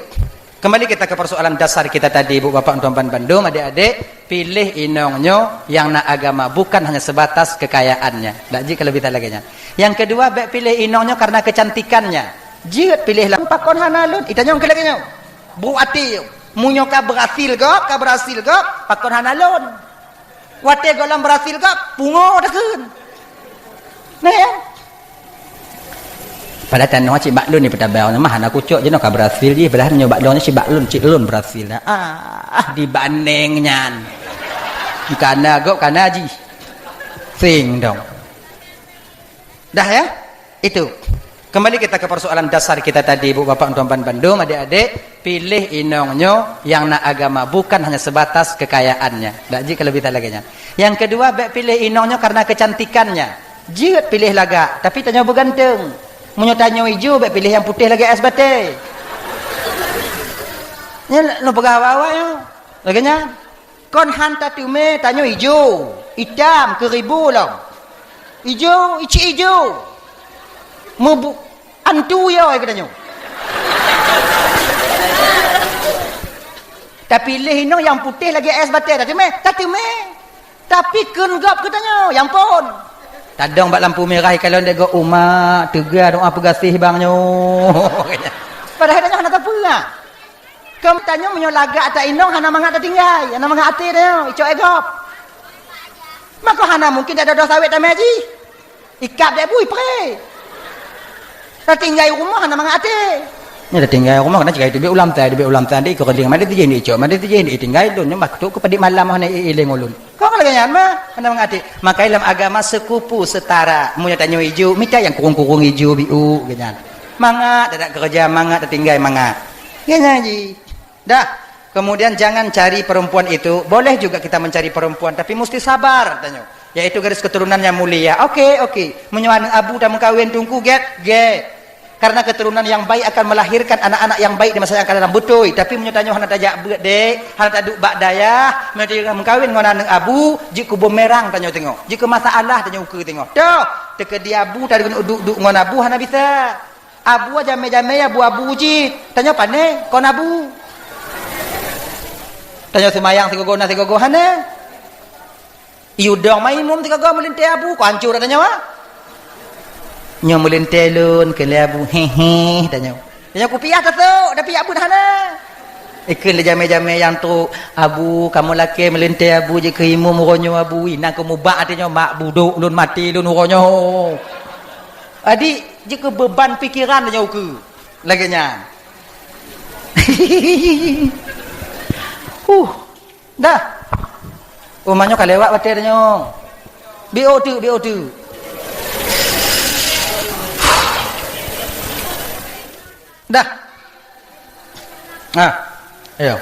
Kembali kita ke persoalan dasar kita tadi, Ibu Bapak, Tuan Ban bandum, adik-adik, pilih inong nyoe yang na agama, bukan hanya sebatas kekayaannya. Dak jih kalau bisa lagée nyan. Yang kedua, bèk pilih inong nyoe karena kecantikannya. Jeuet pilih lah. Pakon hana lôn? Itanyong keu lagée nyoe. Brok até. Meunyoe ka berhasil gob, ka berhasil gob, pakon hana lôn? Watée gohlom berhasil gob, pungo takheun. Nah ya. Padahai tanoh cit bak lôn di Peutabai, mah hana kucok jinoe ka berhasil jih, padahai meunyoe bak lôn cit bak lôn, cit lôn berhasil dah. Ah, dibandeng nyan. Kana gob kana jih. Sing dong. Dah ya? Itu. Kembali kita ke persoalan dasar kita tadi, Ibu Bapak, Tuan Ban bandum, adik-adik, pilih inong nyoe yang na agama, bukan hanya sebatas kekayaannya. Dak jih kalau bisa lagée nyan. Yang kedua, bèk pilih inong nyoe karena kecantikannya. Jeuet pilih lagak, tapi tanyoe beuganteng. Meunyoe tanyoe ijo, bèk pilih nyang putéh lagée es batée. Nyan lôn peugah awak-awak nyoe. Lagée nyan. Kon han tateumé tanyoe ijo, itam, keuribu lom. Ijo, icik ijo. Meubu-, antu yo ai geutanyoe. Tapi lé inong nyang putéh lagée es batée, tateumé, tateumé. Tapi kheun gob geutanyoe, ya ampôn. Tadong bak lampu mirah ikalon dek gob umat, teuga doa peugaséh bang nyoe. Padahai tanyoe hana tapeugah. Keu tanyoe meunyoe lagak ata inong hana mangat tatinggai, hana mangat até tanyoe, icok e gob. Mako hana mungken dak dodoh sawét tamé jih. Ikab dek bui pré. Tatinggai rumoh hana mangat até. Nyoe tatinggai rumoh kana cigai teubiet ulam tai, teubiet ulam tai di keureuding, mada tijih ni icok, mada tijih ni tinggai lôn, nyoe mak tu keu padit malam hana iéléng ulôn. Kong lagée nyan mah, hana mangat até. Makai lam agama sekupu setara. Meunyoe tanyoe ijo, mita nyang kurung-kurung ijo biu, geuh nyan. Mangat, dak keureuja mangat, tatinggai mangat. Geuh nyan jih. Dah. Kemudian jangan cari perempuan itu. Boleh juga kita mencari perempuan, tapi mesti sabar, tanyoe. Yaitu garis keturunan yang mulia. Oke, oke. Meunyoe aneuk abu tameukawen teungku, gét, gét. Karena keturunan yang baik akan melahirkan anak-anak yang baik di masa yang akan datang. Beutôi. Tapi meunyoe tanyoe hana tajak beuet, dek, hana taduek bak dayah, meunyoe tameukawen ngon aneuk abu, jeuet keu bumerang tanyoe teungoh. Jeuet keu masalah tanyoe ukeue teungoh. Toh, teukeudi abu tadeungon duek-duek ngon abu hana bisa. Abu jamé-jamé ya abu-abu jih. Tanyoe pane kon abu. Tanyoe seumayang sigogo na sigogo hana. Iyue dong maimum sigogo meulintée abu, ko hancô tanyoe, ah. Nyoe meulintée lôn keu lé abu, hehe, tanyoe. Tanyoe kupiah tasok, tapi abu hana. Ikheun lé jamé-jamé nyang trok, abu, kamoe lakée meulintée abu jeuet keu imum uroe nyoe abu, inan keu mubak até nyoe mak budok lôn maté lôn uroe nyoe. Adik, jeuet keu beuban pikeran tanyoe ukeue. Lagée nyan. Huh. Dah. Oh, manyoe ka lewat watée tanyoe. Biôh teuk, biôh teuk. Dah. Nah. Ayo.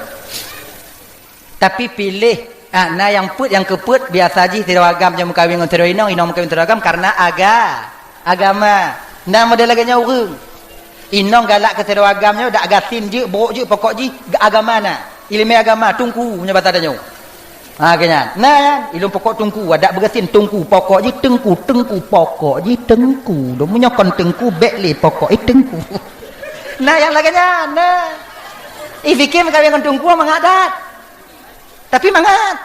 Tapi piléh, ah, na nyang peuet, nyang keupeuet, biasa jih sidroe agam nyang meukawen ngon sidroe inong, inong meukawen sidroe agam karena aga-, agama. Na model lagée nyan ureuëng. Inong galak keu sidroe agam nyoe, dak gasien jeuet, brok jeuet, pokok jih ga-, agama na. Iéleumé agama, teungku, meunyoe basa tanyoe. Ha, keu nyan. Na nyan, ilôn pokok teungku, adak beugasien teungku, pokok jih teungku, teungku, pokok jih teungku. Dong meunyoe kon teungku, bék lé pokok, eh, teungku. Na nyang lagée nyan, na. Ih, pike meukawen ngon teungku mangat that. Tapi mangat.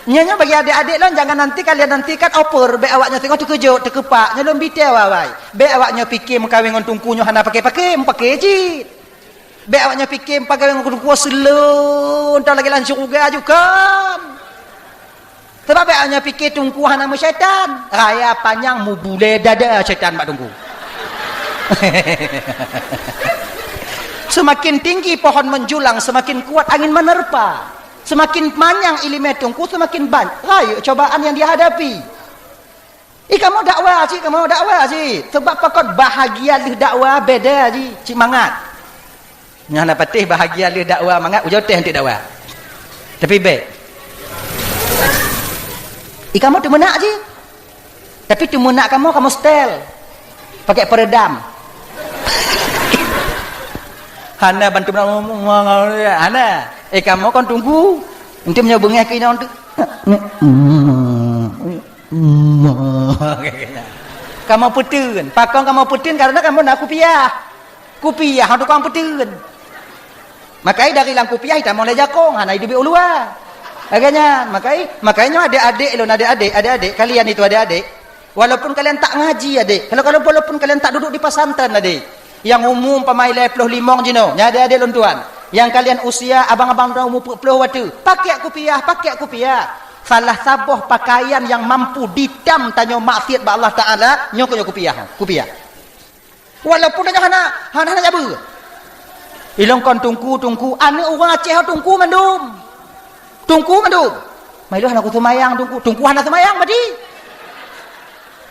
Nyoe, nyoe bagi adik-adik lôn, jangan nanti kalian nantikan over, bék awaknyoe singoh teukeujot, teukeupak. Nyoe lôn bi tée awai-awai. Bék awaknyoe pike meukawen ngon teungku nyoe hana paké-paké, meupaké cit. Bék awaknyoe pike meukawen ngon teungku seuleueng, entah lagée lam syeuruga aju kon. Sabab bék awaknyoe pike teungku hana meusyaitan. Raya panyang mubulée dada syaitan bak teungku. Seumaken tinggi pohon menjulang, seumaken kuat angin menerpa. Seumaken manyang iéleumé teungku, seumaken ban-, rayeuk cobaan nyang jihadapi. Ih, kamoe dakwa cit, kamoe dakwa cit. Sabab pakon bahagia lheueh dakwa beda cit, cit mangat. Nyan na patéh bahagia lheueh dakwa mangat, ujoe teh anteuk dakwa. Tapi bék. Ih, kamoe teumeunak cit. Tapi teumeunak kamoe, kamoe setel. Pakai peredam. Hana bantu, hana. Eh, kamoe kon tunggu. Nanti meunyoe beungéh keu inong tu. Kamoe peuteun. Pakon kamoe peuteun? Karena kamoe na kupiah. Kupiah tukang peuteun. Makai dari lam kupiah itamong lé jakong, hana iduek u luwa. Lagée nyan, makai, makai nyoe adék-adék lôn, adék-adék, adék-adék, kalian itu adék-adék. Walaupun kalian tak ngaji, adék. Kalau, kalau walaupun kalian tak duduk di pesantren, adék. Yang umum pamai lhée ploh limong jinoe, nyan adék-adék lôn tuan. Yang kalian usia abang-abang dah umur peuet ploh watée, pakai kupiah, pakai kupiah. Salah saboh pakaian yang mampu ditam tanyoe maksiat bak Allah Taala, nyoe keuh nyoe kupiah, kupiah. Walaupun tanyoe hana, hana, hana jabeue. Ilong kon tungku, tungku, aneuk ureuëng Aceh tungku mandum. Tungku mandum. Mai lôn hana kuseumayang tungku, tungku hana seumayang berarti.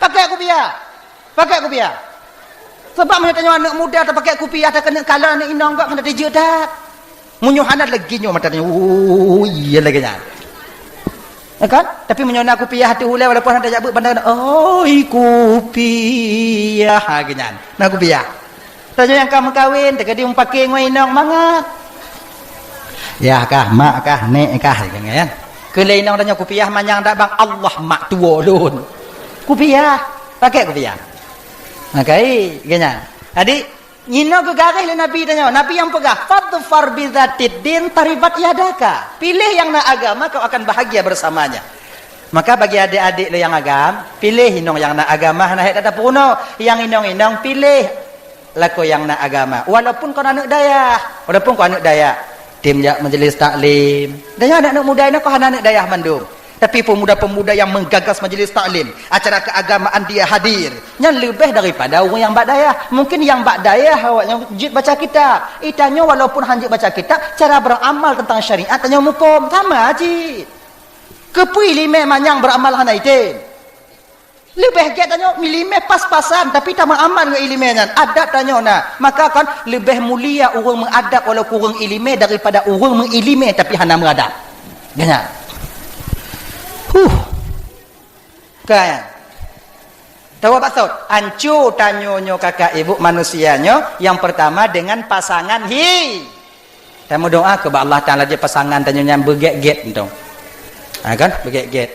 Pakai kupiah. Pakai kupiah. Sebab meunyoe tanyoe aneuk muda tapakai kupiah, takeuneuk kalon aneuk inong gob hana teujeuet that. Meunyoe hana lagi nyoe mata tanyoe, oh, iya lagée nyan. Ya kan? Tapi meunyoe na kupiah ateueh ulée walaupun hana tajak beuet banda, "Oi, kupiah," ha, lagée nyan. Na kupiah. Tanyoe nyang ka meukawen, teuka di meupaké ngon inong mangat. Yah kah, mak kah, nek kah, gitu kan. Keu lé inong tanyoe kupiah manyang dak bang, Allah mak tuwo lôn. Kupiah, pakai kupiah. Makai, geunya. Jadi, nyinoe geugaréh lé Nabi tanyoe. Nabi nyang peugah, "Fadfar bizatid din taribat yadaka." Pilih yang na agama, kau akan bahagia bersamanya. Maka bagi adék-adék lé nyang agam, pilih inong nyang na agama, hana hék that tapeurunoe. Nyang inong-inong pilih lakoe nyang na agama. Walaupun kon aneuk dayah, walaupun kon aneuk dayah, tem jak majlis taklim. Dan nyan aneuk-aneuk muda inong kon hana aneuk dayah mandum. Tapi pemuda-pemuda yang menggagas majlis taklim, acara keagamaan dia hadir, nyan leubeh daripada ureuëng nyang bak dayah. Mungkin nyang bak dayah awaknyan jeuet baca kitab. Itanyoe walaupun hana jeuet baca kitab, cara beramal tentang syariat tanyoe muphom. Sama cit. Keupeue iéleumé manyang beramal hana item? Leubeh gét tanyoe meuiéleumé pas-pasan, tapi tameuamal ngon iéleumé nyan. Adab tanyoe na. Maka kan leubeh mulia ureuëng meuadab walau kureueng iéleumé daripada ureuëng meuiéleumé tapi hana meuadab. Geunya. Huh. Kan? Tahu apa maksud? Anco tanyoe nyoe kakak ibu manusia nyoe yang pertama dengan pasangan hi. Tameudoa keu bak Allah Taala jeuet pasangan tanyoe nyan beugét-gét entong. Ha kan? Beugét-gét.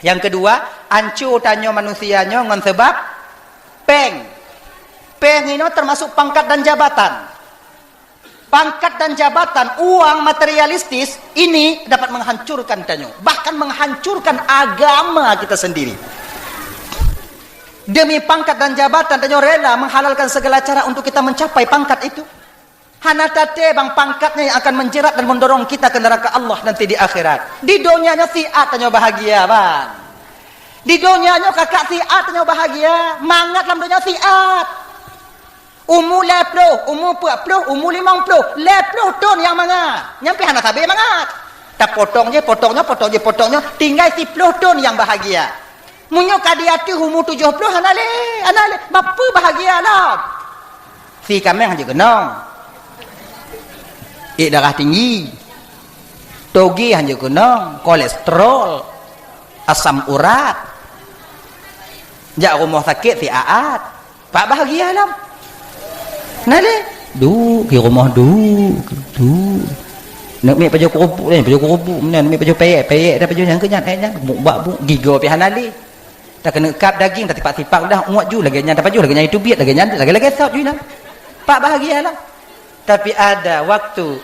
Yang kedua, anco tanyoe manusia nyoe ngon sebab péng. Péng inoe termasuk pangkat dan jabatan. Pangkat dan jabatan, uang materialistis ini dapat menghancurkan tanyoe, bahkan menghancurkan agama kita sendiri. Demi pangkat dan jabatan, tanyoe rela menghalalkan segala cara untuk kita mencapai pangkat itu. Hana taté bang pangkat nyan yang akan menjerat dan mendorong kita ke neraka Allah nanti di akhirat. Di donya nyoe siat tanyoe bahagia, bang. Di donya nyoe kakak siat tanyoe bahagia, mangat lam donya siat. Umu lhée ploh, umu peuet ploh, umu limong ploh, lhée ploh thon nyang mangat. Nyan pih hana sabe mangat. Tapotong jih, potong nyoe, potong jih, potong nyoe, tinggai siploh thon nyang bahagia. Meunyoe ka di ateueh umu tujoh ploh hana lé, hana lé, bapeue bahagia lom. Si kaméng hanjeuet keunong. Ék darah tinggi. Toge hanjeuet keunong, kolesterol, asam urat. Jak rumoh sakét siat-at. Pak bahagia lom. Na lé? Duek di rumoh, duek, duek. Neuk miet pajoh keurupuk deh, pajoh keurupuk meunan, miet pajoh peyek, peyek dah pajoh nyan keu nyan, eh nyan, buk bak buk, gigoe pih hana lé. Takeuneuk kab daging, tatipak-tipak udah, uet ju lagée nyan, tapajoh lagée nyan, itu biet lagée nyan, lagée-lagée sot ju nyan. Pak bahagia lah. Tapi ada waktu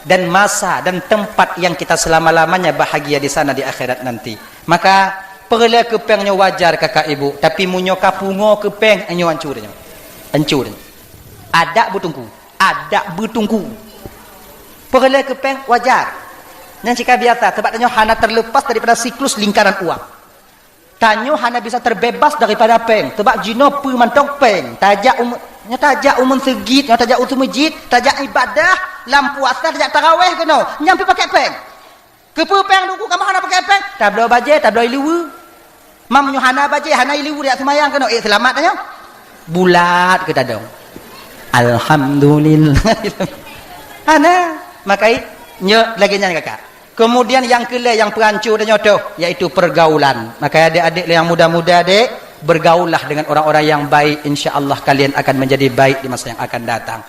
dan masa dan tempat yang kita selama-lamanya bahagia di sana di akhirat nanti. Maka, peureulée keu péng nyoe wajar kakak ibu, tapi meunyoe ka pungo keu péng, nyoe hancô nyoe. Hancô nyoe. Adak beutungku. Adak beutungku. Peureulée keu péng wajar. Nyan cit ka biasa, sebab tanyoe hana terlepas daripada siklus lingkaran uang. Tanyoe hana bisa terbebas daripada péng, sebab jinoe peue mantong péng. Tajak u, nyoe tajak u meuseujid, nyoe tajak u seumeujid, tajak ibadah, lam puasa tajak taraweh keunoe, nyan pih pakai péng. Keupeue péng Teungku, kamoe hana pakai péng? Tabloe bajée, tabloe ié liweue. Mam nyoe hana bajée, hana ié liweue, jak seumayang keunoe, ék seulamat tanyoe? Bulat keu tadong. Alhamdulillah. Hana. Makai nyoe lagée nyan kakak. Kemudian nyang keulhée nyang peuhanco tanyoe toh, yaitu pergaulan. Maka adék-adék nyang muda-muda dek, bergaullah dengan orang-orang yang baik, insya Allah kalian akan menjadi baik di masa yang akan datang.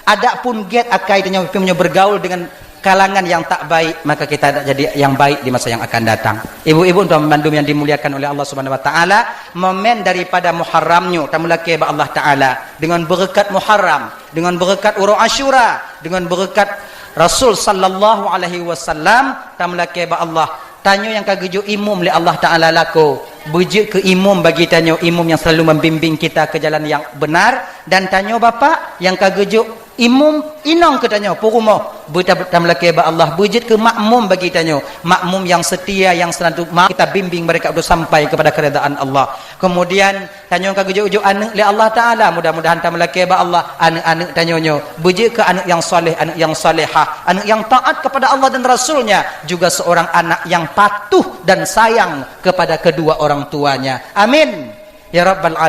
Adapun gét akai tanyoe, meunyoe bergaul dengan kalangan yang tak baik, maka kita tidak jadi yang baik di masa yang akan datang. Ibu-ibu dan bandum yang dimuliakan oleh Allah Subhanahu wa Taala, momen daripada Muharram nyoe tameulakée bak Allah Taala, dengan berkat Muharram, dengan berkat uroe Asyura, dengan berkat Rasul sallallahu alaihi wasallam, tameulakée bak Allah. Tanyoe nyang ka geujok imum lé Allah Taala lakoe, beujeuet keu imum bagi tanyoe, imum nyang selalu membimbing kita ke jalan yang benar, dan tanyoe bapak nyang ka geujok imum inong keu tanyoe, peurumoh, beuta-, tameulakée bak Allah, beujeuet keu makmum bagi tanyoe, makmum yang setia, yang selalu ma-, kita bimbing mereka untuk sampai kepada keridaan Allah. Kemudian, tanyoe ka geujok-jok aneuk lé Allah Taala, mudah-mudahan tameulakée bak Allah, aneuk-aneuk tanyoe nyoe beujeuet keu aneuk yang saleh, aneuk yang salehah, aneuk yang taat kepada Allah dan Rasul-Nya, juga seorang anak yang patuh dan sayang kepada kedua orang tuanya. Amin ya rabbal alamin.